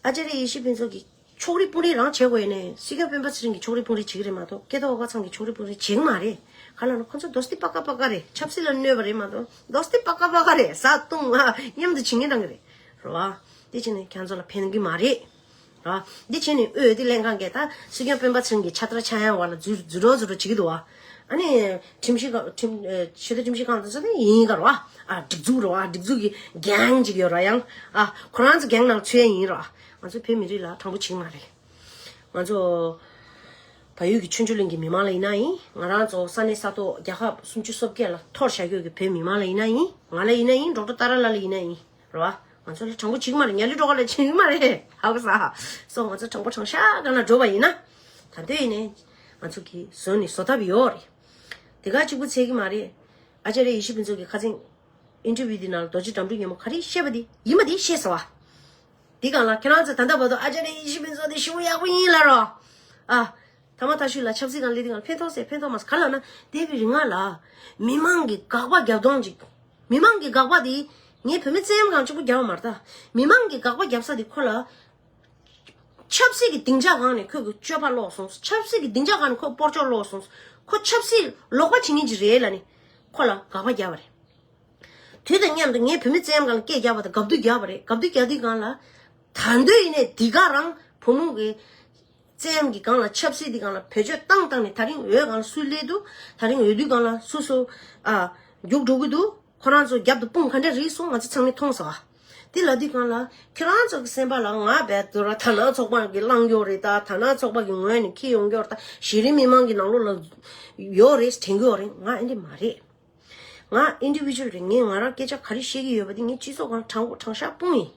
ཨ་ཅཱ་རི་ཡེ་ཤེས་ཕུན་ཚོགས་ཀྱི་ཕྱོགས་རིས་དཔུང་རིས་རང་བྱེད་དགོས་ཡིན་ནའི་སྲིད་སྐྱོང་སྤེན་པ་ཚེ་རིང་གི་ཕྱོགས་རིས་དཔུང་རིས་བྱེད་ཀྱི་རེད་མ་གཏོགས་སྐལ་རྡོར་ཨོ་དཀར་ཚང་གི་ཕྱོགས་རིས་དཔུང་རིས་བྱེད་ཀྱི་མ་རེད། ག་ལ་ན་ཁོ་ཚོ་དོ་སྟེ་པ་ཀ་པ་ཀ་རེད། ཆབ་སྲིད་ལ་གནོད་པ་རེད་མ་གཏོགས་དོ་སྟེ་པ་ཀ་པ་ཀ་རེད། བཟའ་བཏུང་ང་མཉམ་དུ་བྱེད་ངེས་འདྲ་གི་རེད། རེད་བ། དེ་བྱས་ནས་ཁྱེད་ཚོ་ལ་ཕན་གི་མ་རེད། ར། འདི་བྱས་ནས་འོས་བསྡུ་ལྷན་ཁང་གིས་ད་སྲིད་སྐྱོང་སྤེན་པ་ཚེ་རིང་གི་ཕྱག་དར་འཆང་ཡ་བར་ལ་འཛུལ་འཛུལ་རོགས་འཛུལ་རོགས་བྱེད་ཀྱི་འདུག་བ། ཨ་ནི་ཁྲིམས་ཞིབ་ཁང་ཁྲིམས་ཨ་ཆེས་མཐོའི་ཁྲིམས་ཞིབ་ཁང་དུ་ཚོ་དེ་ཡིན་ག་ར་བ། ཨ་སྒྲིག་འཛུགས་ར་བ། སྒྲིག་འཛུགས་ཀྱི་གེང་ཅིག་ཡོད་ར། ཡང་ཨ་ཁོ་རང་ཚོ་གེང་ནང་ཚུད་ཡ་ཡིན་ར་བ། ང་ཚོ་བོད་མི་རིགས་ལ་དྲང་པོ་བྱེད་ཀྱི་མ་རེད། ང་ཚོ་བལ་ཡུལ་གྱི་ཆོས་འབྱོར་གླིང་གི་མི་མང་ལ་ཡིན་ན་ཡིན། ང་རང་ཚོ་ས་གནས་ས་ཐོག་རྒྱལ་ཁབ་སུམ་ཅུ་སོ་བརྒྱད་ལ་འཐོར་བཞག་ཡོད་ཀྱི་བོད་མི་མང་ལ་ཡིན་ན་ཡིན། ང་ལ་ཡིན་ན་ཡིན། ཌོག་ཊར་ཏཱ་ར་ལགས་ལ་ཡིན་ན་ཡིན། རེད་བ། ང་ཚོ་ལ་དྲང་པོ་བྱེད་ཀྱི་མ་རེད། ཉ་ལི་སྒྲོག་ག་ལ་བྱེད་ཀྱི་མ་རེད། ཧ་གོ་ས། སོ་ང་ཚོ་དྲང་པོ་དྲང་བཞག་སྒང་ལ་འགྲོ་བ་ཡིན་ན། ད་ལྟ་ཡིན་ནའི་ང་ཚོ་གི་བཟོ་ནི་བཟོ་ཐབས་ཡོད་རེད། དེ་ག་གཅིག་པུ་ཚད་ཀྱི་མ་རེད། ཨ་ཅཱ་རི་ཡེ་ཤེས་ཕུན་ཚོགས་ཀྱི་ཁ་སང་ཨིན་ཊར་བིའུ་འདི་ནང་ལ་རྡོ་རྗེ་དགྲ་འདུལ་ཉིན་མོ་ག་རེ་བཤད་པ་འདི་ཡིན་པ་འདི་བཤད་ཟེར་བ། འདི་སྒང་ལ་ཁྱེད་རང་ཚོ་ད་ལྟ་བར་དུ་ཨ་ཅཱ་རི་ཡེ་ཤེས་ཕུན་ཚོགས་འདི་ཞེ་པོ་ཡག་པོ་ཡིན་ལབ་རོགས། ཨ། ཐ་མ་ཐ་ཤུལ་ལ་ཆབ་སྲིད་སྒང་སླེབས་དུས་སྒང་ལ་ཕན་ཐོགས་ཟེར། ཕན་ཐོགས་མ་ཟེར་ག་ལབ་ན། འདས་པའི་རིང་ལ་མི་མང་གི་དགག་པ་རྒྱབ་སྟངས་ཅིག་མི་མང་གི་དགག་པ་དེ་ངས་བོད་མི་བཙན་གང་གཅིག་པུ་རྒྱབ་པ་མ་རེད་ད། མི་མང་གི་དགག་པ་རྒྱབ་ས་དེ་ཁོ་ལ་ཆབ་སྲིད་ཀྱི་སྡིངས་ཆ་སྒང་ནས་ཁོས་གི་སྤྱོད་པ་ལོག་སོང་། ཆབ་སྲིད་ཀྱི་སྡིངས་ཆ་སྒང་ནས་ཁོ་སྤོར་ཆོག་ལོག་སོང་། ཁོ་ཆབ་སྲིད་ལོག་པ་བྱེད་མཁན་ཅིག་རེད་ལབ་ནས་ཁོ་ལ་དགག་པ་རྒྱབ་པ་རེད། དུས་དང་མཉམ་དུ་ངས་བོད་མི་བཙན་གང་ལ་སྐད་རྒྱབ་པ་དང་དགའ་བསུ་རྒྱབ་པ་རེད། དགའ་བསུ་རྒྱག་དུས་སྒང་ལ་ད་འདོད་ཡིན་ནའི་འདི་ག་རང་བུ་མོ་གི་བཙན་གྱི་སྒང་ལ་ཆབ་སྲིད་འདི་སྒང་ལ་བེད་སྤྱོད་བཏང་བཏང་ནས་ད་རིང་འོས་སྒང་ལ་སུ་སླེབས་འདུག་ད་རིང་འོས་བསྡུ་སྒང་ལ་སུ་སུ་ཨ་རྒྱུགས་འགྲོ་གི་འདུག་ཁོ་རང་ཚོ་རྒྱབ་ཏུ་དཔུང་ག་འདྲ་རིགས་སོང་ང་ཚོ་ཚང་མས་མཐོང་སོང་ཨ། དེ་ལབ་དུས་སྒང་ལ་ཁྱེད་རང་ཚོ་གི་སེམས་པ་ལ་ང་བས་དུ་ར་དར་ནག་ཚོགས་པ་གི་བླངས་ཡོད་རེད། ད་དར་ནག་ཚོགས་པ་གི་ངོས་ནས་འཁྱེར་ཡོང་གི་ཡོད་རེད། ད་གཞི་རིམ་མི་མང་གི་ནང་ལོགས་ལ་ཡོད་རེད་དྲན་གི་ཡོད་རེད། ང་ཨེ་འདྲ་མ་རེད། ང་ཨིན་ཌི་བི་ཇུ་ཨལ་རེད། ངས་ང་རང་སྐད་ཆ་ག་རེ་བཤད་ཀྱི་ཡོད་པ་དེ་ངས་སྤྱི་ཚོགས་སྒང་དྲང་པོ་དྲང་བཞག་སྤུངས་ཡིན།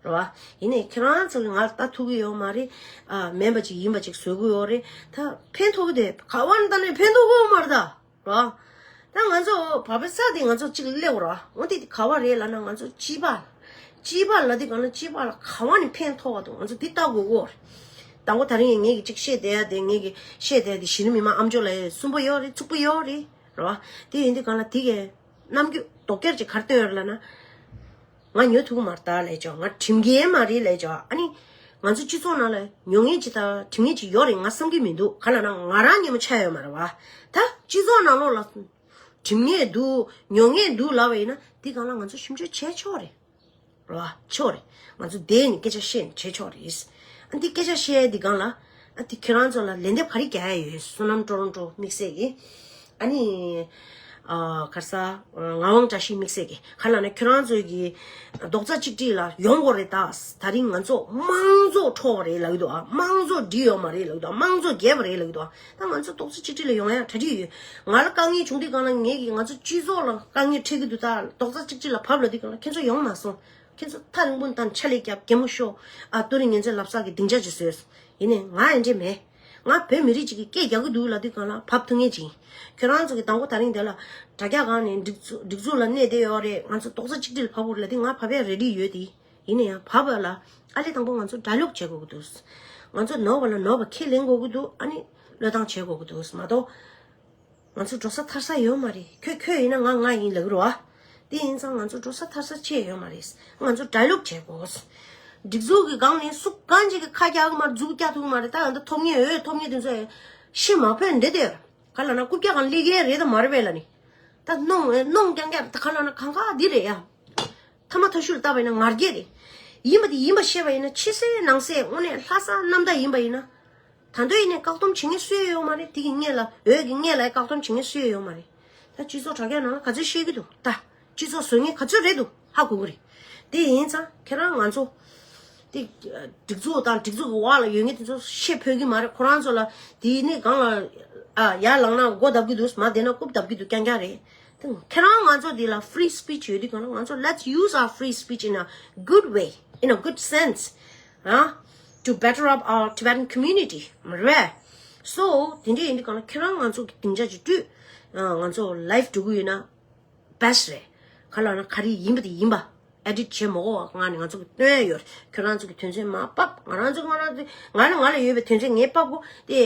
རེད་བ། ཡིན་ནའི་ཁྱེད་རང་ཚོ་གིས་ང་ལ་ལྟ་ཐུབ་ཀྱི་ཡོད་མ་རེད། ཨ་མེད་པ་ཅིག་ཡིན་པ་ཅིག་བཟོ་གི་ཡོད་རེད། ད་ཕན་ཐོགས་ཀྱི་དེ་ག་བ་ནས་ད་ནས་ཕན་ཐོགས་ཀྱི་ཡོད་མ་རེད་ད། རེད་བ། ད་ང་ཚོ་བ་བེ་ས་དེ་ང་ཚོ་གཅིག་སླེབས་ར། འོ་དེ་དེ་ག་བ་རེད་ལབ་ན་ང་ཚོ་སྤྱི་པ། སྤྱི་པ་ལ་དེ་ག་ན་སྤྱི་པ་ལ་ག་བ་ནས་ཕན་ཐོགས་པ་འདུག་ང་ཚོ་དེ་ལྟ་དགོས་གོ་རེད། དང་པོ་ད་རིང་ངས་ཀྱི་གཅིག་བཤད་བསྡད་ཡ་དེ་ངས་ཀྱི་བཤད་བསྡད་ཡ་དེ་གཞི་རིམ་མི་མང་ཨམ་ཅོག་ལ་སུན་པོ་ཡོད་རེད། ཚུགས་པོ་ཡོད་རེད། རེད་བ། དེ་ཡིན་དུས་སྒང་ལ་དེ་གའི་རྣམ་འགྱུར་དོ་ཀེར་ཅིག་ག་རེ་སྟོན་ཡོད་ལབ་ན། ང་ཉོ་ཐུབ་ཀྱི་མ་རེད་ད་ལབ་ཅོག་ང་ཁྲིམས་འགལ་མ་རེད་ལབ་ཅོག་ཨ་ནི་ང་ཚོ་སྤྱི་ཚོགས་ནང་ལ་ཉོ་མཁན་ཅིག་དང་ཁྲིམས་མཁན་ཅིག་ཡོད་རེད་ང་བསམ་གྱི་མི་འདུག་ག་ལབ་ན་ང་རང་ཉོན་མོངས་ཆགས་ཡོད་མ་རེད་བ། ད་སྤྱི་ཚོགས་ནང་ལོགས་ལ་ཁྲིམས་ངན་འདུག་ཉོ་མཁན་འདུག་ལབ་པ་ཡིན་ན་འདི་སྒང་ལ་ང་ཚོ་ཞིབ་འཇུག་བྱས་ཆོག་རེད། རེད་བ། ཆོག་རེད། ང་ཚོ་བསྡད་ནས་སྐད་ཆ་བཤད་ནས་བྱས་ཆོག་རེད། ཨ་འདི་སྐད་ཆ་བཤད་ཡ་འདི་སྒང་ལ་ཨ་འདི་ཁྱེད་རང་ཚོ་ལ་ལན་འདེབས་ག་རེ་རྒྱག་ཡ་ཡོད། བསོད་ནམས་ཀྲོ་རོང་ཀྲོ་དམིགས་བསལ་གྱིས། ཨ་ནི། ཨ་ག་རེ་ཟ། ངག་དབང་བཀྲ་ཤིས་དམིགས་བསལ་གྱི་ག་ལབ་ན། ཁྱོད་རང་ཚོ་གི་རྡོག་རྩ་གཅིག་སྒྲིལ་ལ་ཡོང་དགོས་རེད་ད། ད་རིང་ང་ཚོ་དམངས་གཙོ་འཕྲོག་པ་རེད་ལབ་ཀྱི་འདུག་ཨ། དམངས་གཙོ་སྒྲིལ་ཡོད་མ་རེད་ལབ་ཀྱི་འདུག་ཨ། དམངས་གཙོ་རྒྱས་པ་རེད་ལབ་ཀྱི་འདུག་ཨ། ད་ང་ཚོ་རྡོག་རྩ་གཅིག་སྒྲིལ་ལ་ཡོང་ཡ་གྲ་སྒྲིག་ཡོད། ང་ལ་དཀའ་ངལ་བྱུང་དུས་སྒང་ལ་ངས་ཀྱིས་ང་ཚོ་སྤྱི་ཚོགས་ལ་དཀའ་ངལ་འཕྲད་ཀྱི་འདུག་ད་རྡོག་རྩ་གཅིག་སྒྲིལ་ལ་བབས་ལབ་དུས་སྒང་ལ་ཁྱེད་ཚོ་ཡོང་མ་སོང་། ཁྱེད་ཚོ་ཐག་རིང་པོ་ནས་ད་ཕྱག་ལས་རྒྱབ། གད་མོ་ཤོར། ཨ་ཏུ་རིང་ངན་ཚོས་ལབ་ས་གི་སྡིངས་ཆ་ཅིག་བཟོས། ཡིན་ནའི་ང་ཡང་འདྲ་མེད། ང་བོད་མི་རིགས་གཅིག་གི་སྐད་རྒྱག་གི་འདུག་ལབ་དུས་སྒང་ལ་བབས་ཐུབ་མཁན་ཅིག་ཡིན། ཁྱོད་རང་ཚོ་གི་དང་པོ་ད་རིང་དེ་ལ་དྲ་རྒྱ་སྒང་ནས་སྒྲིག་འཛུགས་སྒྲིག་འཛུགས་ལ་གནས་བསྡད་ཡོད་རེད། ང་ཚོ་རྡོག་རྩ་གཅིག་སྒྲིལ་ཕབ་དགོས་རེད་ལབ་དུས་ང་ཕབ་ཡ་རེ་ཌི་ཡོད་དེ། ཡིན་ན་ཡང་བབས་པ་ལ་ཨ་ལས་དང་པོ་ང་ཚོ་ཌའི་ལོག་བྱེད་དགོས་ཀྱི་འདུག་ང་ཚོ་ནོར་བ་ལ་ནོར་བ་ཁས་ལེན་དགོས་ཀྱི་འདུག་ཨ་ནི་བློས་བཏང་བྱེད་དགོས་ཀྱི་འདུག་མ་གཏོགས། ང་ཚོ་འགྲོ་ས་ཐར་ས་ཡོད་མ་རེད། ཁྱོད་ཁྱོད་ཡིན་ན་ང་ང་ཡིན་ལབ་ཀྱི་རེད་བ། དེ་ཡིན་ཙང་ང་ཚོ་འགྲོ་ས་ཐར་ས་ཅི་ཡང་ཡོད་མ་རེད། ང་ཚོ་ཌའི་ལོག་བྱེད་དགོས། སྒྲིག་འཛུགས་ཀྱི་སྒང་ནས་སུ་གང་ཅིག་གིས་ཁ་རྒྱག་གི་མ་རེད། མཛུབ་རྒྱག་ཐུབ་ཀྱི་མ་རེད། ད་ཡང་ད་ཐོབ་མཁན་འོས་ཐོབ་མཁན་དེ་ཚོ་ཤི་མ་ཕོད་འདྲེ་དེ། ག་ལབ་ན་རྐུབ་བཀྱག་སྒང་སླེབས་མཁན་རེད་དམ་མ་རེད་པས་ལབ་ནི། ད་གནོང་གནོང་རྐྱང་རྐྱང་ད་ག་ལབ་ན་གང་ག་འདི་རེད་ཡ། ཐ་མ་ཐ་ཤུལ་བཏབ་པ་ཡིན་ན་ང་རྒྱལ་རེད། ཡིན་པ་དེ་ཡིན་པ་བཤད་པ་ཡིན་ན་ཕྱི་གསལ་ནང་གསལ་དངོས་གནས་ལྷག་བསམ་རྣམ་དག་ཡིན་པ་ཡིན་ན། ད་དུང་ཡིན་ནའི་བཀག་སྡོམ་བྱེད་མཁན་སུ་ཡང་ཡོད་མ་རེད། དེ་གི་སྔོན་ལ་འོས་ཀྱི་སྔོན་ལ་བཀག་སྡོམ་བྱེད་མཁན་སུ་ཡང་ཡོད་མ་རེད། ད་སྤྱི་ཚོགས་དྲ་རྒྱ་ནང་ལ་ག་ཚོད་བཤད་ཀྱི་འདུག་ད་སྤྱི་ཚོགས་བཟོ་མཁན་ག་ཚོད་རེད་འདུག་ཧ་གོ་གི་རེད། དེ་ཡིན་ཙང་ཁྱེད་རང་ང་ཚོ་དེ་སྒྲིག་འཛུགས་དང་སྒྲིག་འཛུགས་ཀྱི་འོག་ལ་ཡོད་མཁན་དེ་ཚོ་ཤེས་ཕོད་ཀྱི་མ་རེད། ཁོ་རང་ཚོ་ལ་དེ་ནི་སྒང་ལ་ཨ་ཡར་ལངས་ན་མགོ་བརྡབ་ཀྱི་འདུག་མར་བསྡད་ན་རྐུབ་བརྡབ་ཀྱི་འདུག་རྐྱང་རྐྱང་རེད། དེ་ཁྱེད་རང་ང་ཚོ་འདི་ལ་free speech ཡོད་དུས་སྒང་ལ་ང་ཚོ་let's use our free speech in a good way, in a good sense, huh? To better up our Tibetan community. མ་རེད་པས། So དེ་འདྲ་ཡིན་དུས་སྒང་ལ་ཁྱེད་རང་ང་ཚོ་གི་སྡིངས་ཆ་ཅིག་བསྐྲུན། ཨ་ང་ཚོ་live འགྲོ་གི་ཡོད་ན་best རེད། ག་ལབ་ན་ག་རེ་ཡིན་པ་དེ་ཡིན་པ་edit བྱེད་མ་དགོས་པ་ང་ནས་ང་ཚོ་གི་སྟོན་ཡ་ཡོད་རེད། ཁྱེད་རང་ཚོ་གི་དོན་ཚན་མར་ཕབ། ང་རང་ཚོ་ང་རང་ཚོ་ང་ལ་ང་ལ་ཡོད་པའི་དོན་ཚན་ངས་ཕབ་གོ། དེ་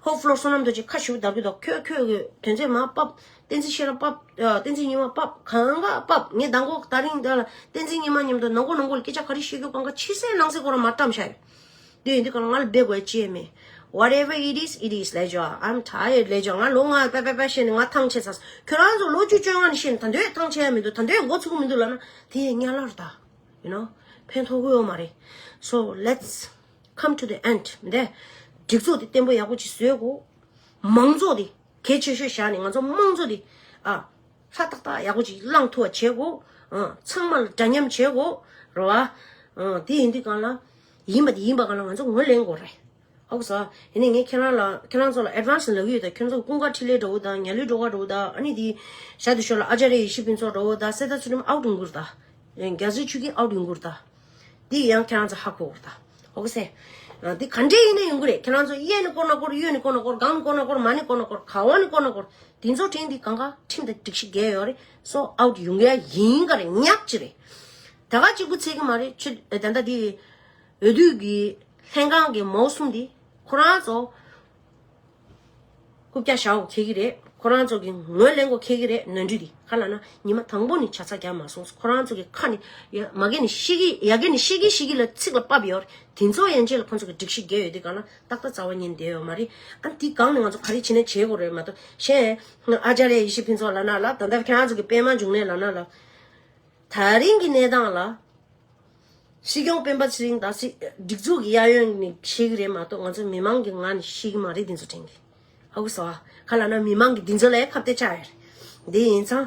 ཧོ་ཕློར་བསོད་ནམས་རྡོ་རྗེ་ཁ་ཞུ་བརྡབ་ཀྱི་འདུག་ཁྱོད་ཁྱོད་ཀྱི་དོན་ཚན་མར་ཕབ། བསྟན་འཛིན་ཤེས་རབ་ཕབ། ཨ་བསྟན་འཛིན་ཉི་མ་ཕབ། གང་ག་ཕབ། ངས་མདང་དགོང་དེ་རིང་འདི་ལ་བསྟན་འཛིན་ཉི་མ་མཉམ་དུ་ནང་ཁོ་ནང་ཁོ་ལ་སྐད་ཆ་ག་རེ་བཤད་རྒྱུ་གང་ག་ཕྱི་གསལ་ནང་གསལ་ཁོ་རང་མར་བཀྲམ་བཞག་ཡོད། དེ་ཡིན་དུས་སྒང་ལ་ང་ལ་འབད་དགོས་ཡ་ཅི་ཡང་མེད། Whatever it is, it is ལབ་ཆོག I'm tired ལབ་ཆོག་ང་ལོ་ལྔ་པ་པ་པ་བཤད་ནས་ང་ཐང་ཆད་ཚར། ཁྱོད་རང་ཚོ་ལོ་བཅུ་བཅོ་ལྔ་ནས་བཤད་ནས་ད་དུང་ཐང་ཆད་ཡ་མི་འདུག་ད་དུང་འགོ་ཚུགས་ཀྱི་མི་འདུག་ལབ་ན་དེ་ཡང་དམྱལ་བ་རེད་ད། You know ཕན་ཐོགས་ཀྱི་ཡོད་མ་རེད། So let's come to the end. འདི་སྒྲིག་འཛུགས་དེ་བརྟན་པོ་ཡག་པོ་ཅིག་བཟོས་དགོས། མང་གཙོ་དེ་གལ་ཆེ་ཤོས་བཞག་ནས་ང་ཚོ་དམངས་གཙོ་དེ་ཨ་ཧྲ་ཏག་ཏག་ཡག་པོ་ཅིག་བླངས་ཐུབ་པ་བྱེད་དགོས། ཨ་ཚང་མ་ལ་འདྲ་མཉམ་བྱེད་དགོས་རེད་བ། ཨ་དེ་ཡིན་དུས་སྒང་ལ་ཡིན་པ་དེ་ཡིན་པ་སྒང་ལ་ང་ཚོ་ངོས་ལེན་དགོས་རེད། ཧོ་གོ་སོང་། ཡིན་ནའི་ངས་ཁྱེད་རང་ལ་ཁྱེད་རང་ཚོ་ལ་advance ལབ་ཀྱི་ཡོད་ད། ཁྱེད་ཚོ་ཀུན་དགའ་འཕྲིན་ལས་འདྲ་བོ་དང་ཉ་ལུས་སྒྲོལ་དཀར་འདྲ་བོ་དང་ཨ་ནི་དེ་ཞག་དེ་ཞོར་ལ་ཨ་ཅཱརྱ་ཡེ་ཤེས་ཕུན་ཚོགས་འདྲ་བོ་དང་སེ་ད་ཚུལ་ཁྲིམས་out ཡོང་གི་རེད་ད། རྒྱ་མཚོའི་ཆུ་སྐྱིད་out ཡོང་གི་རེད་ད། དེ་ཡང་ཁྱེད་རང་ཚོ་ཧ་གོ་གི་རེད་ད། ཧོ་གོ་སོང་། དེ་ག་འདྲས་ཡིན་ན་ཡོང་གི་རེད། ཁྱེད་རང་ཚོ་གཡས་ནས་བསྐོར་ན་བསྐོར། གཡོན་ནས་བསྐོར་ན་བསྐོར། སྒང་ནས་བསྐོར་ན་བསྐོར། མ་ནས་བསྐོར་ན་བསྐོར། ག་བ་ནས་བསྐོར་ན་བསྐོར། དེ་ཚོ་དྲན་དེ་གང་ག་ཁྲིམས་དང་སྒྲིག་གཞི་འགལ་ཡོད་རེད། So out ཡོང་གི་ཡིན་ག་རེད། ཉག་ཅིག་རེད། ད་ག་གཅིག་པུ་ཚད་ཀྱི་མ་རེད། ཆུ་ད་ལྟ་དེ་འོས་བསྡུ་གི་ལྷན་ཁང་གི་མང་གསུམ་དེ་ཁོ་རང་ཚོ་རྐུབ་བཀྱག་བཞག་དགོས་ཁེལ་གྱི་རེད། ཁོ་རང་ཚོ་གི་ངོས་ལེན་དགོས་ཁེལ་གྱི་རེད། ནོར་འཁྲུལ་དེ་ག་ལབ་ན་ཉི་མ་དང་པོ་ནས་ཆ་ཚང་རྒྱག་མ་སོང་། ཁོ་རང་ཚོ་གི་ཁ་ནས་ཡ་མ་གི་ནས་བཤད་ཀྱི་ཡ་གི་ནས་བཤད་ཀྱི་བཤད་ཀྱི་ལ་ཚིག་ལ་བབས་ཡོད་རེད། དེ་ཚོ་ཡན་ཆད་ལ་ཁོ་ཚོ་གི་སྒྲིག་གཞི་འགལ་ཡོད་དུས་སྒང་ལ་ཏག་ཏག་རྩ་བ་ཉིད་ནས་བསྡད་ཡོད་མ་རེད། ཨ་དེ་སྒང་ནས་ང་ཚོ་ག་རེ་བྱེད་ན་བྱེད་དགོས་རེད་མ་གཏོགས་གཞན་ཨ་ཅཱརྱ་ཡེ་ཤེས་ཕུན་ཚོགས་ལབ་ན་ལ། ད་ལྟ་ཁྱེད་རང་ཚོ་གི་པད་མ་འབྱུང་གནས་ལབ་ན་ལ། ད་རིང་གི་གནས་སྟངས་ལ། སྲིད་སྐྱོང་སྤེན་པ་ཚེ་རིང་དང་སྲིད་སྒྲིག་འཛུགས་ཀྱི་གཡས་གཡོན་ནས་བཤད་ཀྱི་རེད་མ་གཏོགས་ང་ཚོ་མི་མང་གི་ངག་ནས་བཤད་ཀྱི་མ་རེད། འདི་ཚོ་དྲན་གྱི། ཧ་གོ་སོང་ཨ། ག་ལབ་ན་མི་མང་གིས་འདི་ཚོ་ལ་ཁ་གཏད་བཅག་ཡོད་རེད། འདི་ཡིན་ཙང་།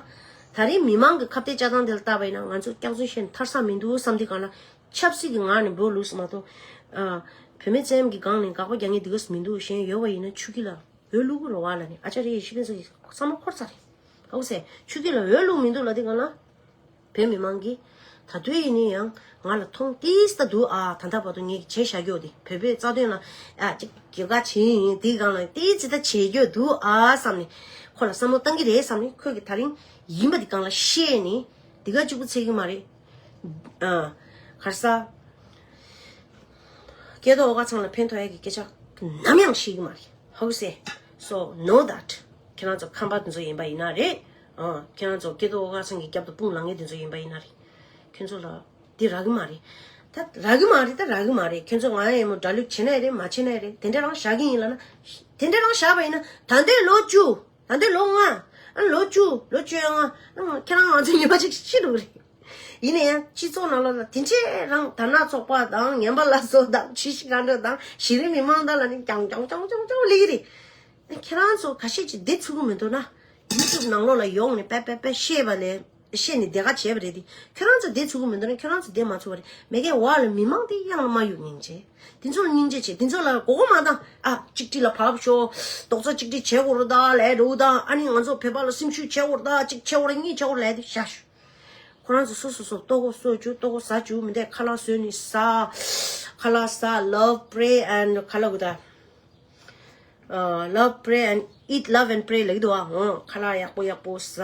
ད་རིང་མི་མང་གི་ཁ་གཏད་བཅག་སྟངས་དེ་ལ་བལྟས་པ་ཡིན་ན་ང་ཚོ་སྐྱག་རྫུན་བཤད་ནས་ཐར་ས་མི་འདུག་བསམ་དུས་སྒང་ལ་ཆབ་སྲིད་ཀྱི་ངག་ནས་འབོད་ལུགས་སུ་མ་གཏོགས། ཨ། བུད་མེད་བཙན་གྱི་སྒང་ནས་དགག་པ་རྒྱག་མཁན་འདི་ག་སུ་མི་འདུག་གཞན་ཡོད་པ་ཡིན་ན་ཆུ་སྐྱིད་ལ། འོས་བླུག་གི་རེད་བ་ལབ་ནས་ཨ་ཅཱརྱ་ཡེ་ཤེས་ཕུན་ཚོགས་ཀྱིས་བསམ་བློ་འཁོར་ཚར་རེད། ཧ་གོ་སོང་། ཆུ་སྐྱིད་ལ་འོས་བླུག་མི་འདུག་ལབ་དུས་སྒང་ལ། བོད་མི་མང་གིས། ད་དུང་ཡིན་ན་ཡང་ང་ལ་མཐོང་ཏིས་ད་འདུག་ཨ། ད་ལྟ་བར་དུ་ངས་བྱས་བཞག་རྒྱུ་དེ་བོད་པའི་རྩ་དོན་ལ་ཨ་ཅིག་གྱོད་ཁ་བྱས་ཡིན། དེའི་སྒང་ལ་ཏིས་ད་བྱེད་རྒྱུ་འདུག་ཨ་བསམ་ནས་ཁོ་ལ་བསམ་བློ་བཏང་གི་རེད་བསམ་ནས་ཁོས་ཀྱིས་ད་རིང་ཡིན་པ་དེ་སྒང་ལ་བཤད་ནས་འདི་ག་གཅིག་པུ་ཚད་ཀྱི་མ་རེད། ཨ། ག་རེ་ཟ། སྐལ་རྡོར་ཨོ་དཀར་ཚང་ལ་ཕན་ཐོགས་ཡ་གི་སྐད་ཆ་ནམ་ཡང་བཤད་ཀྱི་མ་རེད། ཧ་གོ་སོང་། So know that. ཁྱེད་རང་ཚོ་ཁམས་པ་དེ་ཚོ་ཡིན་པ་ཡིན་ན་རེད། ཨ། ཁྱེད་རང་ཚོ་སྐལ་རྡོར་ཨོ་དཀར་ཚང་གི་རྒྱབ་ཏུ་དཔུང་ལངས་མཁན་དེ་ཚོ་ཡིན་པ་ཡིན་ན་རེད། ཁྱེད་ཚོ་ལ་དེ་རག་གི་མ་རེད། ད་རག་གི་མ་རེད། ད་རག་གི་མ་རེད། ཁྱེད་ཚོ་ང་ཡ་ཡིན་མོ་དགྲ་ལུགས་བྱེད་ན་ཡ་རེད། མ་བྱེད་ན་ཡ་རེད། དེ་འདྲ་རང་བཞག་གི་ཡིན་ལབ་ན། དེ་འདྲ་རང་བཞག་པ་ཡིན་ན་ད་ལྟའི་ལོ་བཅུ། ད་ལྟའི་ལོ་ལྔ། ཨ་ལོ་བཅུ། ལོ་བཅོ་ལྔ། ཨ་ཁྱེད་རང་ང་ཚོ་ཉི་མ་གཅིག་ཤི་འགྲོ་གི་རེད། ཡིན་ན་ཡང་སྤྱི་ཚོགས་ནང་ལོགས་ལ་དེ་འདྲས་རང་དར་ནག་ཚོགས་པ་དང་ངན་པ་ལ་སོགས་དང་ཆུ་བཞི་སྒང་དྲུག་དང་གཞི་རིམ་མི་མང་དག་ལ་ནི་རྐྱང་རྐྱང་རྐྱང་རྐྱང་རྐྱང་སླེབས་ཀྱི་རེད། ཁྱེད་རང་ཚོ་ཁ་ཤས་ཀྱིས་བསྡད་ཚུགས་ཀྱི་མི་འདུག་ན། ཡུ་ཊུབ་ནང་ལོགས་ལ་ཡོང་ནས་པེ་པེ་པེ་བཤད་པ་ལས་བཤད་ནས་དེ་ག་བྱས་པ་རེད་དེ། ཁྱོད་རང་ཚོ་བསྡད་ཚུགས་ཀྱི་མི་འདུག་ན་ཁྱོད་རང་ཚོ་བསྡད་མ་ཚུགས་པ་རེད། མ་གིའི་འོག་ལ་མི་མང་དེ་གཡང་ལ་མ་གཡུག་སྙིང་རྗེ། དེ་ཚོ་ལ་སྙིང་རྗེ་ཆེ། དེ་ཚོ་ལ་མགོ་སྐོར་མ་བཏང་། ཨ་གཅིག་སྒྲིལ་ལ་བབས་ཤོག་རྡོག་རྩ་གཅིག་སྒྲིལ་བྱེད་དགོས་རེད་ད་ལས་འགྲོ་ད། ཨ་ནི་ང་ཚོ་བོད་པ་ལ་སེམས་ཤུགས་བྱེད་དགོས་རེད་ད། གཅིག་བྱེད་དགོས་རེད། གཉིས་བྱེད་དགོས་རེད་ལས་དེ་བཞག་ཤོག་ཁོ་རང་ཚོ་སོ་སོ་སོ་ལྟོ་གོས་གསོ་བཅུག་ལྟོ་གོས་ཟ་བཅུག་མི་འདུག་ཁ་ལག་བཟོས་ནས་ཟ། ཁ་ལག་ཟ། Love, pray and ཁ་ལག་གུ་ད། Love, pray and eat, love and pray ལབ་ཀྱི་འདུག་བ། འོ་ཁ་ལག་ཡག་པོ་ཡག་པོ་ཟ།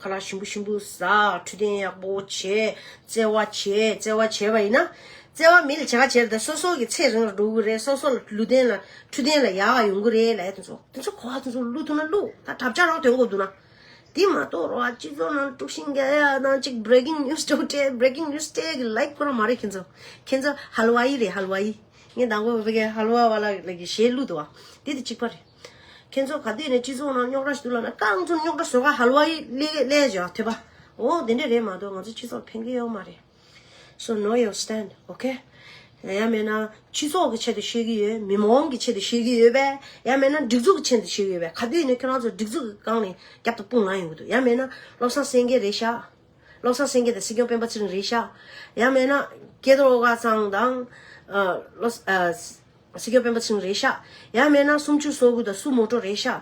ཁ་ལག་ཞིམ་པོ་ཞིམ་པོ་ཟ། འཕྲོད་བསྟེན་ཡག་པོ་བྱེད། བརྩེ་བ་བྱེད། བརྩེ་བ་བྱས་པ་ཡིན་ན། བརྩེ་བ་མི་ལ་བྱེད་ག་བྱེད་རེད་ད། སོ་སོ་གི་ཚེ་རིང་ལ་འགྲོ་གི་རེད། སོ་སོ་ལ་ལུས་རྟེན་ལ་འཕྲོད་བསྟེན་ལ་ཡག་ག་ཡོང་གི་རེད་ལབ་ཡ་དེ་ཚོ། དེ་ཚོ་གོ་བ་དེ་ཚོ་བླུག་ཐུབ་ན་བླུག་ད་དྲ་བྱ་རང་དོན་གོ་འདུག་ན། དེ་མ་གཏོགས་རོ་ཨ་སྤྱི་ཚོགས་ནང་དཀྲུག་ཤིང་རྒྱག་ཡ་དང་གཅིག་breaking news འགྲོ་སྤྲད། breaking news སྤྲད་གི་ལའིཀ་ཁོ་རང་མ་རེད་ཁྱེད་ཚོ། ཁྱེད་ཚོ་ཧལ་ཝ་ཡི་རེད་ཧལ་ཝ་ཡི། ངས་དང་པོ་བོད་ཀྱི་ཧལ་ཝ་བ་ལ་ལ་གི་གཞས་བླུགས་འདུག་བ། དེ་དེ་གཅིག་པ་རེད། ཁྱེད་ཚོ་ག་དུས་ནས་སྤྱི་ཚོགས་ནང་རྙོག་དྲ་ཞིག་འདུག་ལབ་ན་རྐང་ཚོ་རྙོག་དྲ་བཟོ་ག་ཧལ་ཝ་ཡི་ལས་ལས་བྱ་ཐོས་པ། འོ་དེ་འདྲས་རེད་མ་གཏོགས་ང་ཚོ་སྤྱི་ཚོགས་ལ་ཕན་གི་ཡོད་མ་རེད། So know your stand, okay? ཡང་མེད་ན་སྤྱི་ཚོགས་ཀྱི་ཆེད་དུ་བཤད་ཀྱི་ཡོད། མི་མང་གི་ཆེད་དུ་བཤད་ཀྱི་ཡོད་པས། ཡང་མེད་ན་སྒྲིག་འཛུགས་ཀྱི་ཆེད་དུ་བཤད་ཀྱི་ཡོད་པས། ག་དུས་ནས་ཁྱོད་རང་ཚོ་སྒྲིག་འཛུགས་ཀྱི་སྒང་ནས་རྒྱབ་དང་དཔུང་ལངས་ཡོང་གི་འདུག་ཡང་མེད་ན་བློ་བཟང་སེང་གེ་རེད་ཤག་བློ་བཟང་སེང་གེ་དང་སྲིད་སྐྱོང་སྤེན་པ་ཚེ་རིང་རེད་ཤག་ཡང་མེད་ན་སྐལ་རྡོར་ཨོ་དཀར་ཚང་དང་། ཨ། བློ། ཨ། སྲིད་སྐྱོང་སྤེན་པ་ཚེ་རིང་རེད་ཤག་ཡང་མེད་ན་སུམ་ཅུ་སོ་དགུ་དང་སུ་མོ་ཊོ་རེད་ཤག་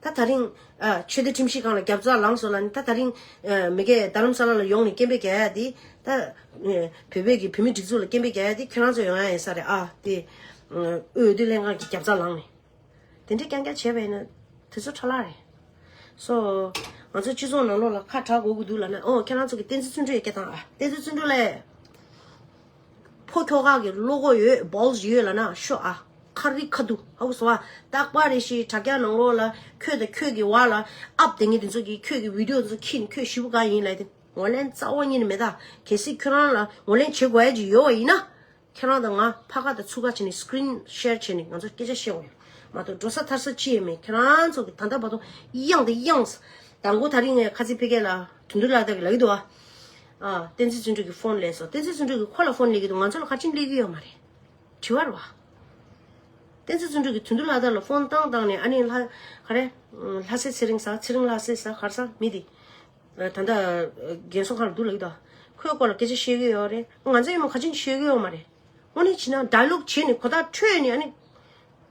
ད་ད་རིང་། ཨ། ཆོས་སྡེ་ཁྲིམས་ཞིབ་ཁང་ལ་རྒྱབ་རྩ་ལངས་སོང་ལབ་ནི་ད་ད་རིང་། ཨ། མི་སྒེར་རྡ་རམ་ས་ལ་ལ་ཡོང་ནས་སྐད་འབོད་རྒྱག་ཡ་དེ། ད། ཨ། བོད་པའི་གི་བོད་མི་སྒྲིག་འཛུགས་ལ་སྐད་འབོད་རྒྱག་ཡ་དེ་ཁྱོད་རང་ཚོ་ཡོང་ཡ་ཡིན་ས་རེད་ཨ་དེ། ཨ། འོས་བསྡུ་ལྷན་ཁང་གི་རྒྱབ་རྩ་ལངས་ནས། དེ་འདྲའི་རྐྱང་རྐྱང་བྱས་པ་ཡིན་ན་དུས་ཚོད་འཕྲོ་བརླག་རེད། སོ། ང་ཚོ་སྤྱི་ཚོགས་ནང་ལོགས་ལ་ཁ་གྲག་དགོས་ཀྱི་འདུག་ལབ་ན། ཨོ་ཁྱེད་རང་ཚོ་གི་བསྟན་འཛིན་བརྩོན་འགྲུས་ཡི་སྐད་བཏང་ཨ། བསྟན་འཛིན་བརྩོན་འགྲུས་ལས། ཕོ་ཁྱོ་ག་གི་བློ་ཁོག་ཡོད་balls ཡོད་ལབ་ན་ཤོག་ཨ། ཁ་རི་ཁ་ཐུག་ཧ་གོ་སོང་ཨ། རྟག་པར་རེ་ཞིག་དྲ་རྒྱ་ནང་ལོགས་ལ་ཁྱོད་དང་ཁྱོད་ཀྱི་བར་ལ་ཨབ་དེ་ངས་དེ་ཚོ་གི་ཁྱོད་ཀྱི་video དེ་ཚོ་ཁྱེར་ནས་ཁྱོད་ཞེ་པོ་ག་ཡིན་ལབ་དེ་ངོས་ལེན་རྩ་བ་ཉིད་ནས་མེད་ད། གལ་སྲིད་ཁྱོད་རང་ལ་ངོས་ལེན་བྱེད་དགོས་ཡ་ཅིག་ཡོད་པ་ཡིན་ན། ཁྱེད་རང་དང་ང་ཕ་ཁ་དང་ཚུགས་ཁ་བྱས་ནས་screen share བྱས་ནས་ང་ཚོ་སྐད་ཆ་བཤད་དགོས་ཡོད་མ་གཏོགས་འགྲོ་ས་ཐར་ས་ཅི་ཡང་མེད། ཁྱེད་རང་ཚོ་གི་ད་ལྟ་བར་དུ་གཡེང་དང་གཡེང་། དང་པོ་ད་རིང་ངས་ཁ་ཚིག་ཕ་གི་ལ་དོན་གྲུབ་ལགས་དང་གི་ལབ་ཀྱི་འདུག་ཨ། ཨ། བསྟན་འཛིན་བརྩོན་འགྲུས་ཀྱི་ཕོན་སླེབས་སོང་། བསྟན་འཛིན་བརྩོན་འགྲུས་ཀྱིས་ཁོ་ལ་ཕོན་སླེབས་ཀྱི་འདུག་ང་ཚོ་ལ་ག་ཅི་སླེབས་ཀྱི་ཡོད་མ་རེད། དྲི་བ་རེད་བ། བསྟན་འཛིན་བརྩོན་འགྲུས་ཀྱིས་དོན་གྲུབ་ལགས་དང་ལ་ཕོན་བཏང་བཏང་ནས་ཨ་ནི་ལྷ། ག་རེ། ལྷ་སྲས་ཚེ་རིང་ཟེར། ཚེ་རིང་ལྷ་སྲས་ཟེར་ག་རེ་ཟེར་མི་དེ། ད་ལྟ་རྒན་གསོ་ཁང་ལ་འདུག་ལབ་ཀྱི་འདུག་ཁོའི་སྐོར་ལ་སྐད་ཆ་བཤད་ཀྱི་ཡོད་རེད། ང་ཚོ་ཡིན་ན་ག་ཅི་བཤད་ཀྱི་ཡོད་མ་རེད། དངོས་གནས་བྱས་ན་dialogue བྱས་ནས་གོ་བརྡ་འཕྲོད་ནས་ཨ་ནི།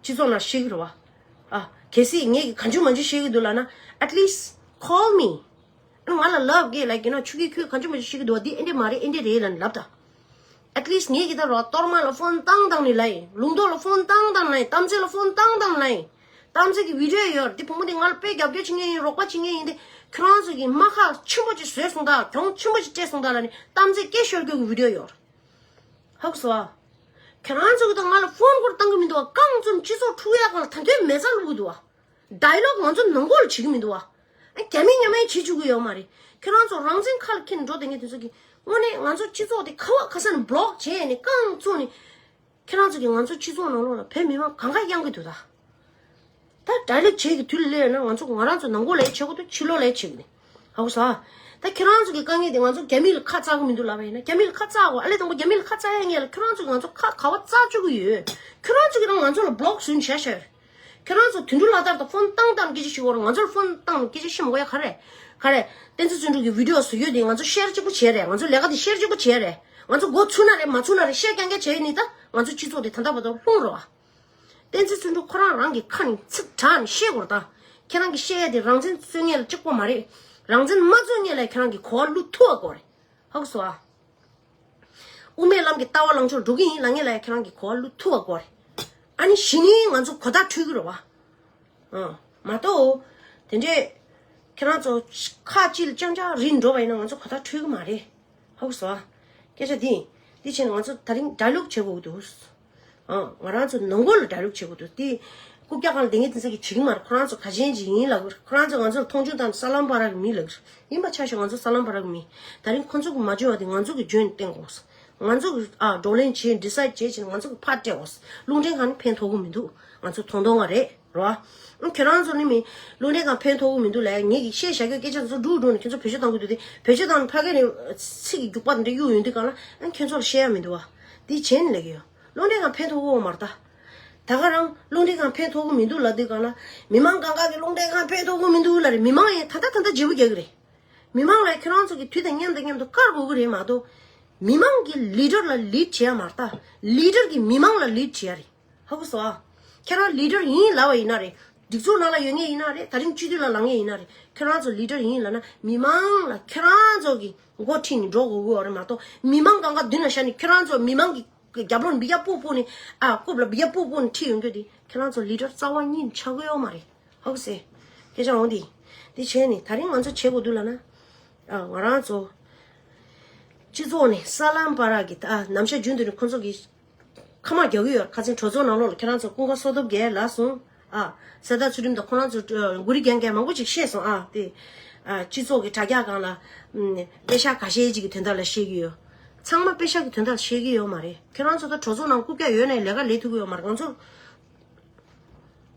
སྤྱི་ཚོགས་ནང་བཤད་ཀྱི་རེད་བ། ཨ། གལ་སྲིད་ངས་ཀྱི་གང་བྱུང་མང་བྱུང་བཤད་ཀྱི་འདུག་ལབ་ན་at least call me. ཨ་ནི་ང་ལ་love གིས་like you know ཆུ་ཁྱུད་ཁྱོད་གང་བྱུང་མང་བྱུང་བཤད་ཀྱི་འདུག་བ། འདི་ཨེ་འདྲས་མ་རེད་ཨེ་འདྲས་རེད་ལབ་ནས་ལབ་ད། at least ངས་ཀྱི་ད་རོགས་གཏོར་མ་ལ་ཕོན་བཏང་བཏང་ནས་ལབ་ཡིན། ལུང་རྟོགས་ལ་ཕོན་བཏང་བཏང་ལབ་ཡིན། གཏམ་ཚེ་ལ་ཕོན་བཏང་བཏང་ལབ་ཡིན། གཏམ་ཚེ་གི་video ཡོད་རེད། འདི་བུ་མོ་འདི་ང་ལ་དཔེ་རྒྱབ་སྐྱོར་བྱེད་མཁན་ཡིན། རོགས་པ་བྱེད་མཁན་ཡིན། འདི་ཁྱོད་རང་ཚོ་གིས་རྨ་ཁ་ཆེན་པོ་ཅིག་བཟོས་སོང་ད། གྱོང་ཆེན་པོ་ཅིག་སྤྲད་སོང་ད་ལབ་ནས་གཏམ་ཚེ་སྐད་ཤོར་རྒྱུ་གི་video ཡོད་རེད། ཧ་གོ་སོང་ཨ། ཁྱེད་རང་ཚོ་གི་ད་ང་ལ་ཕོན་སྐོར་བཏང་གི་མི་འདུག་བ། རྐང་བཙུགས་སྤྱི་ཚོགས་འཁྲུག་ཡག་སྒང་ལ་ད་དུང་མེ་བཙའ་བླུག་གི་འདུག་བ། dialogue ང་ཚོ་ནང་ཁོག་ལ་བྱེད་ཀྱི་མི་འདུག་བ། ཨ། རྒྱ་མི་ཉམས་ཡ་བྱེད་བཅུག་གི་ཡོད་མ་རེད། ཁྱེད་རང་ཚོ་རང་བཙན་ཁ་ལ་འཁྱེར་ནས་འགྲོ་བསྡད་མཁན་དེ་ཚོ་གིས་དངོས་གནས་ང་ཚོ་སྤྱི་ཚོགས་དེ་ཁ་བ་ཁ་ས་ནས་block བྱས་ནས་རྐང་བཙུགས་ནས། ཁྱེད་རང་ཚོ་གིས་ང་ཚོ་སྤྱི་ཚོགས་ནང་ལོགས་ལ་བོད་མི་མང་གང་ག་གཡང་གི་འདུག་ད། ད་dialogue བྱེད་ཀྱི་དུས་ལ་སླེབས་ན་ང་ཚོ་ང་རང་ཚོ་ནང་ཁོག་ལ་ཡ་བྱེད་དགོས་འདུག་ཕྱི་ལོགས་ལ་ཡ་བྱེད་ཀྱི་ནི། ཧ་གོ་སོང་ཨ། ད་ཁྱེད་རང་ཚོ་གི་དཀའ་ངལ་དེ་ང་ཚོ་རྒྱ་མི་ལ་ཁ་བཙག་གི་མི་འདུག་ལབ་པ་ཡིན་ན། རྒྱ་མི་ལ་ཁ་བཙག་དགོས། ཨ་ལས་དང་པོ་རྒྱ་མི་ལ་ཁ་བཙག་ཡ་ངེས་ལ་ཁྱེད་རང་ཚོ་གིས་ང་ཚོ་ཁ་ག་བ་བཙག་བཅུག་གི་ཡོད། ཁྱེད་རང་ཚོ་གིས་རང་ང་ཚོ་ལ་block བཟོས་ནས་བཞག་བཞག་ཡོད། ཁྱེད་རང་ཚོ་དོན་གྲུབ་ལགས་ལྟར་དུ་ཕོན་བཏང་བཏང་སྐད་ཆ་བཤད་དགོས་རེད། ང་ཚོར་ཕོན་བཏང་ནས་སྐད་ཆ་བཤད་མི་དགོས་ཡ་ག་རེ། ག་རེ། བསྟན་འཛིན་བརྩོན་འགྲུས་ཀྱི་video བཟོ་རྒྱུ་དེ་ང་ཚོ་share གཅིག་པོ་བྱས་རེད། ང་ཚོ་ལས་ཀ་དེ་share གཅིག་པོ་བྱས་རེད། ང་ཚོ་འགོ་ཚུགས་ན་རེད་མ་ཚུགས་ན་རེད་share རྐྱང་རྐྱང་བྱས་ཡོད་ནི་ད་ང་ཚོ་སྤྱི་ཚོགས་དེ་ད་ལྟ་བར་དུ་ལྷུང་རེད་བ། བསྟན་འཛིན་བརྩོན་འགྲུས་ཁོ་རང་རང་གི་ཁ་ནས་ཚིག་དྲག་ནས་བཤད་དགོས་རེད་ད། ཁྱེད་རང་གི་བཤད་ཡ་དེ་རང་བཙན་རྩོད་མཁན་ལ་གཅིག་པོ་མ་རེད། རང་བཙན་མ་རྩོད་མཁན་ལ་ཁྱེད་རང་གི་གོ་བ་བླུག་ཐུབ་པ་དགོས་རེད། ཧ་གོ་སོང་ཨ། དབུ་མའི་ལམ་གྱི་ལྟ་བ་ལངས་ཕྱོགས་འགྲོ་གི་ཡིན་ལབ་མཁན་ལ་ཡང་ཁྱེད་རང་གིས་གོ་བ་བླུག་ཐུབ་པ་དགོས་རེད། ཨ་ནི་གཞི་ནས་ང་ཚོ་གོ་བརྡ་འཕྲོད་ཀྱི་རེད་བ། ཨ། མ་གཏོགས། དེ་འདྲས། ཁྱེད་རང་ཚོ་ཁ་གཅིག་ལ་རྐྱང་རྐྱང་རིལ་འགྲོ་བ་ཡིན་ན་ང་ཚོ་གོ་བརྡ་འཕྲོད་ཀྱི་མ་རེད། ཧ་གོ་སོང་ཨ། སྐད་ཆ་འདི། འདི་བྱས་ན་ང་ཚོ་ད་རིང་dialogue བྱེད་དགོས་ཀྱི་འདུག་ཨ། ང་རང་ཚོ་ནང་ཁུལ་ལ་dialogue བྱེད་དགོས་འདུག་དེ། རྐུབ་བཀྱག་སྒང་ལ་བསྡད་མཁན་དེ་ཚོ་གིས་བྱེད་ཀྱི་མ་རེད། ཁོ་རང་ཚོ་ག་ཅན་ཅིག་ཡིན་ལབ་ཀྱི་རེད། ཁོ་རང་ཚོ་ང་ཚོ་ལ་མཐོང་ཆུང་བཏང་ནས་ས་ལམ་བར་གྱི་མི་ལབ་ཀྱི་རེད། ཡིན་པ་ཆ་བཞག་ང་ཚོ་ས་ལམ་བར་གྱི་མི། ད་རིང་ཁོ་ཚོ་གིས་མ་འཇོན་པ་དེ་ང་ཚོ་གིས་འཇོན་བསྟན་དགོས། ང་ཚོ་གིས་ཨ་བགྲོ་གླེང་བྱས་decide བྱས་བྱས་ནས་ང་ཚོ་གིས་ཕར་སྤྲད་དགོས། རླུང་འཕྲིན་ཁང་ནི་ཕན་ཐོགས་ཀྱི་མི་འདུག་ང་ཚོ་མཐོང་མཐོང་བ་རེད་རོ། ཨ། ཁྱེད་རང་ཚོ་ནི་མི། རླུང་འཕྲིན་ཁང་ཕན་ཐོགས་ཀྱི་མི་འདུག་ལབ་ངེད་ཀྱིས་བཤད་བཞག་རྒྱུ་སྐད་ཆ་ཚོ་སྒྲུག་སྒྲུག་ནས་ཁྱེད་ཚོ་བེད་སྤྱོད་གཏང་གི་འདུག་དེ་བེད་སྤྱོད་གཏང་ནས་ཕ་གི་ནས་ཚིག་གི་རྒྱུག་པ་འདྲ་གཡུག་ཡོང་དུས་གང་ལ་ཨ་ཁྱེད་ཚོ་ལ་བཤད་ཡ་མི་འདུག་བ། འདི་བྱས་ནས་ལབ་ཀྱི་ཡོད། རླུང་འཕྲིན་ཁང་ཕན་ཐོགས་ཀྱི་ཡོད་མ་རེད་ད། ད་ག་རང་རླུང་འཕྲིན་ཁང་ཕན་ཐོགས་ཀྱི་མི་འདུག་ལབ་དུས་སྒང་ལ། མི་མང་གང་ག་གི་རླུང་འཕྲིན་ཁང་ཕན་ཐོགས་ཀྱི་མི་འདུག་ལབ་རེད། མི་མང་ཡང་ད་ལྟ་ད་ལྟ་བརྗེ་པོ་རྒྱག་གི་རེད། མི་མང་ལ་ཁྱེད་རང་ཚོ་གི་དུས་དང་མཉམ་དང་མཉམ་དུ་བཀར་དགོས་ཀྱི་རེད་མ་གཏོགས། མི་མང་གི་ལི་ཌར་ལ་ལིཌ་བྱེད་ཡ་མ་རེད་ད། ལི་ཌར་གི་མི་མང་ལ་ལིཌ་བྱེད་ཡ་རེད། ཧ་གོ་སོང་ཨ། ཁྱེད་རང་ལི་ཌར་ཡིན་ལབ་པ་ཡིན་ན་རེད། སྒྲིག་འཛུགས་ནང་ལ་ཡོད་མཁན་ཡིན་ན་རེད། ད་རིང་སྤྱི་འཐུས་ལ་ལངས་མཁན་ཡིན་ན་རེད། ཁྱེད་རང་ཚོ་ལི་ཌར་ཡིན་ལབ་ན་མི་མང་ལ་ཁྱེད་རང་ཚོ་གི་མགོ་ཁྲིད་ནས་འགྲོ་དགོས་ཀྱི་ཡོད་རེད་མ་གཏོགས། མི་མང་གང་ག་མདུན་ལ་བཞག་ནས་ཁྱེད་རང་ཚོ་མི་མང་གི་རྒྱབ་ལོགས་ནས་འབུད་རྒྱབ་སྤུ་སྤུ་ནས། ཨ། རྐུབ་ལ་འབུད་རྒྱབ་སྤུ་སྤུ་ནས་ཁྲིད་ཡོང་རྒྱུ་དེ་ཁྱེད་རང་ཚོ་ལི་ཌར་རྩ་བ་ཉིད་ཆགས་ཀྱི་ཡོད་མ་རེད། ཧ་གོ་སོང་། སྐད་ཆ་འོང་དེ། དེ་བྱས་ནས་ད་རིང་ང་ཚོ་བྱེད་དགོས་འདུག་ལབ་ན། ཨ། ང་རང་ཚོ་སྤྱི་ཚོགས་ནས་ས་ལམ་བར་གྱི། ཨ། ནམ་ཞག་རྒྱུན་དུ་ནས་ཁོང་ཚོ་གི་ཁ་མ་རྒྱག་གི་ཡོད། ཁ་སང་གྲོས་ཚོགས་ནང་ལོགས་ལ་ཁྱེད་རང་ཚོ་ཀུན་དགའ་བསོད་སྟོབས་རྒྱལ་ལབ་སོང་། ཨ། གསེར་རྟ་ཚུལ་ཁྲིམས་དང་ཁོང་རང་ཚོ་མགོ་རིལ་རྒན་རྒན་མང་པོ་ཅིག་བཤད་སོང་། ཨ། དེ། ཨ། སྤྱི་ཚོགས་ཀྱི་དྲ་རྒྱ་སྒང་ལ། ཨམ། པེ་ཤག་ཁ་ཤས་ཅིག་གི་དོན་དག་ལ་བཤད་ཀྱི་ཡོད། ཚང་མ་པེ་ཤག་གི་དོན་དག་ལ་བཤད་ཀྱི་ཡོད་མ་རེད། ཁྱེད་རང་ཚོ་ད་གྲོས་ཚོགས་ནང་རྐུབ་བཀྱག་ཡོད་ནའི་ལས་ཀ་ལས་ཐུབ་ཀྱི་ཡོད་མ་རེད། ང་ཚོ་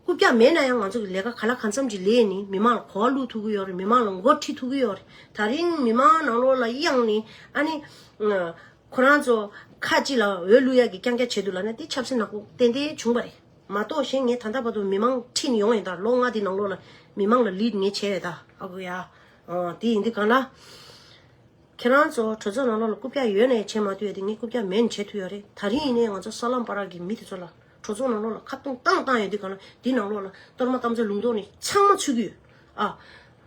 རྐུབ་བཀྱག་མེད་ན་ཡང་ང་ཚོ་གི་ལས་ཀ་ག་ལ་གང་འཚམ་ཅིག་ལས་ནས་མི་མང་ལ་གོ་བ་བླུག་ཐུབ་ཀྱི་ཡོད་རེད། མི་མང་ལ་མགོ་ཁྲིད་ཐུབ་ཀྱི་ཡོད་རེད། ད་རིང་མི་མང་ནང་ལོགས་ལ་གཡེང་ནས། ཨ་ནི། ཁོ་རང་ཚོ་ཁ་ཅིག་ལ་འོས་བླུག་ཡག་གི་རྐྱང་རྐྱང་བྱེད་འདུག་ལབ་ན་དེ་ཆབ་སྲིད་ནག་པོ་ཏན་ཏན་བྱུང་བ་རེད་མ་གཏོགས། གཞན་ངས་ད་ལྟ་བར་དུ་མི་མང་ཁྲིད་ནས་ཡོང་ཡིན། ད་ལོ་ལྔ་དེ་ནང་ལོགས་ལ་མི་མང་ལ་ལིཌ་ངས་བྱས་ཡོད་ད། ཧ་གོ་ཡ། ཨ། དེ་ཡིན་དུས་སྒང་ལ། ཁྱེད་རང་ཚོ་གྲོས་ཚོགས་ནང་ལོགས་ལ་རྐུབ་བཀྱག་ཡོད་ནའི་བྱེད་མ་ཐུབ་ཡ་དེ་ངས་རྐུབ་བཀྱག་མེད་ནས་བྱེད་ཐུབ་ཡོད་རེད། ད་རིང་ཡིན་ནའི་ང་ཚོ་ས་ལམ་བར་གྱི་མི་དེ་ཚོ་ལ། གྲོས་ཚོགས་ནང་ལོགས་ལ་ཁ་བརྡུང་བཏང་བཏང་ཡོད་དུས་སྒང་ལ། དེ་ནང་ལོགས་ལ་གཏོར་མ་གཏམ་ཚོད་ལུང་རྟོགས་ནས་ཚང་མ་ཚུད་ཀྱི་ཡོད། ཨ།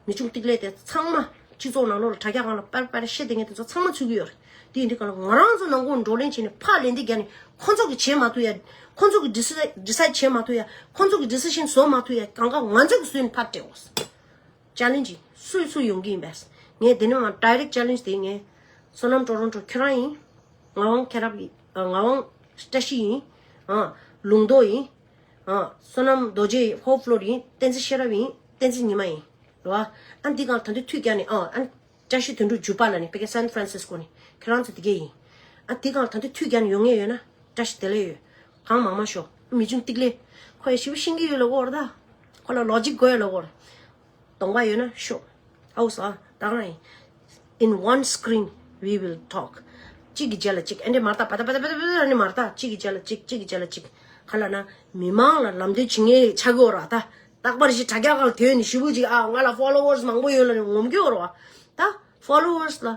མི་ཆུང་ཏིག་ལེ་དེ་ཚང་མ་སྤྱི་ཚོགས་ནང་ལོགས་ལ་དྲ་རྒྱ་སྒང་ལ་པར་པར་བཤད་བསྡད་མཁན་དེ་ཚོ་ཚང་མ་ཚུད་ཀྱི་ཡོད་རེད། དེ་ཡིན་དུས་སྒང་ལ་ང་རང་ཚོ་ནང་ཁུལ་བགྲོ་གླེང་བྱས་ནས་ཕར་ལན་འདེབས་རྒྱག་ནས་ཁོ་ཚོ་གིས་བྱེད་མ་ཐུབ་ཡ། ཁོ་ཚོ་གིས་ཌི་སའི་ཌི་སའིཌ་བྱེད་མ་ཐུབ་ཡ། ཁོ་ཚོ་གིས་ཌི་སི་ཤན་བཟོ་མ་ཐུབ་ཡ། གང་ག་ང་ཚོ་གིས་བཟོས་ནས་ཕར་སྤྲད་འོ། ཅ་ལེན་ཇི་སུས་སུ་ཡོང་གི་ཡིན་པས། ངས་དེ་ནས་མར་ཌའི་རེག་ཅ་ལེན་ཇི་དེ་ངས། བསོད་ནམས་ཀྲོ་རོན་ཀྲོ་ཁྱོད་རང་ཡིན། ངག་དབང་མཁྱེན་རབ་ཡིན། ཨ། ངག་དབང་བཀྲ་ཤིས་ཡིན། ཨ། ལུང་རྟོགས་ཡིན། ཨ། བསོད་ནམས་རྡོ་རྗེ་ཡིན། ཧོབ་ཕློར་ཡིན། བསྟན་འཛིན་ཤེས་རབ་ཡིན། བསྟན་འཛིན་ཉི་མ་ཡིན། རེད་བ། ཨ། འདི་སྒང་ལ་ད་དུང་ཐུག་རྒྱག་ནས། ཨ། ཨ། བཀྲ་ཤིས་དོན་གྲུབ་ཇུ་པ་ལ་ནི་ཕ་གི་སན་ཧྥ་རན་སིས་ཀོ་ནས་ཁྱེད་རང་ཚོ་དེ་གས་ཡིན། ཨ། འདི་སྒང་ལ་ད་དུང་ཐུག་རྒྱག་ནས་ཡོང་ངེས་ཡོད་ན་བཀྲ་ཤིས་བདེ་ལེགས་ཡོད། གང་མང་མང་ཤོག། མི་ཆུང་ཏིག་ལེ། ཁོ་ཡ་ཞིབ་ཤེས་ཀྱི་ཡོད་ལ་གོ་ར་ད། ཁོ་ལ་ལོ་ཇིག་དགོས་ཡོད་ལ་གོ་ར། གདོང་པ་ཡོད་ན་ཤོག། ཨའུ་ས་ད་ག་རང་ཡིན། In one screen we will talk. གཅིག་གི་རྗེས་ལ་གཅིག། ཨེ་འདྲས་མ་རེད་ད། པ་ད་པ་ད་པ་ད་པ་ད་ཨེ་འདྲས་མ་རེད་ད། གཅིག་གི་རྗེས་ལ་གཅིག། གཅིག་གི་རྗེས་ལ་གཅིག། ག་ལ་ན་མི་མང་ལ་ལམ་སྟོན་བྱེད་མཁན་ཆགས་ཀྱི་ཡོད་ར་ད། རྟག་པར་ཞིག་དྲ་རྒྱ་སྒང་ལ་དེ་ནས་ཞུ་བུ་ཅིག། ཨ། ང་ལ་ཕོ་ལོ་ཝར་སི་མང་པོ་ཡོད་ལ་ནི་ངོམ་གྱི་ཡོད་ར་བ། ད་ཕོ་ལོ་ཝར་སི་ལ་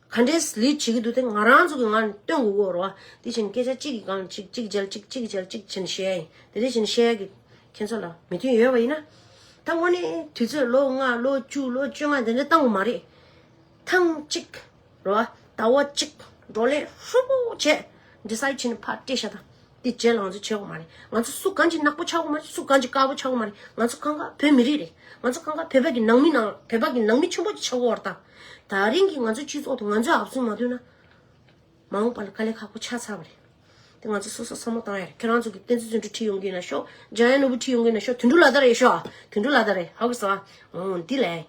ག་འདྲས་ལིཌ་བྱེད་ཀྱི་འདུག་དེ་ང་རང་ཚོ་གི་ངང་ནས་སྟོན་དགོས་ཀྱི་ཡོད་ར་བ། དེ་བཞིན་སྐད་ཆ་གཅིག་གི་སྒང་གཅིག། གཅིག་གི་རྗེས་ལ་གཅིག། གཅིག་གི་རྗེས་ལ་གཅིག་བྱས་ནས་བཤད་ཡ་ཡིན། དེ་འདྲ་བྱས་ནས་བཤད་ཡ་གི་ཁྱེད་ཚོ་ལ་མོས་མཐུན་ཡོད་པ་ཡིན་ན། ད་དངོས་གནས་དུས་ཚོད་ལོ་ལྔ་ལོ་བཅུ་ལོ་བཅོ་ལྔ་དེ་འདྲ་བཏང་དགོས་མ་རེད། ཐེངས་གཅིག་རེད་བ། ཟླ་བ་གཅིག་བགྲོ་གླེང་ཧྲིལ་པོ་བྱས། ཌི་སའིཌ་བྱས་ནས་ཕར་སྤྲད་བཞག་དང་། དེ་རྗེས་ལ་ང་ཚོ་བྱེད་དགོས་མ་རེད། ང་ཚོ་སུ་གང་ཅིག་ནག་པོ་ཆགས་དགོས་མ་རེད། སུ་གང་ཅིག་དཀར་པོ་ཆགས་དགོས་མ་རེད། ང་ཚོ་གང་ག་བོད་མི་རིགས་རེད། ང་ཚོ་གང་ག་བོད་པ་གི་ནང་མི་ནང་བོད་པ་གི་ནང་མི་ཆེན་པོ་ཅིག་ཆགས་དགོས་བ་རེད་ད། ད་རིང་གི་ང་ཚོའི་སྤྱི་ཚོགས་དེ་ང་ཚོས་ཧབ་ཚུགས་མ་ཐུབ་ན། མ་འོངས་པ་ལ་དཀའ་ལས་ཁག་པོ་ཆགས་ཚར་བ་རེད། དེ་ང་ཚོ་སོ་སོ་བསམ་བློ་བཏང་ཡ་རེད། ཁྱེད་རང་ཚོ་གི་བསྟན་འཛིན་བརྩོན་འགྲུས་ཁྲིད་ཡོང་གི་ཡིན་ན་ཤོག། འཇམ་དབྱངས་ནོར་བུ་ཁྲིད་ཡོང་གི་ཡིན་ན་ཤོག། དོན་གྲུབ་ལགས་དང་རེད་ཤོག། དོན་གྲུབ་ལགས་དང་རེད། ཧ་གོ་སོང་ཨ། འོ་འདི་ལས།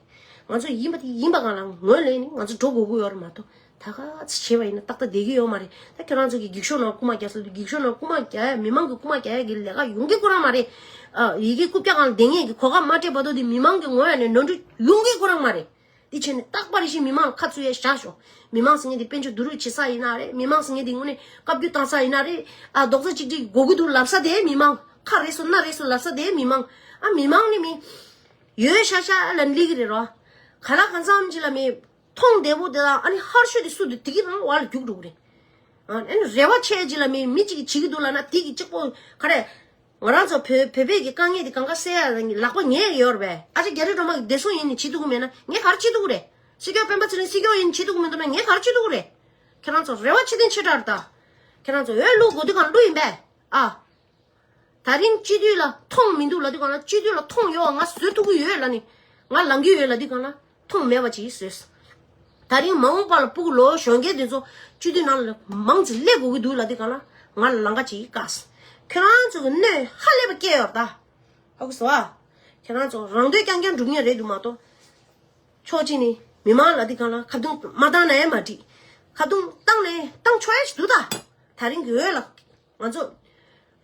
ང་ཚོ་ཡིན་པ་དེ་ཡིན་པ་གང་ལ་ངོས་ལེན་ནི་ང་ཚོ་འགྲོ་དགོས་ཀྱི་ཡོད་རེད་མ་གཏོགས། ད་ག་ཚོད་བྱས་པ་ཡིན་ན་ཏག་ཏག་བསྡད་ཀྱི་ཡོད་མ་རེད། ད་ཁྱེད་རང་ཚོ་གི་འགྱིག་ཤོག་ནང་རྐུ་མ་རྒྱག་ས་དུས་འགྱིག་ཤོག་ནང་རྐུ་མ་རྒྱག་ཡ། མི་མང་གི་རྐུ་མ་རྒྱག་ཡ་གི་ལས་ཀ་ཡོང་གི་ཁོ་རང་མ་རེད། ཨ། ཡི་གེ་རྐུབ་བཀྱག་སྒང་ལ་བསྡད་མཁན་གྱི་གོ་སྐབས་མ་སྤྲད་བར་དུ་དེ་མི་མང་གི་ངོས་ནས་ནོར་འཁྲུལ་ཡོང་གི་ཁོ་རང་མ་རེད། དེ་བྱས་ནས་རྟག་པར་བཞིན་མི་མང་ཁ་ཚུད་ཡས་བཞག་ཤོག། མི་མང་ཟེར་མཁན་དེ་དཔལ་འབྱོར་བསྡུ་རུབ་བྱེད་ས་ཡིན་ན་རེད། མི་མང་ཟེར་མཁན་དེ་དངོས་གནས་བཀའ་བཀྱོན་བཏང་ས་ཡིན་ན་རེད། ཨ། རྡོག་རྩ་གཅིག་སྒྲིལ་དགོས་ཀྱི་འདུག་ལབ་ས་དེ་མི་མང་། ཁ་རེ་སོ་སྣ་རེ་སོ་ལབ་ས་དེ་མི་མང་། ཨ། མི་མང་ནི་མི་ཡོད་ཤག་ཤག་ལ་ལི་གི་རེད་རོ། ག་ལ་གང་འཚམ་ཅིག་ལ་མི་མཐོང་བདེ་པོ་དེ་དང་། ཨ་ནི་ཧར་ཤོས་དེ་སུ་དེ་དེ་གི་རང་བ་ལ་རྒྱུག་འགྲོ་གི་རེད། ཨ། ཨ་ནི་རེ་བ་ཆེ་ཅིག་ལ་མི་མི་གཅིག་གིས་བྱེད་ཀྱི་འདུག་ལབ་ན་དེ་གི་གཅིག་པོ་ག་རེ། ང་རང་ཚོ་བོད་བོད་པའི་གི་དཀའ་ངལ་དེ་གང་ག་སེལ་ཡ་ལག་པ་ཉེ་ཡོད་རེད་པས། ཨ་ཅག་རྒྱ་རི་སྒྲོལ་མ་གི་བདེ་སྲུང་ཡིན་ནི་བྱེད་ཐུབ་ཀྱི་མེད་ན་ངས་ག་རེ་བྱེད་ཐུབ་ཀྱི་རེད། སྲིད་སྐྱོང་སྤེན་པ་ཚེ་རིང་སྲིད་སྐྱོང་ཡིན་ནི་བྱེད་ཐུབ་ཀྱི་མི་འདུག་ན་ངས་ག་རེ་བྱེད་ཐུབ་ཀྱི་རེད། ཁྱེད་རང་ཚོ་རེ་བ་ཆེ་ཐེངས་ཆེ་དྲགས་རེད་ད། ཁྱེད་རང་ཚོ་འོས་བླུག་དགོས་དུས་གང་བླུག་ཡིན་པས། ཨ། ད་རིང་སྤྱི་འཐུས་ལ་མཐོང་མི་འདུག་ལབ་དུས་གང་ལ། སྤྱི་འཐུས་ལ་མཐོང་ཡོད་པ་ང་བཟོ་ཐུབ་ཀྱི་ཡོད་ལབ་ནི། ང་ལངས་ཀྱི་ཡོད་ལབ་དུས་གང་ལ། མཐོང་མེད་པ་ཅིག་བཟོས། ད་རིང་མ་འོངས་པ་ལ་སྤུ་གུ་ལོ་གཞོན་སྐྱེས་དེ་ཚོ་སྤྱི་འཐུས་ནང་ལ་མང་ཙམ་སླེབས་དགོས་ཀྱི་འདུག་ལབ་དུས་གང་ལ་ང་ལ་ལམ་ཁ་ཅིག་བཀག། ཁྱེད་རང་ཚོ་གི་གནོད་ཧ་ལས་པ་སྐྱེལ་ཡོད་ད། ཧ་གོ་སོང་ཨ། ཁྱེད་རང་ཚོ་རང་འདོད་རྐྱང་རྐྱང་སྒྲུབ་མཁན་རེད་འདུག་མ་གཏོགས། ཕྱོགས་གཅིག་ནས་མི་མང་ལབ་དུས་གང་ལ་ཁ་རྡུང་མ་བཏང་ན་ཡང་མ་འགྲིག། ཁ་རྡུང་བཏང་ནས་བཏང་ཆོག་ཡ་ཞིག་འདུག་ད། ད་རིང་གི་འོས་ལ། ང་ཚོ་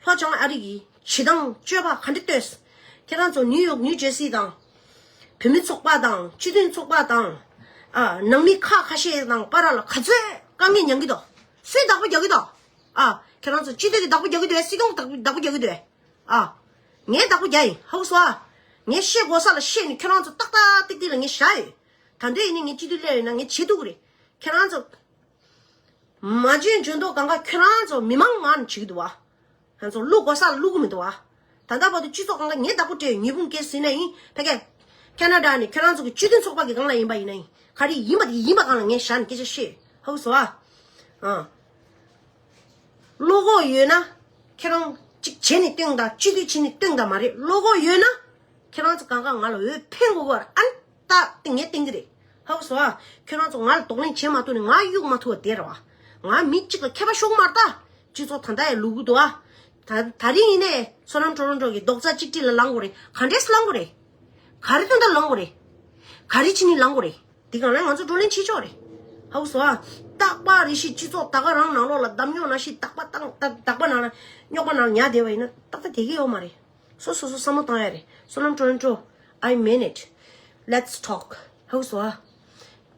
ལྷོ་བྱང་ཨ་རི་གི་བྱེད་སྟངས་སྤྱོད་པ་ག་འདྲ་ལྟོས། ཁྱེད་རང་ཚོ་ནིའུ་ཡོག་ནིའུ་ཇར་སི་དང་། བོད་མི་ཚོགས་པ་དང་སྤྱི་མཐུན་ཚོགས་པ་དང་། ཨ། ནང་མི་ཁག་ཁ་ཤས་དང་བར་ལ་ག་ཚོད་དཀའ་ངལ་མྱངས་ཀྱི་འདུག། སུས་བདག་པོ་རྒྱག་གི་འདུག། ཨ། ཁྱེད་རང་ཚོ་སྤྱི་འཐུས་ཀྱིས་བདག་པོ་རྒྱག་གི་འདུག་གས། སྲིད་སྐྱོང་བདག་པོ་རྒྱག་གི་འདུག་གས། ཨ། ངས་བདག་པོ་རྒྱག་ཡིན། ཧའུ་སོ་ཨ། ངས་བཤད་དགོས་ས་ལ་བཤད་ནས་ཁྱོད་རང་ཚོ་ཏག་ཏག་ཏིག་ཏིག་ལ་ངས་བཞག་ཡོད། ད་འདོད་ཡིན་ནི་ངས་སྤྱི་འཐུས་སླེབས་ཡོད་ན་ངས་བྱེད་ཐུབ་ཀྱི་རེད། ཁྱེད་རང་ཚོ། མ་འཇོན་འཇོན་མདོག་གང་ག་ཁྱོད་རང་ཚོ་མི་མང་ངང་བྱེད་ཀྱི་འདུག་བ། ང་ཚོ་བླུག་དགོས་ས་ལ་བླུག་གི་མི་འདུག་བ། ད་ལྟ་བར་དུ་སྤྱི་ཚོགས་གང་ག་ངས་བདག་པོ་སྤྲད་ཡོད། ཉི་ཧོང་སྐད་ཟིན་ན་ཡིན། ཕ་གི། ཁ་ན་ཌ་ནས་ཁྱོད་རང་ཚོ་གི་སྤྱི་མཐུན་ཚོགས་པ་གི་སྒང་ལ་ཡིན་པ་ཡིན་ན་ཡིན། ག་རེ་ཡིན་པ་དེ་ཡིན་པ་སྒང་ལ་ངས་བཞག་ནས་སྐད་ཆ་བཤད། ཧའུ་སོ་ཨ། ཨ། བློ་ཁོག་ཡོད་ན། ཁྱེད་རང་གཅིག་བྱས་ནས་སྟོན་དང་། སྤྱི་འཐུས་བྱས་ནས་སྟོན་དང་མ་རེད། བློ་ཁོག་ཡོད་ན། ཁྱེད་རང་ཚོ་གང་ག་ང་ལ་འོས་འཕེན་དགོས་པ་རེད། ཨ་ནི་ད་དེ་ངས་བསྟན་གྱི་རེད། ཧའུ་སོ་ཨ། ཁྱེད་རང་ཚོ་ང་ལ་གདོང་ལེན་བྱེད་མ་ཐུབ་ནས་ང་གཡུག་མ་ཐུབ་པ་དེ་རེད་བ། ང་མི་གཅིག་ལ་ཁྱད་པར་ཤོར་གི་མ་རེད་ད། སྤྱི་ཚོགས་ད་ལྟ་ཡང་ལུག་གི་འདུག་ཨ། ད་ད་རིང་ཡིན་ནའི་བསོད་ནམས་ཊོ་རོན་ཊོ་གི་རྡོག་རྩ་གཅིག་སྒྲིལ་ལ་ལངས་དགོས་རེད། ག་འདྲས་སེ་ལངས་དགོས་རེད། ག་རེ་དོན་དག་ལངས་དགོས་རེད། ག་རེ་བྱས་ནས་ལངས་དགོས་རེད། འདི་གང་ལ་ང་ཚོ་བགྲོ་གླེང་བྱེད་ཆོག་རེད། ཧའུ་སོ་ཨ། རྟག་པ་རེ་བཞིན་སྤྱི་ཚོགས་ད་ག་རང་ནང་ལོགས་ལ་བརྡབ་རྙོག་ནང་བཞིན། རྟག་པ་བཏང་ད་རྟག་པ་ནང་ལ་རྙོག་པ་ནང་ལ་ཉལ་བསྡད་པ་ཡིན་ན་ཏག་ཏག་བསྡད་ཀྱི་ཡོད་མ་རེད། སོ་སོ་སོ་བསམ་བློ་བཏང་ཡ་རེད། བསོད་ནམས་ཊོ་རོན་ཊོ། I mean it. Let's talk. ཧའུ་སོ་ཨ།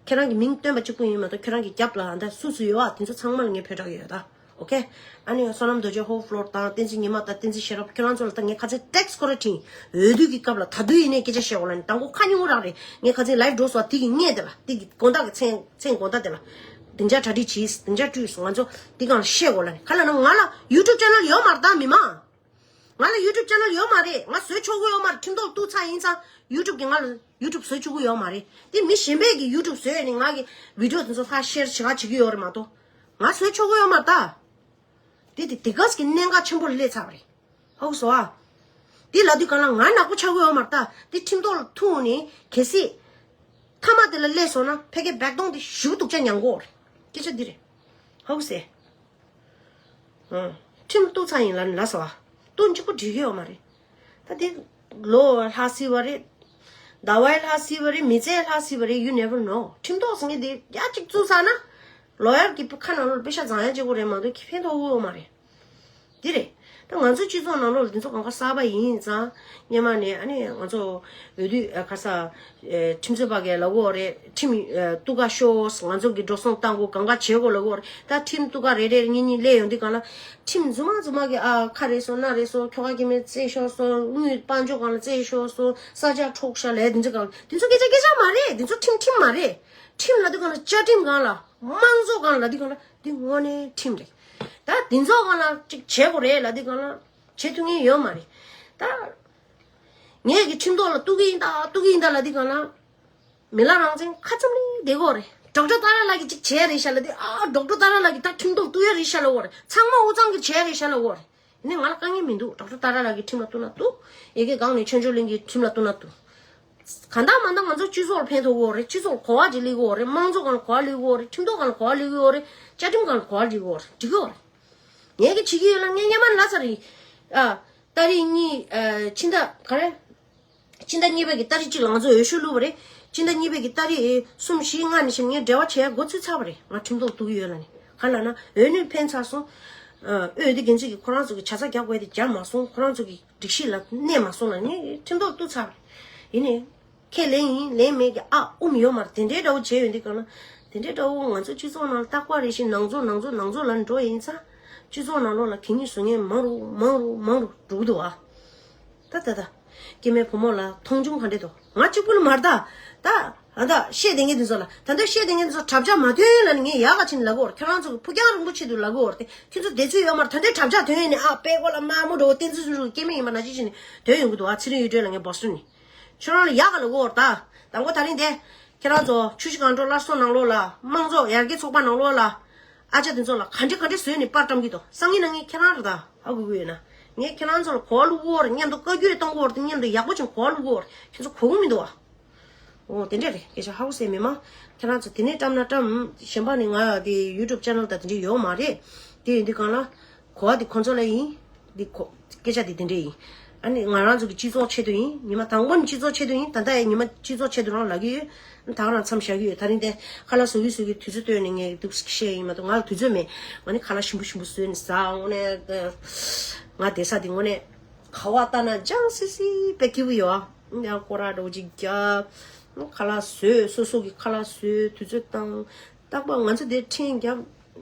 ཁྱེད་རང་གི་མིང་བཏོན་པ་གཅིག་པུ་ཡིན་མ་གཏོགས་ཁྱེད་རང་གི་རྒྱབ་ལ་ཨ་ད་སུ་སུ་ཡོད་བ་དེ་ཚོ་ཚང་མ་ལ་ངས་ཕོ་བྲང་ཡོད་ད། ཨོ་ཁེ། ཨ་ནི་བསོད་ནམས་རྡོ་རྗེ་ཧོ་ཕློར་དང་བསྟན་འཛིན་ཉི་མ་དང་བསྟན་འཛིན་ཤེས་རབ་ཁྱེད་རང་ཚོ་ལ་ད་ངས་ཁ་ཚན་ཊེག་སི་ཁོ་ར་བྲིས། འོས་བསྡུ་གི་སྐབས་ལ་ད་དུང་ཡིན་ནའི་སྐད་ཆ་བཤད་འོ་ལ་ནི་དང་པོ་ཁ་ཉུང་རང་རེད། ངས་ཁ་ཚན་ལའིབ་འགྲོ་སོང་དེ་གི་སྔས་དེ་ལ་དེ་གི་དགོང་དག་གི་མཚན་མཚན་དགོང་དག་དེ་ལ། བདེ་འཇགས་གྲ་སྒྲིག་བྱིས། བདེ་འཇགས་བཀྲུས། ང་ཚོ་འདི་གང་ལ་བཤད་འོ་ལ་ནི་ག་ལ་ན་ང་ལ་ཡུ་ཊུབ་ཅེ་ནལ་ཡོད་མ་རེད་ད་མི་མང་། ང་ལ་ཡུ་ཊུབ་ཅེ་ནལ་ཡོད་མ་རེད། ང་བཟོས་ཆོག་གི་ཡོད་མ་རེད། ཁྲིམས་ཐོག་གཏུག་ཚར་ཡིན་ཙང་ཡུ་ཊུབ་གི་ང་ལ་ཡུ་ཊུབ་བཟོས་བཅུག་གི་ཡོད་མ་རེད། དེ་མི་གཞན་པས་གི་ཡུ་ཊུབ་བཟོས་ནས་ང་གི་བི་ཌི་ཡོ་དེ་ཚོ་ཧ་ཤེར་བྱེད་ག་བྱེད་ཀྱི་ཡོད་རེད་མ་གཏོགས། ང་བཟོས་ཆོག་གི་ཡོད་མ་རེད་ད། དེ་དེ་དེ་ག་ཟིག་གི་གནད་འགག་ཆེན་པོ་ལ་སླེབས་ཚར་བ་རེད། ཧོ་སོ་ཨ། དེ་ལ་དུས་གང་ལ་ང་ནག་པོ་ཆགས་ཀྱི་ཡོད་མ་རེད་ད། དེ་ཁྲིམས་ཐོག་ལ་ཐུག་ནས་གལ་སྲིད། མཐའ་མ་དེ་ལ་སླེབས་སོང་ན་ཕ་གི་བེག་དོང་དེ་ཞུ་སྡུག་ཅག་མྱང་གོ་རེད། སྐད་ཆ་འདི་རེད། ཧའུ་སེ། ཨ། ཁྲིམས་གཏུག་ཚར་ཡིན་ལ་ལ་སོ། གཏུག་གཅིག་པུ་འགྲིག་གི་ཡོད་མ་རེད། ད་དེ་ལོ་ལྷག་སྲིད་པ་རེད། ཟླ་བའི་ལྷག་སྲིད་པ་རེད། མི་ཚེ་ལྷག་སྲིད་པ་རེད། You never know. ཁྲིམས་ཐོག་ཟེར་མཁན་དེ་ཡ་གཅིག་བཙུགས་ཚར་ན། ལོ་ཡར་གྱི་ཁ་ནང་ལོགས་པེ་ཤ་བཟང་ཡ་གཅིག་པུ་རེད་མ་གཏོགས་ཁེ་ཕན་ཐོགས་ཀྱི་ཡོད་མ་རེད། འདི་རེད། ད་ང་ཚོ་སྤྱི་ཚོགས་ནང་ལོགས་ལ་འདི་ཚོ་གང་ག་གསར་པ་ཡིན་ཙང་། སྔོན་མ་ནས་ཨ་ནི་ང་ཚོ་འོས་བསྡུ་ཨ་ཁ་ས་ཨེ་ཁྲིམས་རྩོད་པ་གས་ལབ་ཀྱི་ཡོད་རེད། ཁྲིམས་ཨེ་གཏུག་ག་ཤོག་ང་ཚོ་གི་འགྲོ་སོང་བཏང་དགོས་གང་ག་བྱེད་དགོས་ལབ་ཀྱི་ཡོད་རེད། ད་ཁྲིམས་གཏུག་ག་རེ་རེ་གཉིས་གཉིས་སླེབས་ཡོང་དུས་གང་ལ་ཁྲིམས་རྫུན་མ་རྫུན་མ་གི་ཨ་ཁ་རེ་སོང་སྣ་རེ་སོང་ཁྱོ་ག་གི་མི་རྩོད་ཤོར་སོང་། དངུལ་དཔལ་འབྱོར་སྒང་ལ་རྩོད་ཤོར་སོང་། ས་ཆ་འཕྲོག་ཤག་ལབ་དེ་ཚོ་གང་དེ་ཚོ་སྐད་ཆ་སྐད་ཆ་མ་རེད། དེ་ཚོ་ཁྲིམས་ཁྲིམས་མ་རེད། ཁྲིམས་ལབ་དུས་གང་ལ་བཅའ་ཁྲིམས་སྒང་ལ་དམངས་གཙོ་སྒང་ལ་ལབ་དུས་གང་ལ་དེ་དངོས་གནས་ཁྲིམས་རེད། ད་དེ་ཚོ་སྒང་ལ་ཅིག་བྱེད་དགོས་རེད་ལབ་དུས་གང་ལ་བྱེད་ཐུབ་མཁན་ཡོད་མ་རེད། ད་ངས་ཀྱི་ཁྲིམས་ཐོག་ལ་གཏུག་གི་ཡིན་ད་གཏུག་གི་ཡིན་ད་ལབ་དུས་གང་ལ་མི་ལ་རང་བཙན་ཁ་ཙམ་ལས་བསྡད་དགོས་རེད། ཌོག་ཊར་ཏཱ་ར་ལགས་ཀྱིས་ཅིག་བྱས་རེད་ཤག་ལབ་དུས་ཨ་ཌོག་ཊར་ཏཱ་ར་ལགས་ཀྱིས་ད་ཁྲིམས་ཐོག་གཏུག་ཡ་རེད་ཤག་ལབ་དགོས་རེད། ཚང་མ་དབུས་གཙང་གིས་བྱས་རེད་ཤག་ལབ་དགོས་རེད། ནི་ང་ལ་དཀའ་ངལ་མི་འདུག་ཌོག་ཊར་ཏཱ་ར་ལགས་ཀྱིས་ཁྲིམས་ལ་གཏུག་ན་གཏུག་ཡ་གི་སྒང་ནས་ཆོས་འབྱོར་གླིང་གིས་ཁྲིམས་ལ་གཏུག་ན་གཏུག་གང་ལྟར་མ་ལྟར་ང་ཚོ་སྤྱི་ཚོགས་ལ་ཕན་ཐོགས་ཀྱི་ཡོད་རེད། སྤྱི་ཚོགས་ལ་གོ་བ་ཅིག་སླེབས་ཀྱི་ཡོད་རེད། ཁྲིམས་ཐོག་སྒང་ལ་གོ་བ་སླེབས་ཀྱི་ཡོད་རེད། ཁྲིམས་ཐོག་སྒང་ལ་གོ་བ་སླེབས་ཀྱི་ཡོད་རེད། བཅའ་ཁྲིམས་སྒང་ལ་གོ་བ་སླེབས་ཀྱི་ཡོད་རེད། འགྲིག་གི་ཡོད་རེད། ངས་ཀྱི་བྱེད་ཀྱི་ཡོད་ལ་ངས་སྔོན་མ་ལབ་ཚར་རེད། ཨ། ཏ་རིག་གཉིས་ཨ། ཕྱི་ཟླ་ག་རེ། ཕྱི་ཟླ་གཉིས་པའི་གི་ཏ་རིག་གཅིག་ལ་ང་ཚོ་འོས་ཤོག་བླུགས་པ་རེད། ཕྱི་ཟླ་གཉིས་པའི་གི་ཏ་རིག་གསུམ་བཞི་ལྔ་ནས་བྱས་ངས་འབྲེལ་བ་བྱེད་ཡ་འགོ་ཚུགས་ཚར་བ་རེད། ང་ཁྲིམས་ཐོག་གཏུག་གི་ཡོད་ལ་ནི། ག་ལབ་ན་འོས་གནས་འཕེན་ཚར་སོང་། ཨ། འོས་བསྡུ་འགན་འཛིན་གྱིས་ཁོ་རང་ཚོ་གི་ཇ་ཚ་རྒྱག་དགོས་དེ་རྒྱག་མ་སོང་། ཁོ་རང་ཚོ་གི་སྒྲིག་གཞི་ལ་གནས་མ་སོང་ལ་ནི་ཁྲིམས་ཐོག་གཏུག་ཚར་བ་རེད། ཡིན་ནའི། ཁས་ལེན་ཡིན་ལེན་མེད་ཀྱི་ཨ་ཨུམ་ཡོད་མ་རེད། དེ་འདྲའི་འདྲ་བོ་བྱས་ཡོད་འདི་གང་ལ། དེ་འདྲའི་འདྲ་བོ་ང་ཚོ་སྤྱི་ཚོགས་ནང་ལ་རྟག་པར་རེ་བཞིན་ནང་འཛུགས་ནང་འཛུགས་ནང་འཛུགས་ལ་འགྲོ་ཡིན་ཙང་། སྤྱི་ཚོགས་ནང་ལོགས་ལ་གད་སྙིགས་བཟོ་མཁན་མང་རུ་མང་རུ་མང་རུ་འགྲོ་གི་འདུག་ཨ། ད་ད་ད། སྐྱེ་དམན་བུ་མོ་ལ་མཐོང་ཆུང་ག་འདྲས་འདུག་ང་གཅིག་པུ་ལ་མ་རེད་ད། ད། ཨ་ད་བཤད་བསྡད་མཁན་དེ་ཚོ་ལ་ད་ལྟ་བཤད་བསྡད་མཁན་དེ་ཚོ་དྲ་ཕྱག་མ་ཐོན་ལ་ནི་ངས་ཡག་ག་ཕྱིན་ལབ་ཀྱི་ཡོད་རེད། ཁྱོད་རང་ཚོ་གི་ཕུགས་རྒྱང་རིང་པོ་ཆེད་དུ་ལབ་ཀྱི་ཡོད་རེད་དེ། ཁྱོད་ཚོ་དེ་ཚོ་ཡོད་མ་རེད། ད་ལྟའི་དྲ་ཕྱག་ཐོན་ཡོད་ནི་ཨ་དཔལ་སྒོ་ལ་དམར་མོ་འདྲ་བོ་བསྟན་འཛིན་ཆོས་འཕེལ་སྐྱེ་དམན་ཡིན་པ་ནང་བཞིན་བྱས་ནས་ཐོན་ཡོང་གི་འདུག་ཨ། ཚེ་རིང་གཡུ་སྒྲོན་ལ་ངས་བོ་སི་ཊོན་ནས། ཁྱོད་རང་ལ་ཡག་ག་ལབ་ཀྱི་ཡོད་རེད་ད། དང་པོ་ད་རིང་དེ། ཁྱེད་རང་ཚོ་ཆུ་བཞི་སྒང་དྲུག་སླར་གསོ་ནང་ལོགས་ལ་དམངས་གཙོ་ཡར་རྒྱས་ཚོགས་པ་ནང་ལོགས་ལ། ཨ་ཅག་དེ་ཚོ་ལ་ག་འདྲ་ག་འདྲ་བཟོས་ནས་པར་བཀྲམ་གྱི་འདུག་སང་ཉིན་གནངས་ཉིན་ཁྱེད་རང་རེད་ད། ཧ་གོ་གི་ཡོད་ན། ངས་ཁྱེད་རང་ཚོ་ལ་གོ་བ་བླུག་གི་ཡོད་རེད། མཉམ་དུ་བཀའ་བཀྱོན་གཏོང་གི་ཡོད་རེད། མཉམ་དུ་ཡག་པོ་ཅིག་གོ་བ་བླུག་གི་ཡོད་རེད། ཁྱེད་ཚོ་གོ་གི་མི་འདུག་ཨ། འོ་དེ་འདྲས་རེད། སྐད་ཆ་ཧ་གོ་སེ་མི་མང་། ཁྱེད་རང་ཚོ་དེ་ནས་བཀྲམ་ན་བཀྲམ། གཞན་པ་ནི་ང་དེ་ཡུ་ཊུབ་ཅེ་ནལ་དང་དེ་འདྲས་ཡོད་མ་རེད། དེ་ཡིན་དུས་གང་ལ། གོ་བ་དེ་ཁོང་ཚོ་ལ་ཡིན། འདི་ཁོ། སྐད་ཆ་དེ་དེ་འདྲས་ཡིན། ཨ་ནི་ང་རང་ཚོ་གི་སྤྱི་ཚོགས་ཆེད་དུ་ཡིན། ཉི་མ་དང་པོ་ནི་སྤྱི་ཚོགས་ཆེད་དུ་ཡིན། ད་ལྟ་ཡང་ཉི་མ་སྤྱི་ཚོགས་ཆེད་དུ་རང་ལབ་ཀྱི་ཡོད། ད་ག་རང་མཚམས་བཞག་གི་ཡོད། ད་རིང་དེ་ཁ་ལག་བཟོ་གི་བཟོ་གི་དུས་ཚོད་བཏོན་ནས་ངས་འདུག་བཤད་ཡིན་མ་གཏོགས་ང་ལ་དུས་ཚོད་མེད། ང་ནི་ཁ་ལག་ཞིམ་པོ་ཞིམ་པོ་བཟོས་ནས་ཟ་འོང་ནས། ང་བསྡད་ས་དེ་དངོས་གནས་ཁ་བ་ལྟ་ན་ལྗང་སི་སི་དཔེ་སྐྱིད་པོ་ཡོད་ཨ། ཡང་སྐོར་ར་འདྲ་བོ་ཅིག་རྒྱབ། ཁ་ལག་བཟོས། སོ་སོ་གི་ཁ་ལག་བཟོས། དུས་ཚོད་བཏང་། རྟག་པར་ང་ཚོ་དེ་ཕྲེང་རྒྱབ།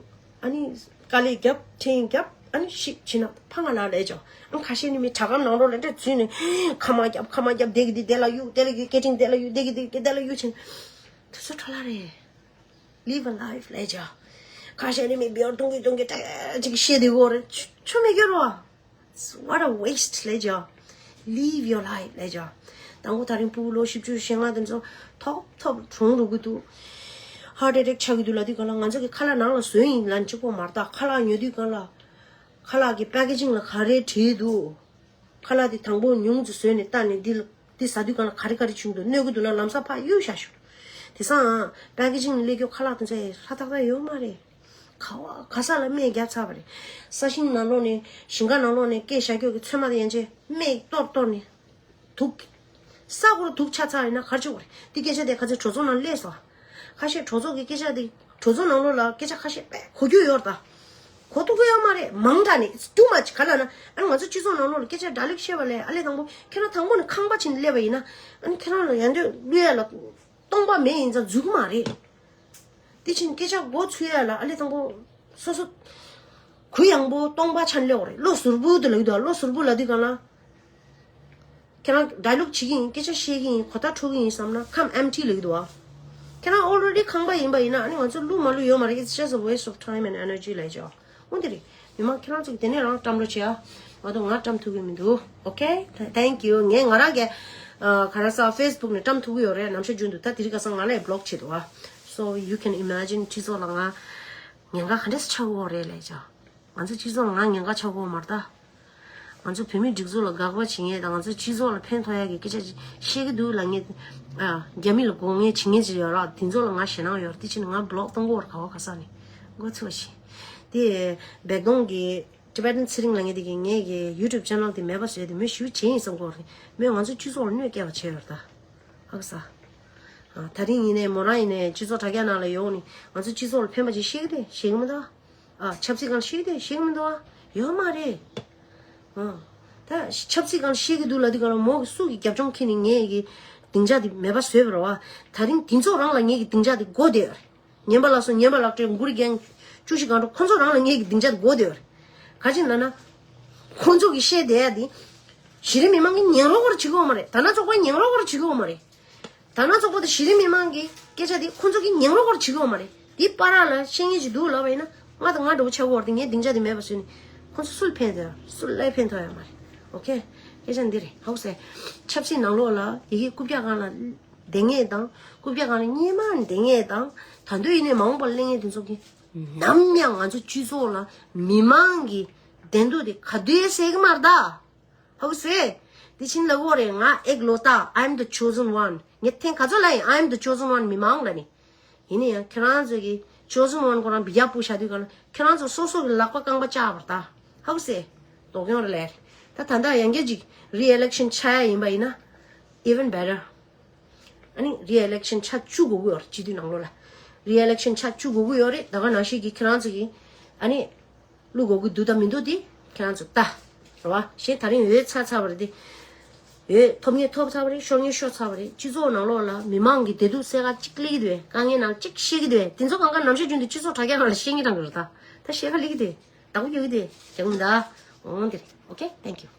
ཨ་ནི་དཀའ་ལས་རྒྱབ། ཕྲེང་རྒྱབ། ཨ་ནི་ཤིག་ཕྱི་ནང་ཕ་ང་ལ་ལས་ཅོ། ཨ་ཁ་ཤས་ནི་མི་དྲ་སྒམ་ནང་རོ་ལ་འདྲ་འཛུལ་ནས་ཁ་མ་རྒྱབ་ཁ་མ་རྒྱབ་དེ་གི་དེ་དེ་ལ་གཡུག་དེ་ལ་གི་སྐད་འཕྲིན་དེ་ལ་གཡུག་དེ་གི་དེ་གི་དེ་ལ་གཡུག་ཕྱིན། དུ་སུ་ཁྲོ་ལ་རེད། Live a life ལས་ཅོ། ཁ་ཤས་ནི་མི་བེའུ་ཏུང་གི་ཏུང་གི་ཏྲ་ཅིག་ཤེས་དེ་གོ་རེད། ཆུ་མི་སྐྱོར་བ། What a waste ལས་ཅོ། Live your life ལས་ཅོ། དང་པོ་ད་རིང་ཕྲུ་གུ་ལོ་བཞི་བཅུ་ཞེ་ལྔ་དེ་ཚོ་ཐོབ་ཐོབ་གྲོངས་འགྲོ་གི་འདུག་ཧར་ཊི་ཨེ་ཊེག་ཆགས་ཀྱི་འདུག་ལབ་དུས་གང་ལ་ང་ཚོ་གི་ཁ་ལག་ནང་ལ་བཟོས་ཡིན་ལབ་གཅིག་པོ་མ་རེད། ད་ཁ་ལག་ཉོ་དུས་གང་ལ་ཁ་ལག་གི་པེ་ཀེ་ཇིང་ལ་ག་རེ་བྲིས་འདུག་ཁ་ལག་དེ་དང་པོ་ཉུང་ཙམ་བཟོས་ནས་བལྟས་ནས་འདི་ལ་འདི་ཟ་དུས་གང་ལ་ག་རེ་ག་རེ་བྱུང་འདུག་གནོད་ཀྱི་འདུག་ན་ལམ་སང་ཕར་གཡུག་བཞག་ཤོག་དེང་སང་པེ་ཀེ་ཇིང་ལ་སླེབས་རྒྱུ་ཁ་ལག་དེ་ཚོ་ཧྲ་ཐག་ཐག་ཡོད་མ་རེད། ག་བ་ག་ས་ལ་སྨན་བརྒྱབ་ཚར་བ་རེད། ས་ཞིང་ནང་ལོགས་ནས་ཞིང་ཁ་ནང་ལོགས་ནས་སྐྱེས་བཞག་རྒྱུ་གི་ཚོད་མ་དེ་ཡན་ཆད་སྨན་གཏོར་གཏོར་ནས་དུག་ས་སྐོར་དུག་ཆགས་ཚར་ཡིན་ན་ག་རེ་བྱེད་དགོས་རེད། འདི་སྐད་ཆ་དེ་ཁ་ཚོད་གྲོས་ཚོགས་ནང་སླེབས་སོང་། ཁ་ཤས་གྲོས་ཚོགས་ཀྱི་སྐད་ཆ་དེ་གྲོས་ཚོགས་ནང་ལོགས་ལ་སྐད་ཆ་ཁ་ཤས་དཔེ་གོ་རྒྱུ་ཡོད་རེད་ད། གོ་ཐུབ་ཀྱི་ཡོད་མ་རེད། མང་དྲགས་ནས་it's too much ག་ལ་ན། ཨ་ནི་ང་ཚོ་སྤྱི་ཚོགས་ནང་ལོགས་ལ་སྐད་ཆ་འདྲ་ལུགས་བཤད་པ་ལས་ཨ་ལས་དང་པོ་ཁྱེད་རང་དང་པོ་ནས་ཁང་པ་ཕྱིན་སླེབས་པ་ཡིན་ན་ཨ་ནི་ཁྱེད་རང་ལ་ཡང་འདོད་བླུ་ཡ་ལ་སྟོང་པ་མེད་ཡིན་ཙང་འཛུལ་གི་མ་རེད། དེ་ཕྱིན་སྐད་ཆ་མགོ་ཚུད་ཡ་ལ་ཨ་ལས་དང་པོ་སོ་སོ་གུ་ཡངས་པོ་སྟོང་པ་ཆ་ནས་སླེབས་པ་རེད། བློ་གཟུར་བུ་དུ་ལབ་ཀྱི་འདུག་བློ་གཟུར་བུ་ལབ་དུས་གང་ལ། ཁྱེད་རང་ཌའི་ལོག་བྱེད་ཀྱི་ཡིན། སྐད་ཆ་བཤད་ཀྱི་ཡིན། གོ་བརྡ་འཕྲོད་ཀྱི་ཡིན་བསམ་ན་ཁམས་ཨེམ་ཊི་ལབ་ཀྱི་འདུག་བ། ཁྱེད་རང་ཨོ་ལེ་ཌི་ཁང་པ་ཡིན་པ་ཡིན་ན་ཨ་ནི་ང་ཚོ་བླུག་མ་བླུག་ཡོད་མ་རེད། It's just a waste of time and energy ལབ་ཀྱི་འདུག་འོན་ཏེ་རེད། མི་མང་ཁྱེད་རང་ཚོ་གི་དེ་ནས་རང་བཀྲམ་རོགས་བྱེད་ཨ། ང་ཚོ་ང་བཀྲམ་ཐུབ་ཀྱི་མི་འདུག Okay, thank you. ངས་ང་རང་གི་ཨ་ག་རེ་ཟེར་ཕེ་སི་བུག་ནས་བཀྲམ་ཐུབ་ཀྱི་ཡོད་རེད། ནམ་ཞག་རྒྱུན་དུ་ད་དེ་རིང་ཁ་སང་ང་ལ་བྷི་ལོག་བྱས་འདུག་བ། So you can imagine སྤྱི་ཚོགས་ལ་ང་ཉེན་ཁ་ག་འདྲས་ཆགས་ཀྱི་ཡོད་རེད་ལབ་ཀྱི་འདུག་ང་ཚོ་སྤྱི་ཚོགས་ལ་ང་ཉེན་ཁ་ཆགས་ཀྱི་ཡོད་མ་རེད་ད། ང་ཚོ་བོད་མིའི་སྒྲིག་འཛུགས་ལ་དགག་པ་བྱེད་མཁན་དང་ང་ཚོ་སྤྱི་ཚོགས་ལ་ཕན་ཐོགས་ཡག་གི་སྐད་ཆ་ཅིག་བཤད་ཀྱི་འདུག་ལབ་མཁན། ཨ། རྒྱ་མི་ལ་དགོངས་མཁན་བྱེད་མཁན་ཅིག་ཡོད་རེད། དེ་ཚོ་ལ་ང་ཞེད་སྣང་ཡོད་རེད། དེ་ཕྱིན་ང་བྷི་ལོག་གཏོང་གི་ཡོད་རེད། ག་བ་ག་ས་ནས་མགོ་ཚོས་ཤིག་དེ་བེག་དོང་གི་ཊི་བེ་ཊན་ཚེ་རིང་ལབ་མཁན་དེ་གིས་ངའི་གི་ཡུ་ཊུབ་ཆེ་ནལ་དེ་མེད་པ་བཟོས་ཏེ་མོས་ཞེ་པོ་བྱས་ཡིན་བསམ་གྱི་ཡོད་རེད། མོས་ང་ཚོ་སྤྱི་ཚོགས་ལ་གནོད་སྐྱེལ་བ་བྱས་ཡོད་རེད་ད། ཧ་གོ་ས། ཨ། ད་རིང་ཡིན་ནའི་མོ་རང་ཡིན་ནའི་སྤྱི་ཚོགས་དྲ་རྒྱ་ནང་ལ་ཡོང་ནས་ང་ཚོ་སྤྱི་ཚོགས་ལ་ཕན་པ་ཅིག་བཤད་ཀྱི་རེད། བཤད་ཀྱི་མི་འདུག་ཨ། ཆབ་སྲིད་སྒང་ལ་བཤད་ཀྱི་རེད། བཤད་ཀྱི་མི་འདུག་ཨ། ཡོད་མ་རེད། ཨ། ད་ཆབ་སྲིད་སྒང་ལ་བཤད་ཀྱི་འདུག་ལབ་དུས་སྒང་ལ་མོ་གི་སུ་གི་རྒྱབ་ལྗོངས་ཁྱེར་ནས་ངས་ཀྱི་སྡིངས་ཆ་དེ་མེད་པ་བཟོས་པ་རེད་བ། ད་རིང་དེ་ཚོ་རང་ལ་ངས་ཀྱི་སྡིངས་ཆ་དེ་དགོས་བསྡད་ཡོད་རེད། ངན་པ་ལགས་སོ། ངན་པ་ལགས་སོ། གུ་རུ་རྒྱལ་བཅུ་བཞི་སྒང་དྲུག་ཁོ་ཚོ་རང་ལ་ངས་ཀྱི་སྡིངས་ཆ་དེ་དགོས་བསྡད་ཡོད་རེད། ག་ཅི་ལབ་ན། ཁོ་ཚོ་གི་བཤད་བསྡད་ཡ་དེ། གཞི་རིམ་མི་མང་གི་ཉན་རོགས་པར་བྱེད་ཀྱི་ཡོད་མ་རེད། དར་ནག་ཚོགས་པ་ཉན་རོགས་པར་བྱེད་ཀྱི་ཡོད་མ་རེད། དར་ནག་ཚོགས་པ་དང་གཞི་རིམ་མི་མང་གི་སྐད་ཆ་དེ་ཁོ་ཚོ་གི་ཉན་རོགས་པར་བྱེད་ཀྱི་ཡོད་མ་རེད། དེ་བར་ལ་བཤད་མཁན་ཅིག་འདུག་ལབ་པ་ཡིན་ན་ང་དང་ང་འདྲ་བོ་ཆགས་ཀྱི་ཡོད་རེད། ངས་སྡིངས་ཆ་དེ་མེད་པ་བཟོས་ནས་ཁོ་ཚོ་སུ་ལ་ཕན་ཐོགས་ཡ། སུ་ལ་ཕན་ཐོགས་ཡ་མ་རེད། ཨོ་ཁེ། སྐད་ཆ་འདི་རེད། ཧ་གོ་སོང་། ཆབ་སྲིད་ནང་ལོགས་ལ་ཡི་གེ་རྐུབ་བཀྱག་སྒང་ལ་བསྡད་མཁན་དང་རྐུབ་བཀྱག་སྒང་ལ་སྔོན་མ་བསྡད་མཁན་དང་ད་དུང་ཡིན་ནའི་མ་འོངས་པར་སླེབས་མཁན་དེ་ཚོ་གིས་ནམ་ཡང་ང་ཚོ་སྤྱི་ཚོགས་ལ་མི་མང་གི་བདེན་དོན་དེ་ག་དུས་ཡང་སེལ་གི་མ་རེད་ད། ཧ་གོ་སོང་། དེ་ཕྱིན་ལབ་ཀྱི་ཡོད་རེད། ང་ཨེག་ལོ་ཏ། I am the chosen one. ངས་ཐེངས་ག་ཚོད་ལབ་ཡིན། I am the chosen one. མི་མང་ལབ་ནས། ཡིན་ན་ཡང་ཁྱེད་རང་ཚོ་གི་chosen one ཁོ་རང་འབུད་རྒྱག་སྤུ་བཞག་དུས་གང་ལ་ཁྱེད་རང་ཚོ་སོ་སོ་གི་ལག་པ་རྐང་པ་བཅག་པ་རེད་ད། ཧ་གོ་སོང་། དོགས་ཡོང་རེད་ལས། ད་ད་ལྟ་ཡང་བསྐྱར་ཅིག་རི་ཨི་ལེག་ཤན་ཆགས་ཡ་ཡིན་པ་ཡིན་ན་even better. ཨ་ནི་རི་ཨི་ལེག་ཤན་ཆགས་བཅུག་དགོས་ཀྱི་ཡོད་རེད། སྤྱི་འཐུས་ནང་ལོགས་ལ་རི་ཨི་ལེག་ཤན་ཆགས་བཅུག་དགོས་ཀྱི་ཡོད་རེད། ད་ག་ནང་བཞིན་གྱི་ཁྱེད་རང་ཚོ་གི་ཨ་ནི་བླུག་དགོས་ཀྱི་འདུག་དང་མི་འདུག་དེ་ཁྱེད་རང་ཚོ་ལྟ། རེད་བ། གཞན་ད་རིང་འོས་ཚར་ཚར་བ་རེད་དེ། འོས་ཐོབ་མཁན་ཐོབ་ཚར་བ་རེད། ཤོར་མཁན་ཤོར་ཚར་བ་རེད། སྤྱི་ཚོགས་ནང་ལོགས་ལ་མི་མང་གི་བདེ་སྡུག་སེལ་ག་གཅིག་སླེབས་ཀྱི་འདུག་གས། དཀའ་ངལ་ནང་གཅིག་བཤད་ཀྱི་འདུག་གས། དེ་ཚོ་གང་ག་ནམ་ཞག་རྒྱུན་དུ་སྤྱི་ཚོགས་དྲ་རྒྱ་ནང་ལ་བཤད་མཁན་རང་གི་རེད་ད། ད་བཤད་ག་སླེབས་ཀྱི་འདུག་བདག་པོ་རྒྱག་གི་འདུག་རྒྱག་གི་མི་འདུག་འོང་དེ་རེད། Okay, thank you.